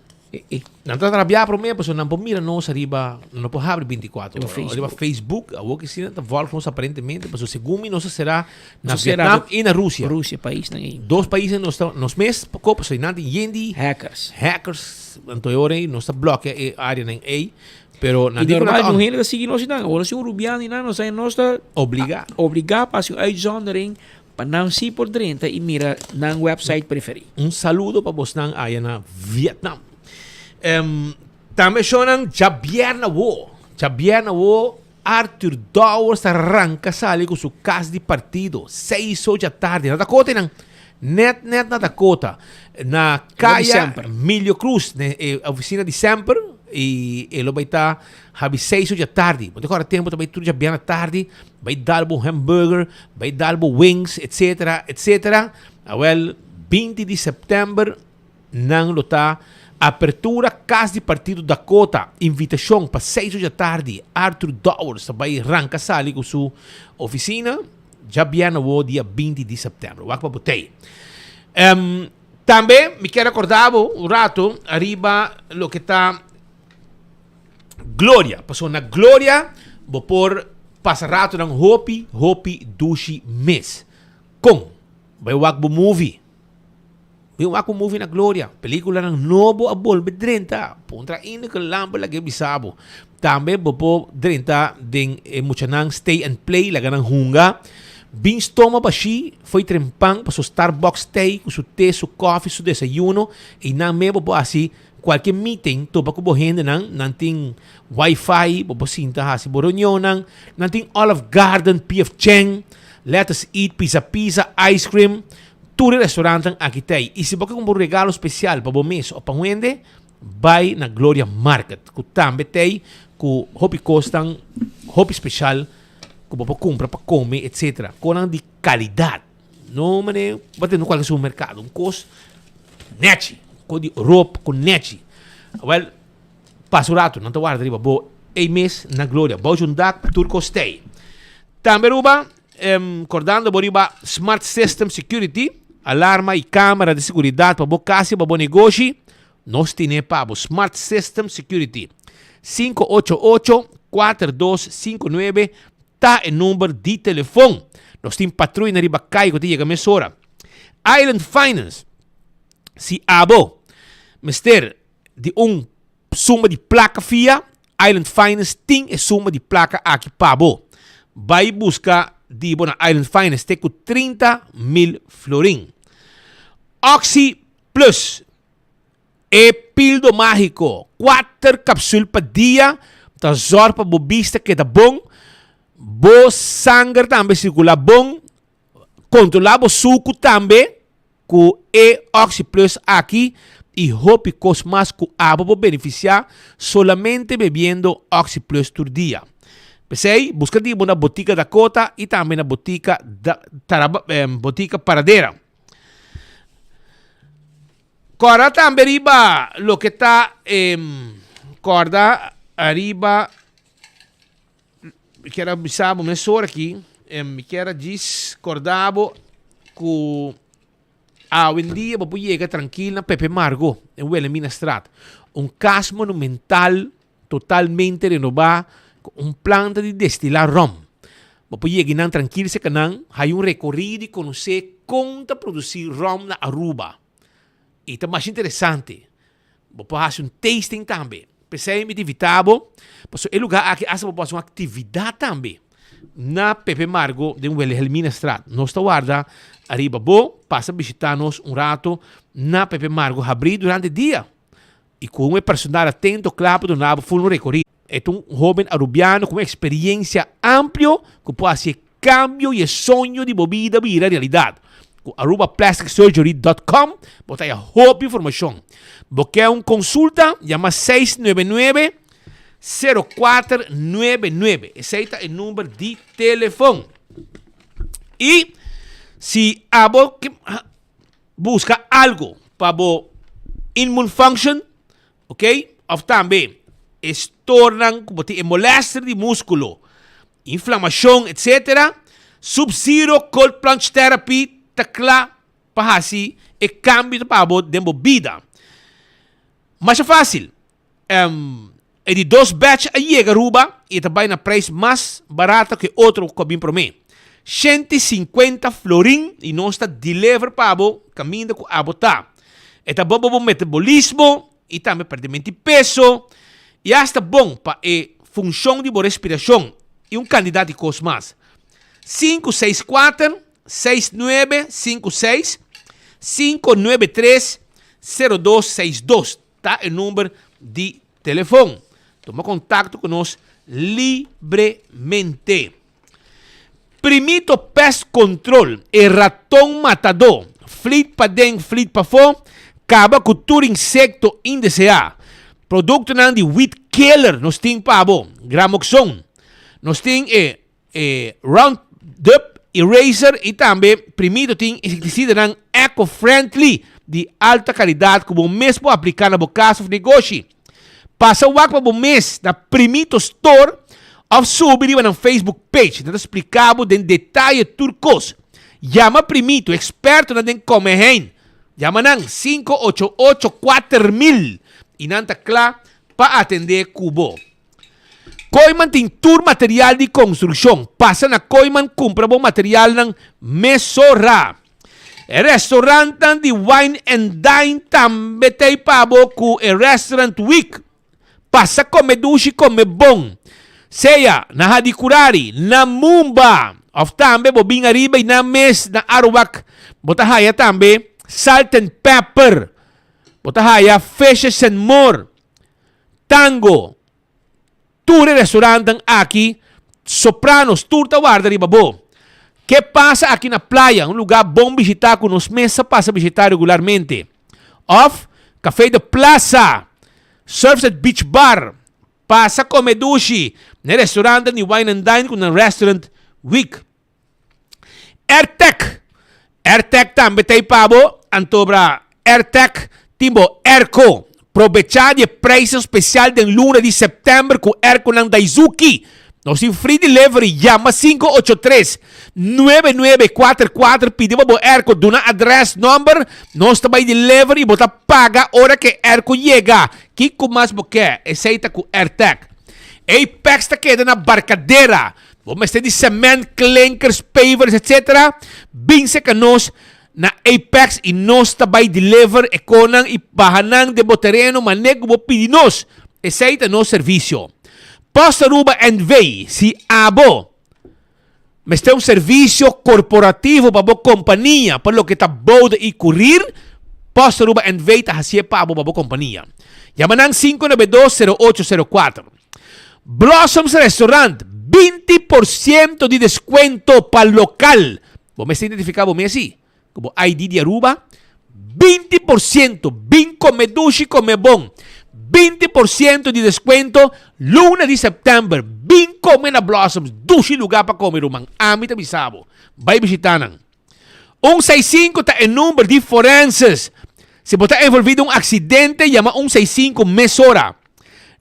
Nan ta rabia prome pasobra nan por mira nos ariba, nan no por habri 24 ora. Ariba Facebook, awor ki si nan ta volg nos aparentemente, pasobra segun mi nos a sera na Vietnam i na Rusia. Rusia, paisnan ei. Dos paisnan nos ta, nos mes poko, pasobra nan tin yen di Hackers. Hackers, anto e ora ei nos ta blokea e areanan ei, pero nan I di ku nan normal ta un hende ta sigui nos i nan, ora si un rubiano i nan, nos ta nos ta Obliga. Obliga pa hasi un uitzondering Pa nan sí por drenta i mira nan website preferí. Un saludo pa bosnan aya na Vietnam. Um, tambe shownan djabièrnè awo. Djabièrnè awo Arthur Dowers ta ranka sali ku su kas di partido. Seis ocho atardi na Dakota nan. Net net na Dakota. Na Kaya Milio Cruz, na e oficina di Semper. I e lo bai ta habi seis ocho atardi. Bo ta kòrda tempu ta bai tur djabièrnè atardi. Bai dal bo hamburger, bai dal bo wings, etc. Etc. Awel, 20 di september nan lo ta apertura Cas di Partido Dakota. Invitacion pa seis or djatardi. Arthur Dowers ta bai ranca sali cu su oficina djabièrnè awo dia 20 di september. Wak pa bo tei. Um, tambe mi kier recorda bo un rato ariba loke ta Gloria, pasobra na Gloria bo por pasa ratonan hopi, hopi dushi mes. Kon? Bai wak bo movie. Bai wak bo movie na Gloria. Peliculanan nobo a bolbe drenta. Puntra Ineke Lampe laga e bisa bo. Tambe bo por drenta den e muchanan stay and play, laga nan hunga. Bin stoma bashi fo'i trempan pasobra Starbucks tei ku su te, su kofi, su desayuno. Einan mes bo por hasi. Kualke meeting topa ku bo hendenan, nan tin wifi, bo por sinta hasi bo reunionnan. Nan tin Olive Garden, PF Chang, Let Us Eat, Pizza Pizza, Ice Cream. Tur e restaurantnan aki ta ei. I si bo ke kumpra un regalo spesial pa bo mes òf pa un hende, bai na Gloria Market, ku tambe ta ei ku hopi kosnan hopi spesial ku bo por kumpra pa kome, etsetera. Kosnan di kalidat. No mane bo ta tene kualke supermerkado. Un kos nechi. Un kos di rop ku nechi. Awel, pasa un ratu, nan ta warda riba bo ei mes na Gloria. Bou un dak, tur kos ta ei. Tambe Aruba. Kordando bo riba Smart System Security, alarma i kamera di seguridat pa bo kas i pa bo negoshi, nos tine pa bo. Smart System Security, 588 4259 ta e number di telefon. Nos tin patruina riba kai ku ta yega mesora. Island Finance, si abo mester di un suma di plaka fia, Island Finance tin e suma di plaka aki pa bo. Bai buska di bo na Island Finance te ku 30 mil florin. Oxi Plus, e pildo mágiko, kuater kapsul pa dia ta zòrg pa bo bista keda bon, bo sanger tambe sirkulá bon, Kontrolá bo suku tambe ku e OxyPlus aki i hopi kos mas ku abo por benefisiá solamente bebiendo OxyPlus tur dia. P'esei, buska di bo na Botika Dakota i tambe na Botika Botika Paradera. Kòrda tambe riba loke ta kòrda ariba. Mi kier a bisa bo mesora aki, mi kier a djis korda bo ku awendia bo por yega trankil na Pepe Margo den Wilhelminastraat. Un kas monumental totalmente renobá ku un planta di destilá ròm. Bo por yega einan trankil serka nan, haña un rekorido i konosé kon ta produsí ròm na Aruba. I ta masha interesante. Bo por hasi un tasting tambe. P'esei mi ta invitá bo, pasobra e lugá aki asta bo por hasi un aktividat tambe na Pepe Margo den Wilhelminastraat. Nos ta warda ariba bo, pasa bishitá nos un rato na Pepe Margo habrí durante dia i ku un personal atento kla pa duna bo ful un rekorido. E ta un hoben Arubiano ku un eksperiencia amplio ku por hasi e kambio i e soño di bo bida bira realidat. Ku arubaplasticsurgery dot com bo ta haya hopi informashon. Bo ke un konsulta? Yama 699 0499. Esei ta e number di telefon. I si abo ke buska algo pa bo immune function, Ok, of tambe e stornan ku bo tin e molester di muskulo, inflamashon etc. Sub Zero Cold Plunge Therapy ta kla pa hasi e kambio pa bo den bo bida. Masha fásil. E di dos batch a yega Aruba i e ta bai na prijs mas barata ku e otro ku a bin promé. 150 florin i nos ta deliver pa bo kaminda ku abo ta. E ta bon pa bo metabolismo i tambe perdimenti peso i asta bon pa e funshon di bo respirashon i un kantidat di kos mas. Sinku seis kuater, seis nuebe sinku seis, sinku nuebe tres, sero dos seis dos ta e number di telefon. Tuma kontakto ku nos libremente. Primito Pest Control, e raton matadó, flit paden, flit pafó, kaba ku tur insekto indeseá. Produktonan di weed killer nos tin pa bo, Gramoxone. Nos tin e e Roundup Eraser i tambe Primito tin insektisidanan eco-friendly di alta kalidat ku bo mes por apliká na bo kas òf negoshi. Pasa wak pa bo mes na Primito Store of subi riba nan Facebook page. Nan ta splika bo den detaye tur kos. Yama Primito, ekspertonan den kome hein. Yama nan 588 4000 i nan ta kla pa atende ku bo. Kooiman tin tur material di konstrukshon. Pasa na Kooiman kumpra bo materialnan mesora. E restaurantnan di Wine and Dine tambe ta ei pa bo ku e Restaurant Week. Pasa kome dushi, kome bon. Sea na Hadicurari, na Mumba of tambe bo bin ariba i nan mes na Aruwak bo ta haya tambe Salt and Pepper. Bo ta haya Fishes and More, Tango, Tur e restaurantnan aki, Sopranos, tur ta warda riba bo. Ke pasa aki na playa, un lugar bon bishita ku nos mes sa pasa bishita regularmente. Of, Café de Plaza, Surfside Beach Bar, pasa kome dushi na e restaurantnan di Wine and Dine ku nan Restaurant Week. Airtec, Airtec tambe ta ei pa bo, anto bra Airtec tin bo airco. Probecha di e prijsnan special den luna di september cu airconan Daizuki. Nos tin free delivery, yama 583 9944 pidi pa bo airco, duna adres, nomber, nos ta bay deliver y bo ta paga ora cu e airco yega. Kico mas bo ke? Esey ta cu Airtec. Apex ta keda na Barcadera. Bo mester di cement, klinkers, pavers etc. Bin serka nos na Apex y nos ta bay deliver e konan y baha nan den bo tereno mane ku bo pidi nos. Esey ta nos servicio. Post Aruba NV. Si abo mester un servicio corporativo pa bo compania pa loke ta bode y curir, Post Aruba NV. ta hacié pa bo pa bo compania. Yama nan 592 0804. Blossoms Restaurant, 20% di descuento pa local. Bo mester identifica bo mes si, cu bo ID di Aruba. 20%, bin come dushi, come bon. 20% di descuento luna di september. Bin come na Blossoms, dushi lugar pa come ruman. Ami ta bisa bo, bay bishita nan. Un seis sinku ta e number di forenses. Si bo ta envolvi den un aksidente, yama un seis sinku mesora.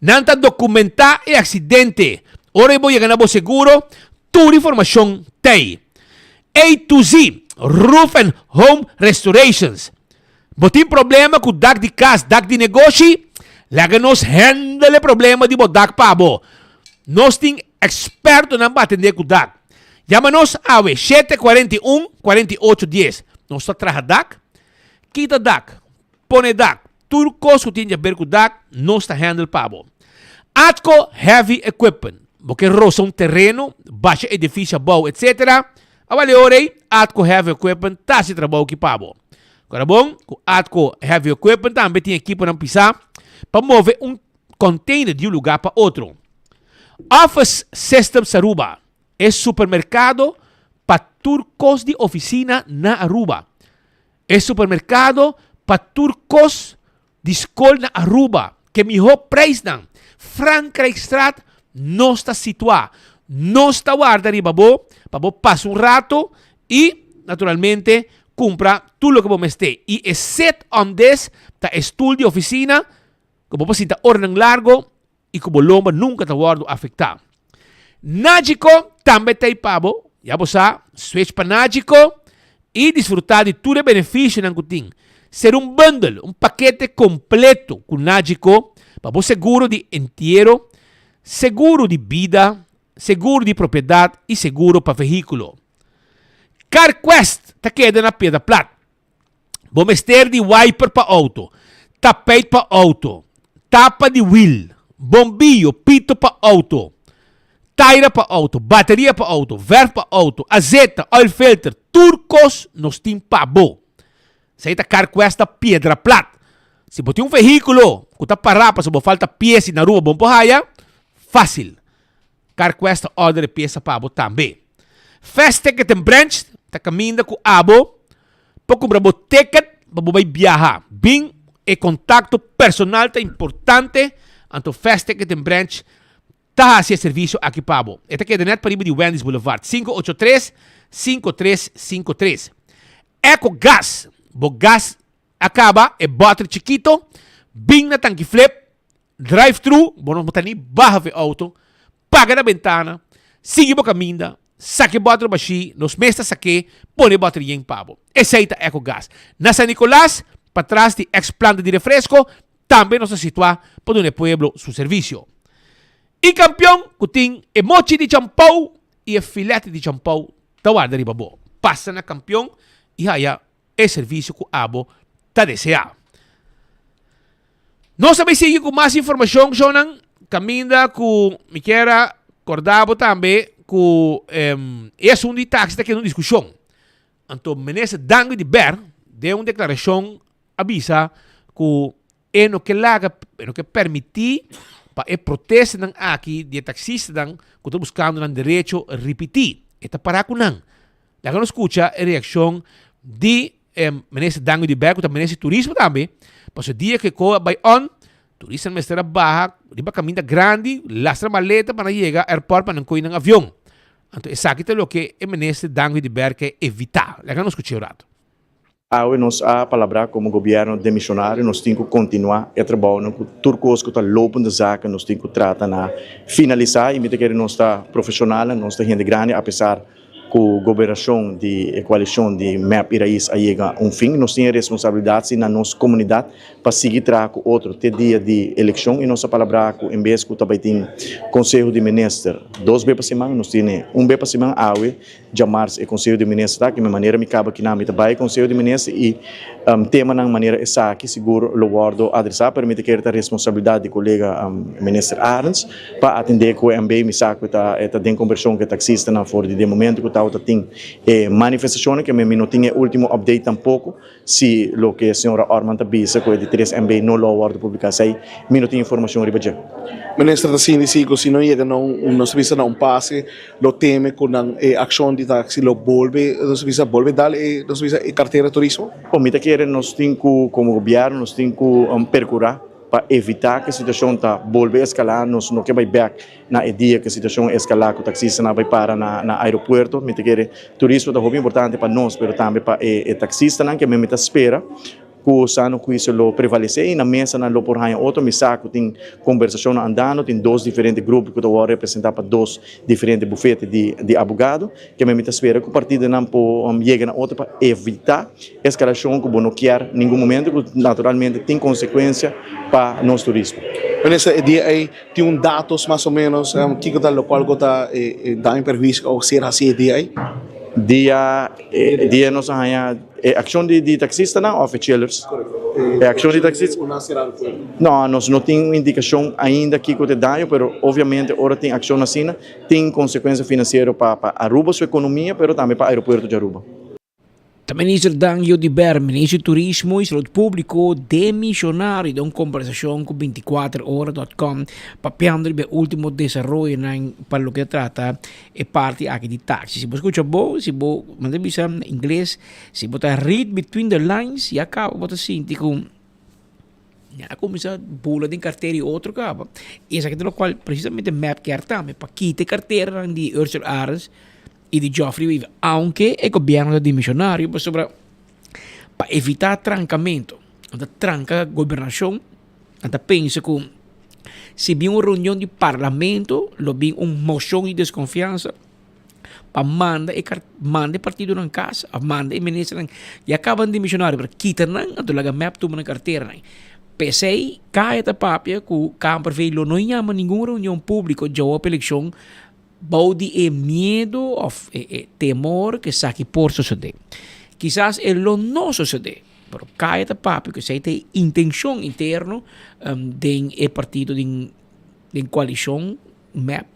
Nan ta dokumentá e aksidente. Ora bo yega na bo seguro, tur informashon t'ei. A to Z, Roof and Home Restorations. Bo tin problema ku dak di kas, dak di negoshi? Laga nos handle e problema di bo dak pa bo. Nos tin ekspertonan pa atendé ku dak. Yama nos awe, 741 48 10. Nos ta traha dak, kita dak, pone dak, tur kos ku tin di aber ku dak, nos ta handle pa bo. Atco Heavy Equipment, bo ke rosa un tereno, basha edifisio abou, etc. Awal e ora ei, Atco Heavy Equipment ta hasi trabou ki pa bo. Kora bon, ku Atco Heavy Equipment tambe tin ekiponan pisá pa move un container di un lugá pa otro. Office Systems Aruba, e supermerkado pa tur kos di ofisina na Aruba. E supermerkado pa tur kos di skol na Aruba ke mihó preisnan. Frankrijkstraat nos ta situá. Nos ta warda riba bo pa bo pasa un rato i naturalmente kumpra tur loke bo mester. I e sit on this ta e stul di ofisina ku bo por sinta oranan largo i ku bo lomba nunka ta wòrdu afektá. Nagico tambe ta ei pa bo, ya bo sa, switch pa Nagico i disfrutá di tur e benefisionan ku tin. Ser un bundle, un pakete kompleto ku Nagico pa bo seguro di entiero, seguro di bida, seguro di propiedat i seguro pa vehíkulo. CarQuest ta keda na Piedra Plat. Bo mester di wiper pa auto, tapijt pa auto, tapa di wiel, bombillo, pito pa auto, taira pa auto, bateria pa auto, verf pa auto, azeta, oil filter, tur kos nos tin pa bo. Esei ta CarQuest ta Piedra Plat. Si bo tin un vehíkulo ku ta pará pasobra bo falta pies i na Aruba bo no por haya, fásil. CarQuest ta order e piesa pa bo tambe. Fast Ticket and Branch ta kaminda ku abo por kumpra bo ticket pa bo bai biaha. Bin e kontakto personal ta importante, anto Fast Ticket and Branch ta hasi e servisio aki pa bo. E ta keda net pariba di Wendy's Boulevard, 583 5353. Eco Gas, bo gas a kaba, e bòter chikito, bin na tanki flip, Drive thru, bo no ta ni baha for e auto, paga na bentana, sigui bo caminda, saca e boter bashi, nos mes ta saque, pone e boter yen pa bo. Esey ta Ecogas. Na San Nicolas, patras di ex planta di refresco, tambe nos ta situa pa duna e pueblo su servicio. Y campeon cu tin e mochi di champou y e filet di champou ta warda riba bo. Pasa na campeon y haya e servicio cu abo ta desea. Nos ta bay sigui cu mas informacion, shownan, caminda cu mi kier a corda bo tambe cu e asunto di taxi ta keda un discusion. Anto Minister Dangui de Ber den un declaracion a bisa cu. E no ke laga, e no ke permití pa e protestanan aki di e taksistanan ku ta buskando nan derecho ripití. E ta pará ku nan. Laga nos skucha e reakshon di e minister Dangui Oduber ku ta minister di turismo tambe, pasobra dia ku e ko a bai on, turistanan mester a baha riba kaminda grandi, lastra maleta pa nan yega airport pa nan kohe nan avion. Anto esaki ta loke e minister Dangui Oduber ke evitá. Laga nos skuch'é un rato. Awe nos a palabrá komo gobièrnu demishonario nos tin ku kontinuá e trabounan ku tur kos ku ta lopende zaken nos tin ku trata na finalisá i mi ta kere nos ta profeshonalnan nos ta hende grandi apesar ku gobernashon di e koalishon di mep i rais a yega un fin nos tin e responsabilidat si na nos komunidat pa sigui traha ku otro te dia di elekshon i nos a palabrá ku en bes ku ta bai tin konseho di minister dos be pa siman nos tene un be pa siman awe Djamars e Konseho di Minister ta aki, mi manera mi kaba kinan mi ta bai e Konseho di Minister i temanan manera esaki sigur lo wòrdu adresá, pero mi ta kere ta responsabilidat di kolega Minister Arends pa atendé ku e MB. Mi sa ku e ta e ta den kombershon ku e taksistanan for di den momento ku tabata tin e manifestashonnan ke mi no tin e último update tampoko. Si loke señora Orman ta bisa ku e di tres MB no lo a wòrdu publiká esei, mi no tin informashon riba dje. Minister ta sinti si ku si no yega na un nos ta bisa na un pase lo teme ku nan e akshon di taksi lo bolbe nos ta bisa bolbe dal e nos ta bisa e kartera turismo? Bon mi ta kere nos tin ku komo gobièrnu nos tin ku perkurá pa evitá ku e situashon ta bolbe eskalá nos no ke bai bèk Na e dia ku e situashon eskalá ku taksistanan a bai para na na aeropuerto, mi ta kere turismo ta hopi importante pa nos, pero tambe pa e e taksistanan ke mi ta spera ku sano huisio lo prevalesé i na mesanan lo por haña otro. Mi sa ku tin kombersashonnan andando, tin dos diferente grupo ku ta wòrdu representá pa dos diferente bufete di di abogado, ke mi ta spera ku partidonan por yega na otro pa evitá Eskalashon ku bo no kier ningun momento ku naturalmente tin konsekuensia pa nos turismo. Minister, e dia ei tin un datos mas o menos kiko ta lokual ku ta daño perhuisio o ser hasi e dia ei? Dia dia nos a haña e akshon di di taksistanan òf e chillers? E akshon di taksista? No, nos no tin un indikashon ainda kiko ta e daño, pero obviamente ora tin akshon asina tin konsekuensia finansiero pa pa Aruba su ekonomia pero tambe pa aeropuerto di Aruba. Ta Minister Dan Jodiber, Minister di Turismo y Salud Publico demisionario den un conversacion cu 24ora dot com papiando riba e ultimo desaroyonan pa loke ta trata e parti aki di taxi. Si bo scucha bo, si bo, manda bisa na ingles, si bo ta read between the lines ya caba bo ta sinti cu ya a cuminsa bula den cartera di otro caba. Y esaki ta locual precisamente mep kier tambe, pa kita e carteranan di Ursula Arends y di Geoffrey Wever, aunke e gobierno ta dimisionario pasobra pa evita trancamento, nan ta tranca gobernacion, nan ta pensa cu si bin un reunion di parlamento lo bin un mocion di desconfiansa pa manda e manda e partidonan casa of manda e ministernan ya caba dimisionario pero kita nan anto laga mep tuma nan carteranan. P'esey Kaya ta papia cu Kamperveen lo no yama ningun reunion publico djawo pa eleccion Bou di e miedu òf e e temor ku esaki por sosodé. Kisas e lo no sosodé, pero kaya ta papia ku esei ta e intenshon interno den e partido den den koalishon mep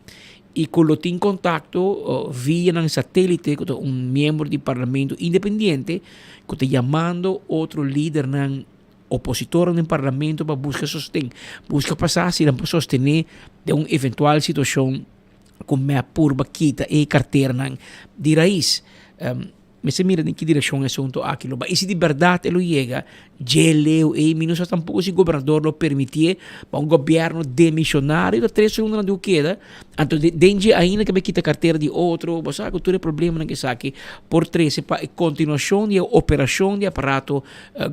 i ku lo tin kontakto via nan satélite ku ta un miembro di parlamento independiente ku ta yamando otro lidernan Opositornan den parlamento pa buska sosten, buska pa sa si nan por sostené den un eventual situashon ku mep purba kita e karteranan di rais. Mester mira den ki direkshon e asuntu aki lo bai. I si di bèrdat e lo yega dje leu ei, mi no sa tampoko si gobernador lo permitié pa un gobièrnu demisionario ta tres rundanan di ku keda, anto den dje ainda ke bai kita kartera di otro, bo sa ku tur e problemanan ku esaki por trese pa e kontinuashon di e operashon di e aparato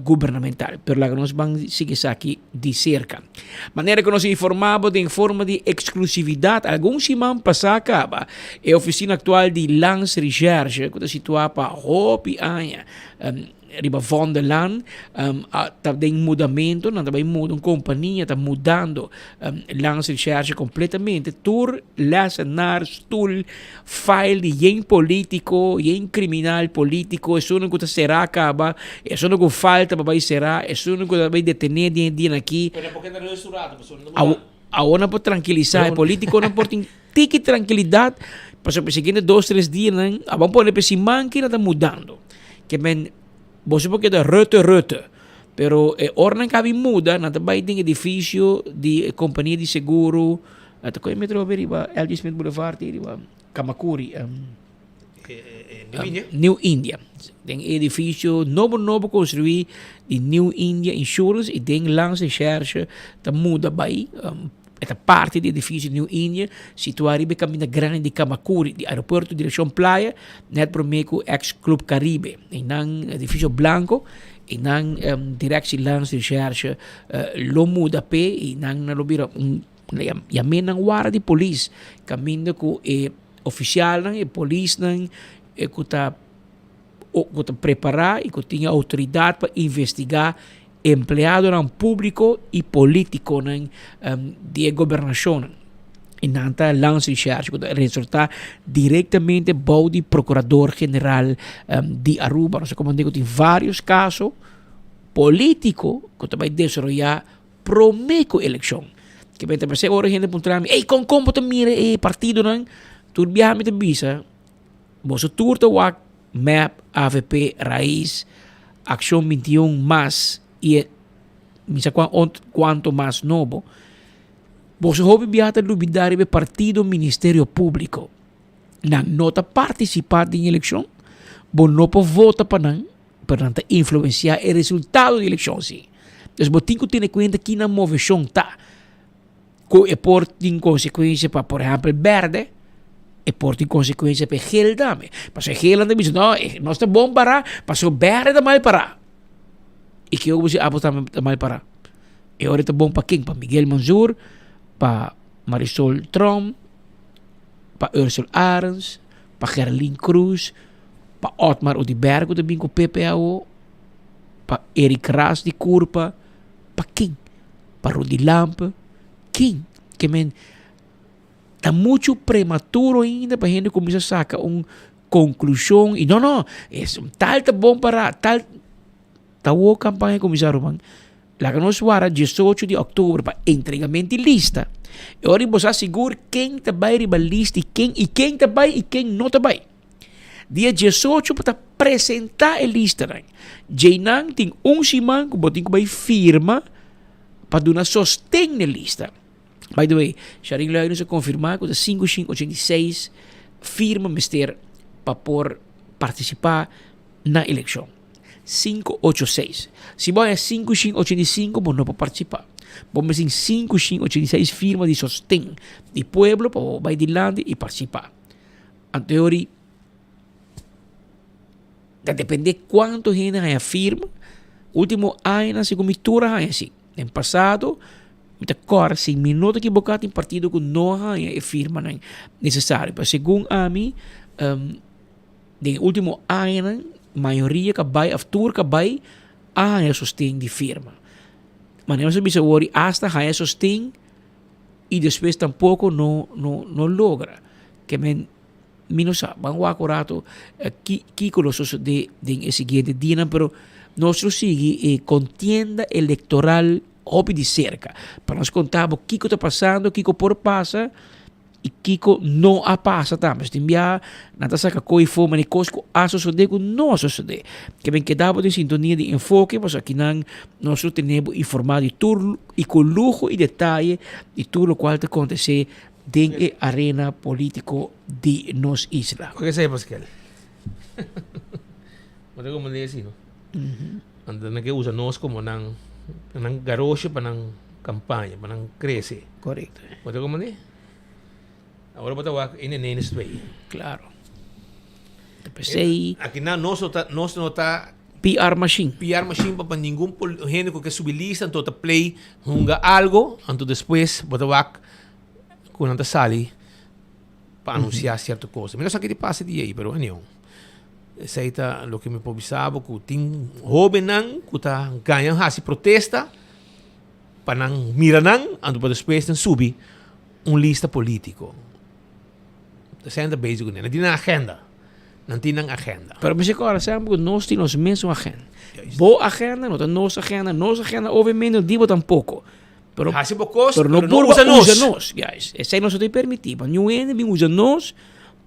gubernamental. Pero laga nos ban sigui esaki di serka. Manera ku nos a informá bo den forma di eksklusividat algun siman pasá kaba, e ofisina aktual di Landsrecherche ku ta situá pa hopi aña riba Vondellaan ta den mudamentu. Nan ta bai muda un kompania ta mudando Landsrecherche kompletamente. Tur lèsenar, stul, File di yen politico, yen criminal politico, esunnan cu ta cera caba, esunnan cu falta pa bay cera, esunnan cu ta bay detene den e dianan aki. Pero por keda rust un rato, pasobra no ta muda. Awor nan por trankilisa, e politiconan por tin tiki trankilidad, pasobra e siguiente dos, tres dianan, a ban pone pa e siman ki nan ta mudando. Ke men, boso por keda Rutte, Rutte. Pero e ora nan kabi muda, nan ta bai den edifisio di e kompania di seguro, ta koe metro awe riba LG Smith Boulevard ei riba Kamakuri. New India? New India. Den e edifisio nobo nobo konstruí di New India Insurance i den Landsrecherche ta muda bai. E ta parti di edifisio New India, situá riba e kaminda grandi di Kamakuri, di aeropuerto direkshon Playa, nèt promé ku eks Club Caribe. Einan edifisio blanko, einan Directie Landsrecherche lo muda p'e i nan lo bira un yam'é nan wara di polis, kaminda ku e ofisialnan, e polisnan ku ta ku ta prepará i ku tin e outoridat pa investigá empleadonan públiko i polítikonan di e gobernashonnan. I nan ta Landsrecherche ku ta resortá direktamente bou di Prokurador General di Aruba. Nos a komprendé ku tin vários kaso polítiko ku ta bai desaroyá promé ku elekshon. Ke men ta pensé ora hende puntra mi, ey kon kon bo ta mira e partidonan? Tur biaha mi ta bisa, boso tur ta wak Mep, avp, Raiz, Accion 21, Mas y e mi sa cuan ot cuanto mas nobo. Boso hopi biaha ta lubida riba e partido Ministerio Publico. Nan no ta participa den eleccion, bo no por vota pa nan, pero nan ta influencia e resultado di eleccion si. Dus bo tin cu tene cuenta ki nan movecion ta. Ku e por tin konsekuensia pa por ehèmpel bèrdè, e por tin konsekuensia pa e gel tambe. Pasobra e gelnan ta bisa, no, nos ta bon pará, pasobra bèrdè ta mal pará. I ke bo si abo tambe ta mal pará? E ora ta bon pa ken? Pa Miguel Manzoor, pa Marisol Tromp, pa Ursel Arends, pa Gerlien Croes, pa Otmar Oduber ku ta bin ku PPAO, pa Eric Ras di Curpa, pa ken? Pa Rudy Lampe, ken? Ke men ta muchu prematuro ainda pa hende kuminsá saka un konklushon i no no, es tal ta bon para tal. Ta wou kampaña kuminsá ruman. Laga nos wara diesocho di òktober pa entregamento di lista. E ora bo sa sigur ken ta bai riba lista i ken i ken ta bai i ken no ta bai. Dia diesocho bo ta presentá e listanan. Djeinan tin un siman ku bo tin ku bai firma pa duna sosten na e lista. By the way, Sharin Luijendus a konfirmá ku ta sinku shin ochenta i seis firma mester pa por partisipá na elekshon. Sinku ocho seis. Si bo haña sinku shin ochenta i sinku bo no por partisipá. Bo mester tin sinku shin ochenta i seis firma di sosten di pueblo pa bo bai dilanti i partisipá. Anteori ta depende cuanto hende haya firma. Ultimo añanan segun mi tur a haya si. Den pasado mi ta kòrda si mi no ta ekiboká tin partido ku no a haya e firmanan nesesario. Pero segun ami den e ultimo añanan mayoria ka bai òf tur ka bai a haya sosten di firma. Manera nos a bisa awor asta haya sosten. y despues tampoco no no no logra ke men mi no sa ban wak un rato ki kiko lo sosode den e siguiente dianan pero nos lo sigui e contienda electoral hopi di cerca pa nos conta bo kiko ta pasando kiko por pasa y kiko no a pasa tambe. Tin bia nan ta saca coy for mane cos cu a sosode cu no a sosode. Ke men keda bo den sintonia di Enfoke pasobra akinan nos lo tene bo informa di tur y cu luho y detaye di tur locual ta acontece den e arena politico di nos isla. Oke esei Pascal. Bo ta como lesi no. Anto nan ke usa nos como nan nan garoshi pa nan campaña, pa nan crece. Correcto. Bo ta como di? Ahora bo ta wak in en eens twee. Claro. Ta pesey. Aki nan nos no ta nos no ta PR machine. PR machine pa pa ningun hende ku ke subi lista anto ta play hunga algo anto despues bo ta wak ku nan ta sali pa anuncia cierto cosa. Mi no sa ki di pasa di ei pero anyhow. Esei ta loke mi por bisa bo ku tin hobennan ku ta gaña hasi protesta pa nan mira nan anto pa despues nan subi un lista politico. Esei nan ta bezig kuné. Nan tin nan agenda. Nan tin nan agenda. Pero mi kòrda semper ku nos tin nos mesun agenda. Bo agenda no ta nos agenda, nos agenda obviamente no di bo tampoko. Pero, Hasi bo kos, pero no por usa nos. Usa nos, guys. Esei nos no ta permití. Pa niun hende bin usa nos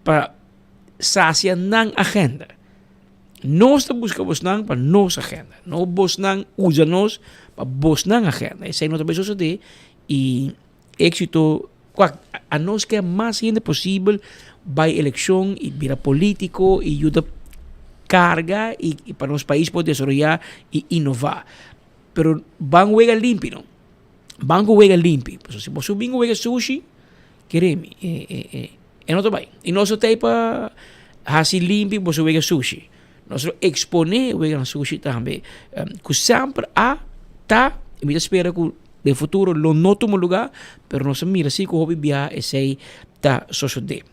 pa sacia nan agenda. Nos ta buska bosnan pa nos agenda, no bosnan usa nos pa bosnan agenda. Esei no ta bai sosodé i éksito kua a nos ke mas hende posibel bai elekshon i bira polítiko i yuda karga i pa nos pais por desaroyá i inová. Pero ban wega limpi no, ban ku wega limpi. Pasobra si boso bin ku wega sushi, kere mi, e no ta bai. I nos no ta ei pa hasi limpi boso wega sushi. Nos lo eksponé weganan sushi tambe, ku semper a ta, i mi ta spera ku den futuro lo no tuma lugá, pero nos a mira si ku hopi biaha esei ta sosodé.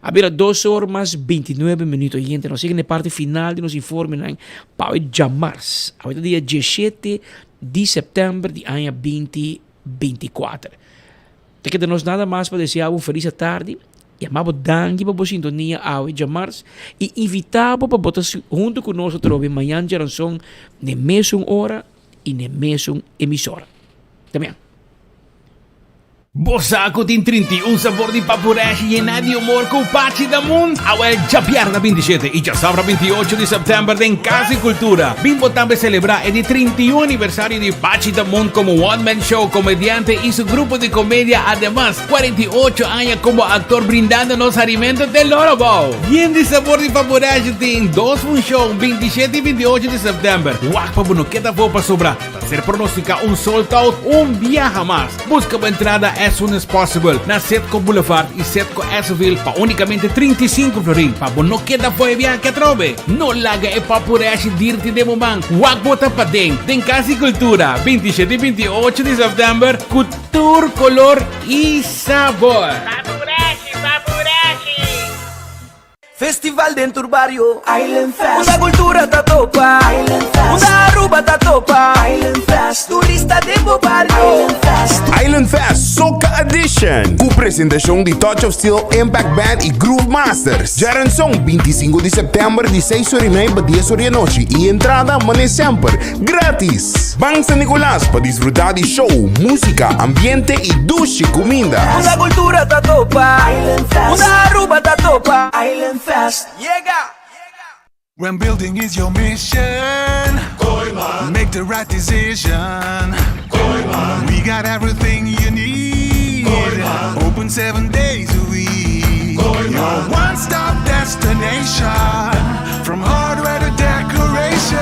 A bira dos or mas bintinuebe minuut oyente, nos yega na e parti final di nos informenan pa awe djamars. Awe ta dia dieshete di sèptèmber di aña binti bintikuater. Ta keda nos nada mas pa desea bo un felis atardi, yama bo danki pa bo sintonia awe djamars i invita bo pa bo ta huntu ku nos atrobe mañan djaranson n'e mesun ora i n'e mesun emisora. Ta bien. Bo sa ku tin 31 sabor di papureshi yená di humor ku Pachi Damun? Awel djabièrnè 27 i djasabra 28 di sèptèmber den Kas di Kultura. Bin bo tambe selebrá e di 31 aniversario di Pachi Damun komo one man show, komediante i su grupo di komedia. Ademas, 48 aña komo aktor brindando nos harimentu te loro bou. Yen di sabor di papureshi tin dos funshon, 27 i 28 di sèptèmber. Wak pa bo no keda afó pasobra ta ser pronosticá un sold out un biaha mas. Busca bo entrada as soon as possible na Setco Boulevard y Setco Esseville pa unicamente 35 florin pa bo no keda for e viahe atrobe. No laga e papureshi dirti den bo man. Wak bo ta paden den Cas di Cultura 27 y 28 di september cu tur color y sabor. Papureshi, papureshi! Festival den tur bario Island Fest Unda cultura ta topa Island Fest Unda Aruba ta topa Island Fest Turista den bo bario Island Fest Island Fest Soca Edition Cu presentacion di Touch of Steel, Impact Band y Groove Masters. Djaranson 25 di september di 6 ora y mei pa 10 ora di anochi y entrada mane semper gratis. Ban San Nicolas pa disfruta di show, musica, ambiente y dushi cuminda. Unda cultura ta topa Island Fest Unda Aruba ta topa Island Fest Yega! When building is your mission Kooyman Make the right decision Kooyman We got everything you need Kooyman Open seven days a week Kooyman Your one-stop destination From hardware to decoration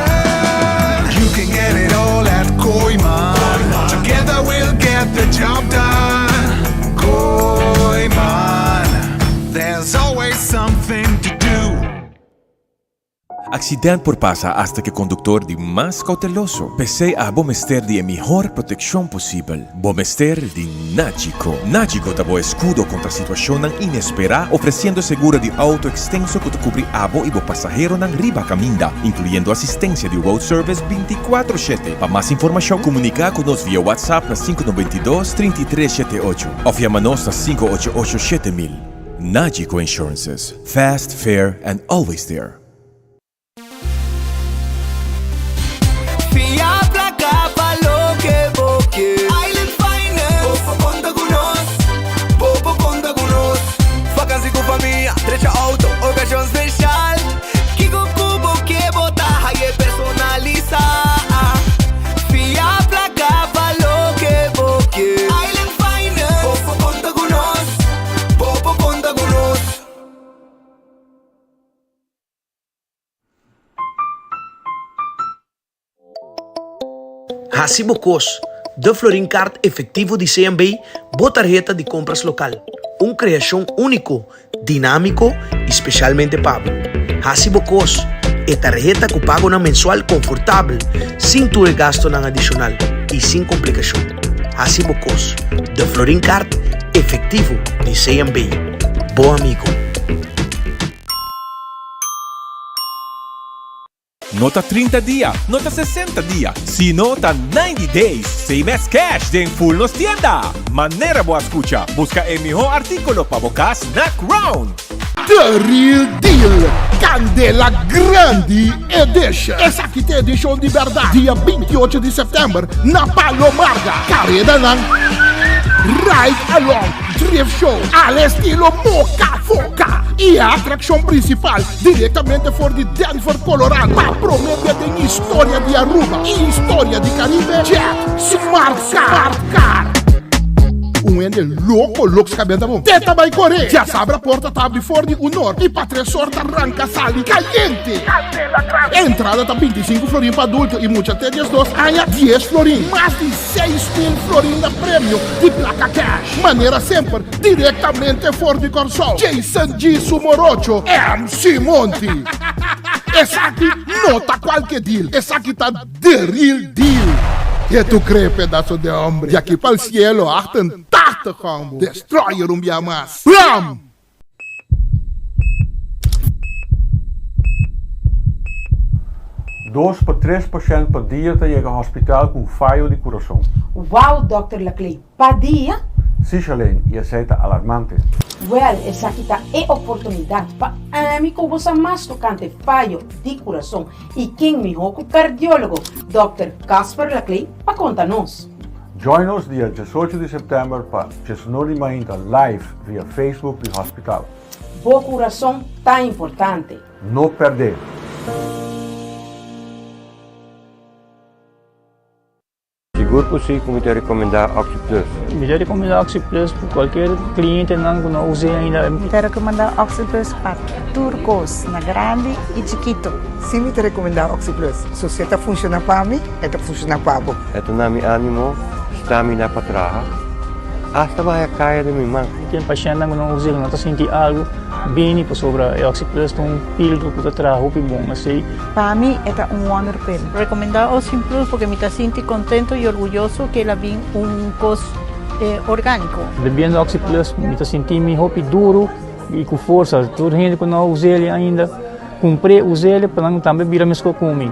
You can get it all at Kooyman Together we'll get the job done Kooyman There's always something to do Accident por pasa hasta cu e conductor di mas cauteloso. P'esey abo mester di e mihor proteccion posibel. Bo mester di Nagico. Nagico ta bo escudo contra situacionnan inespera, ofreciendo seguro di auto extenso cu ta cubri abo y bo pasaheronan riba caminda, incluyendo asistencia di road service binticuatro shete. Pa mas informacion, comunica cu nos via WhatsApp na sinku noventa i dos, trinta i tres shete ocho of yama nos na sinku ocho ocho shete mil. Nagico Insurances, fast, fair and always there. Fia placa pa loke bo ke. Island Finance. Bo por conta cu nos. Bo por conta cu nos. Vakantie cu famia, drecha auto, ocasion special. Kico cu bo ke bo ta haye personalisa. Fia placa pa loke bo ke. Island Finance. Bo por conta cu nos. Bo por conta cu nos. Hasi bo kos, De Florin Card Efectivo di CMB, bo tarheta di compras local. Un creacion unico, dinamico y specialmente pa bo. Hasi bo kos, e tarheta cu pagonan mensual confortabel, sin tur e gastonan adicional y sin complicacion. Hasi bo kos, De Florin Card Efectivo di CMB, bo amigo. No ta 30 dia, no ta 60 dia, sino ta 90 days same as cash den full nos tienda! Manera bo a scucha, busca e miho articulo pa bo cas na Crown! The Real Deal, Candela Grandi Edition. Esaki ta edicion di berdad, dia 28 di september na Palo Marga. Caredanan. Ride Along, Drift Show, al estilo Moca Foca y e atraccion principal directamente for di Denver, Colorado, pa prome bia den historia di Aruba y historia di Caribe, Jet Smart Car. Un hende loco loks cabenta bon. Te ta bay core. Djasabra porta ta abri for di un or y pa tres or ta ranca sali cayente. Entrada ta 25 florin pa adulto y mucha te 12 aña 10 florin. Mas di 6,000 florin na premio di placa cash. Manera semper directamente for di Corsou. Jason G. Su morocho MC Monty. Esaki no ta cualke deal. Esaki ta the real deal. Ke tu cree pedazo de hombre. Di aki pa'l cielo 88 combo. Destroyer un bia mas. Blam! Dos pa tres pashènt pa dia ta yega hòspital ku un fayo di kurason. Wow, Dòkter Laclay, pa dia? Sí, Shalane, i esei ta alarmante. Wèl, esaki ta e oportunidat pa ami ku bo sa mas tokante fayo di kurason i ken mihó ku kardiólogo Dòkter Casper Laclay pa konta nos. Join nos dia diesocho di sèptèmber pa diesnor di mainta live via Facebook di Hospital. Bo kurason ta importante. No pèrdè! Sigur ku si ku mi ta rekomendá OxyPlus. Mi ta rekomendá OxyPlus pa kualkier klientenan ku no a us'é ainda. Mi ta rekomendá OxyPlus pa tur kos, na grandi i chikito. Si mi ta rekomendá OxyPlus. So si e ta funshoná pa mi, e ta funshoná pa bo. E ta na mi ánimo, stamina pa traha, asta baha kaya den mi man. Tin pashèntnan ku no usa, ku no ta sinti algu, bini pasobra e OxyPlus ta un pildo ku ta traha hopi bon. Esei. Pa mi e ta un wonderpil. Rekomendá OxyPlus porque mi ta sinti kontento i orguyoso ku el a bin un kos orgániko. Bebiendo OxyPlus mi ta sinti mi hopi duru i ku forsa. Tur hende ku no a us'el ainda. Kumpr'é, us'el pa nan tambe bira meskó ku mi.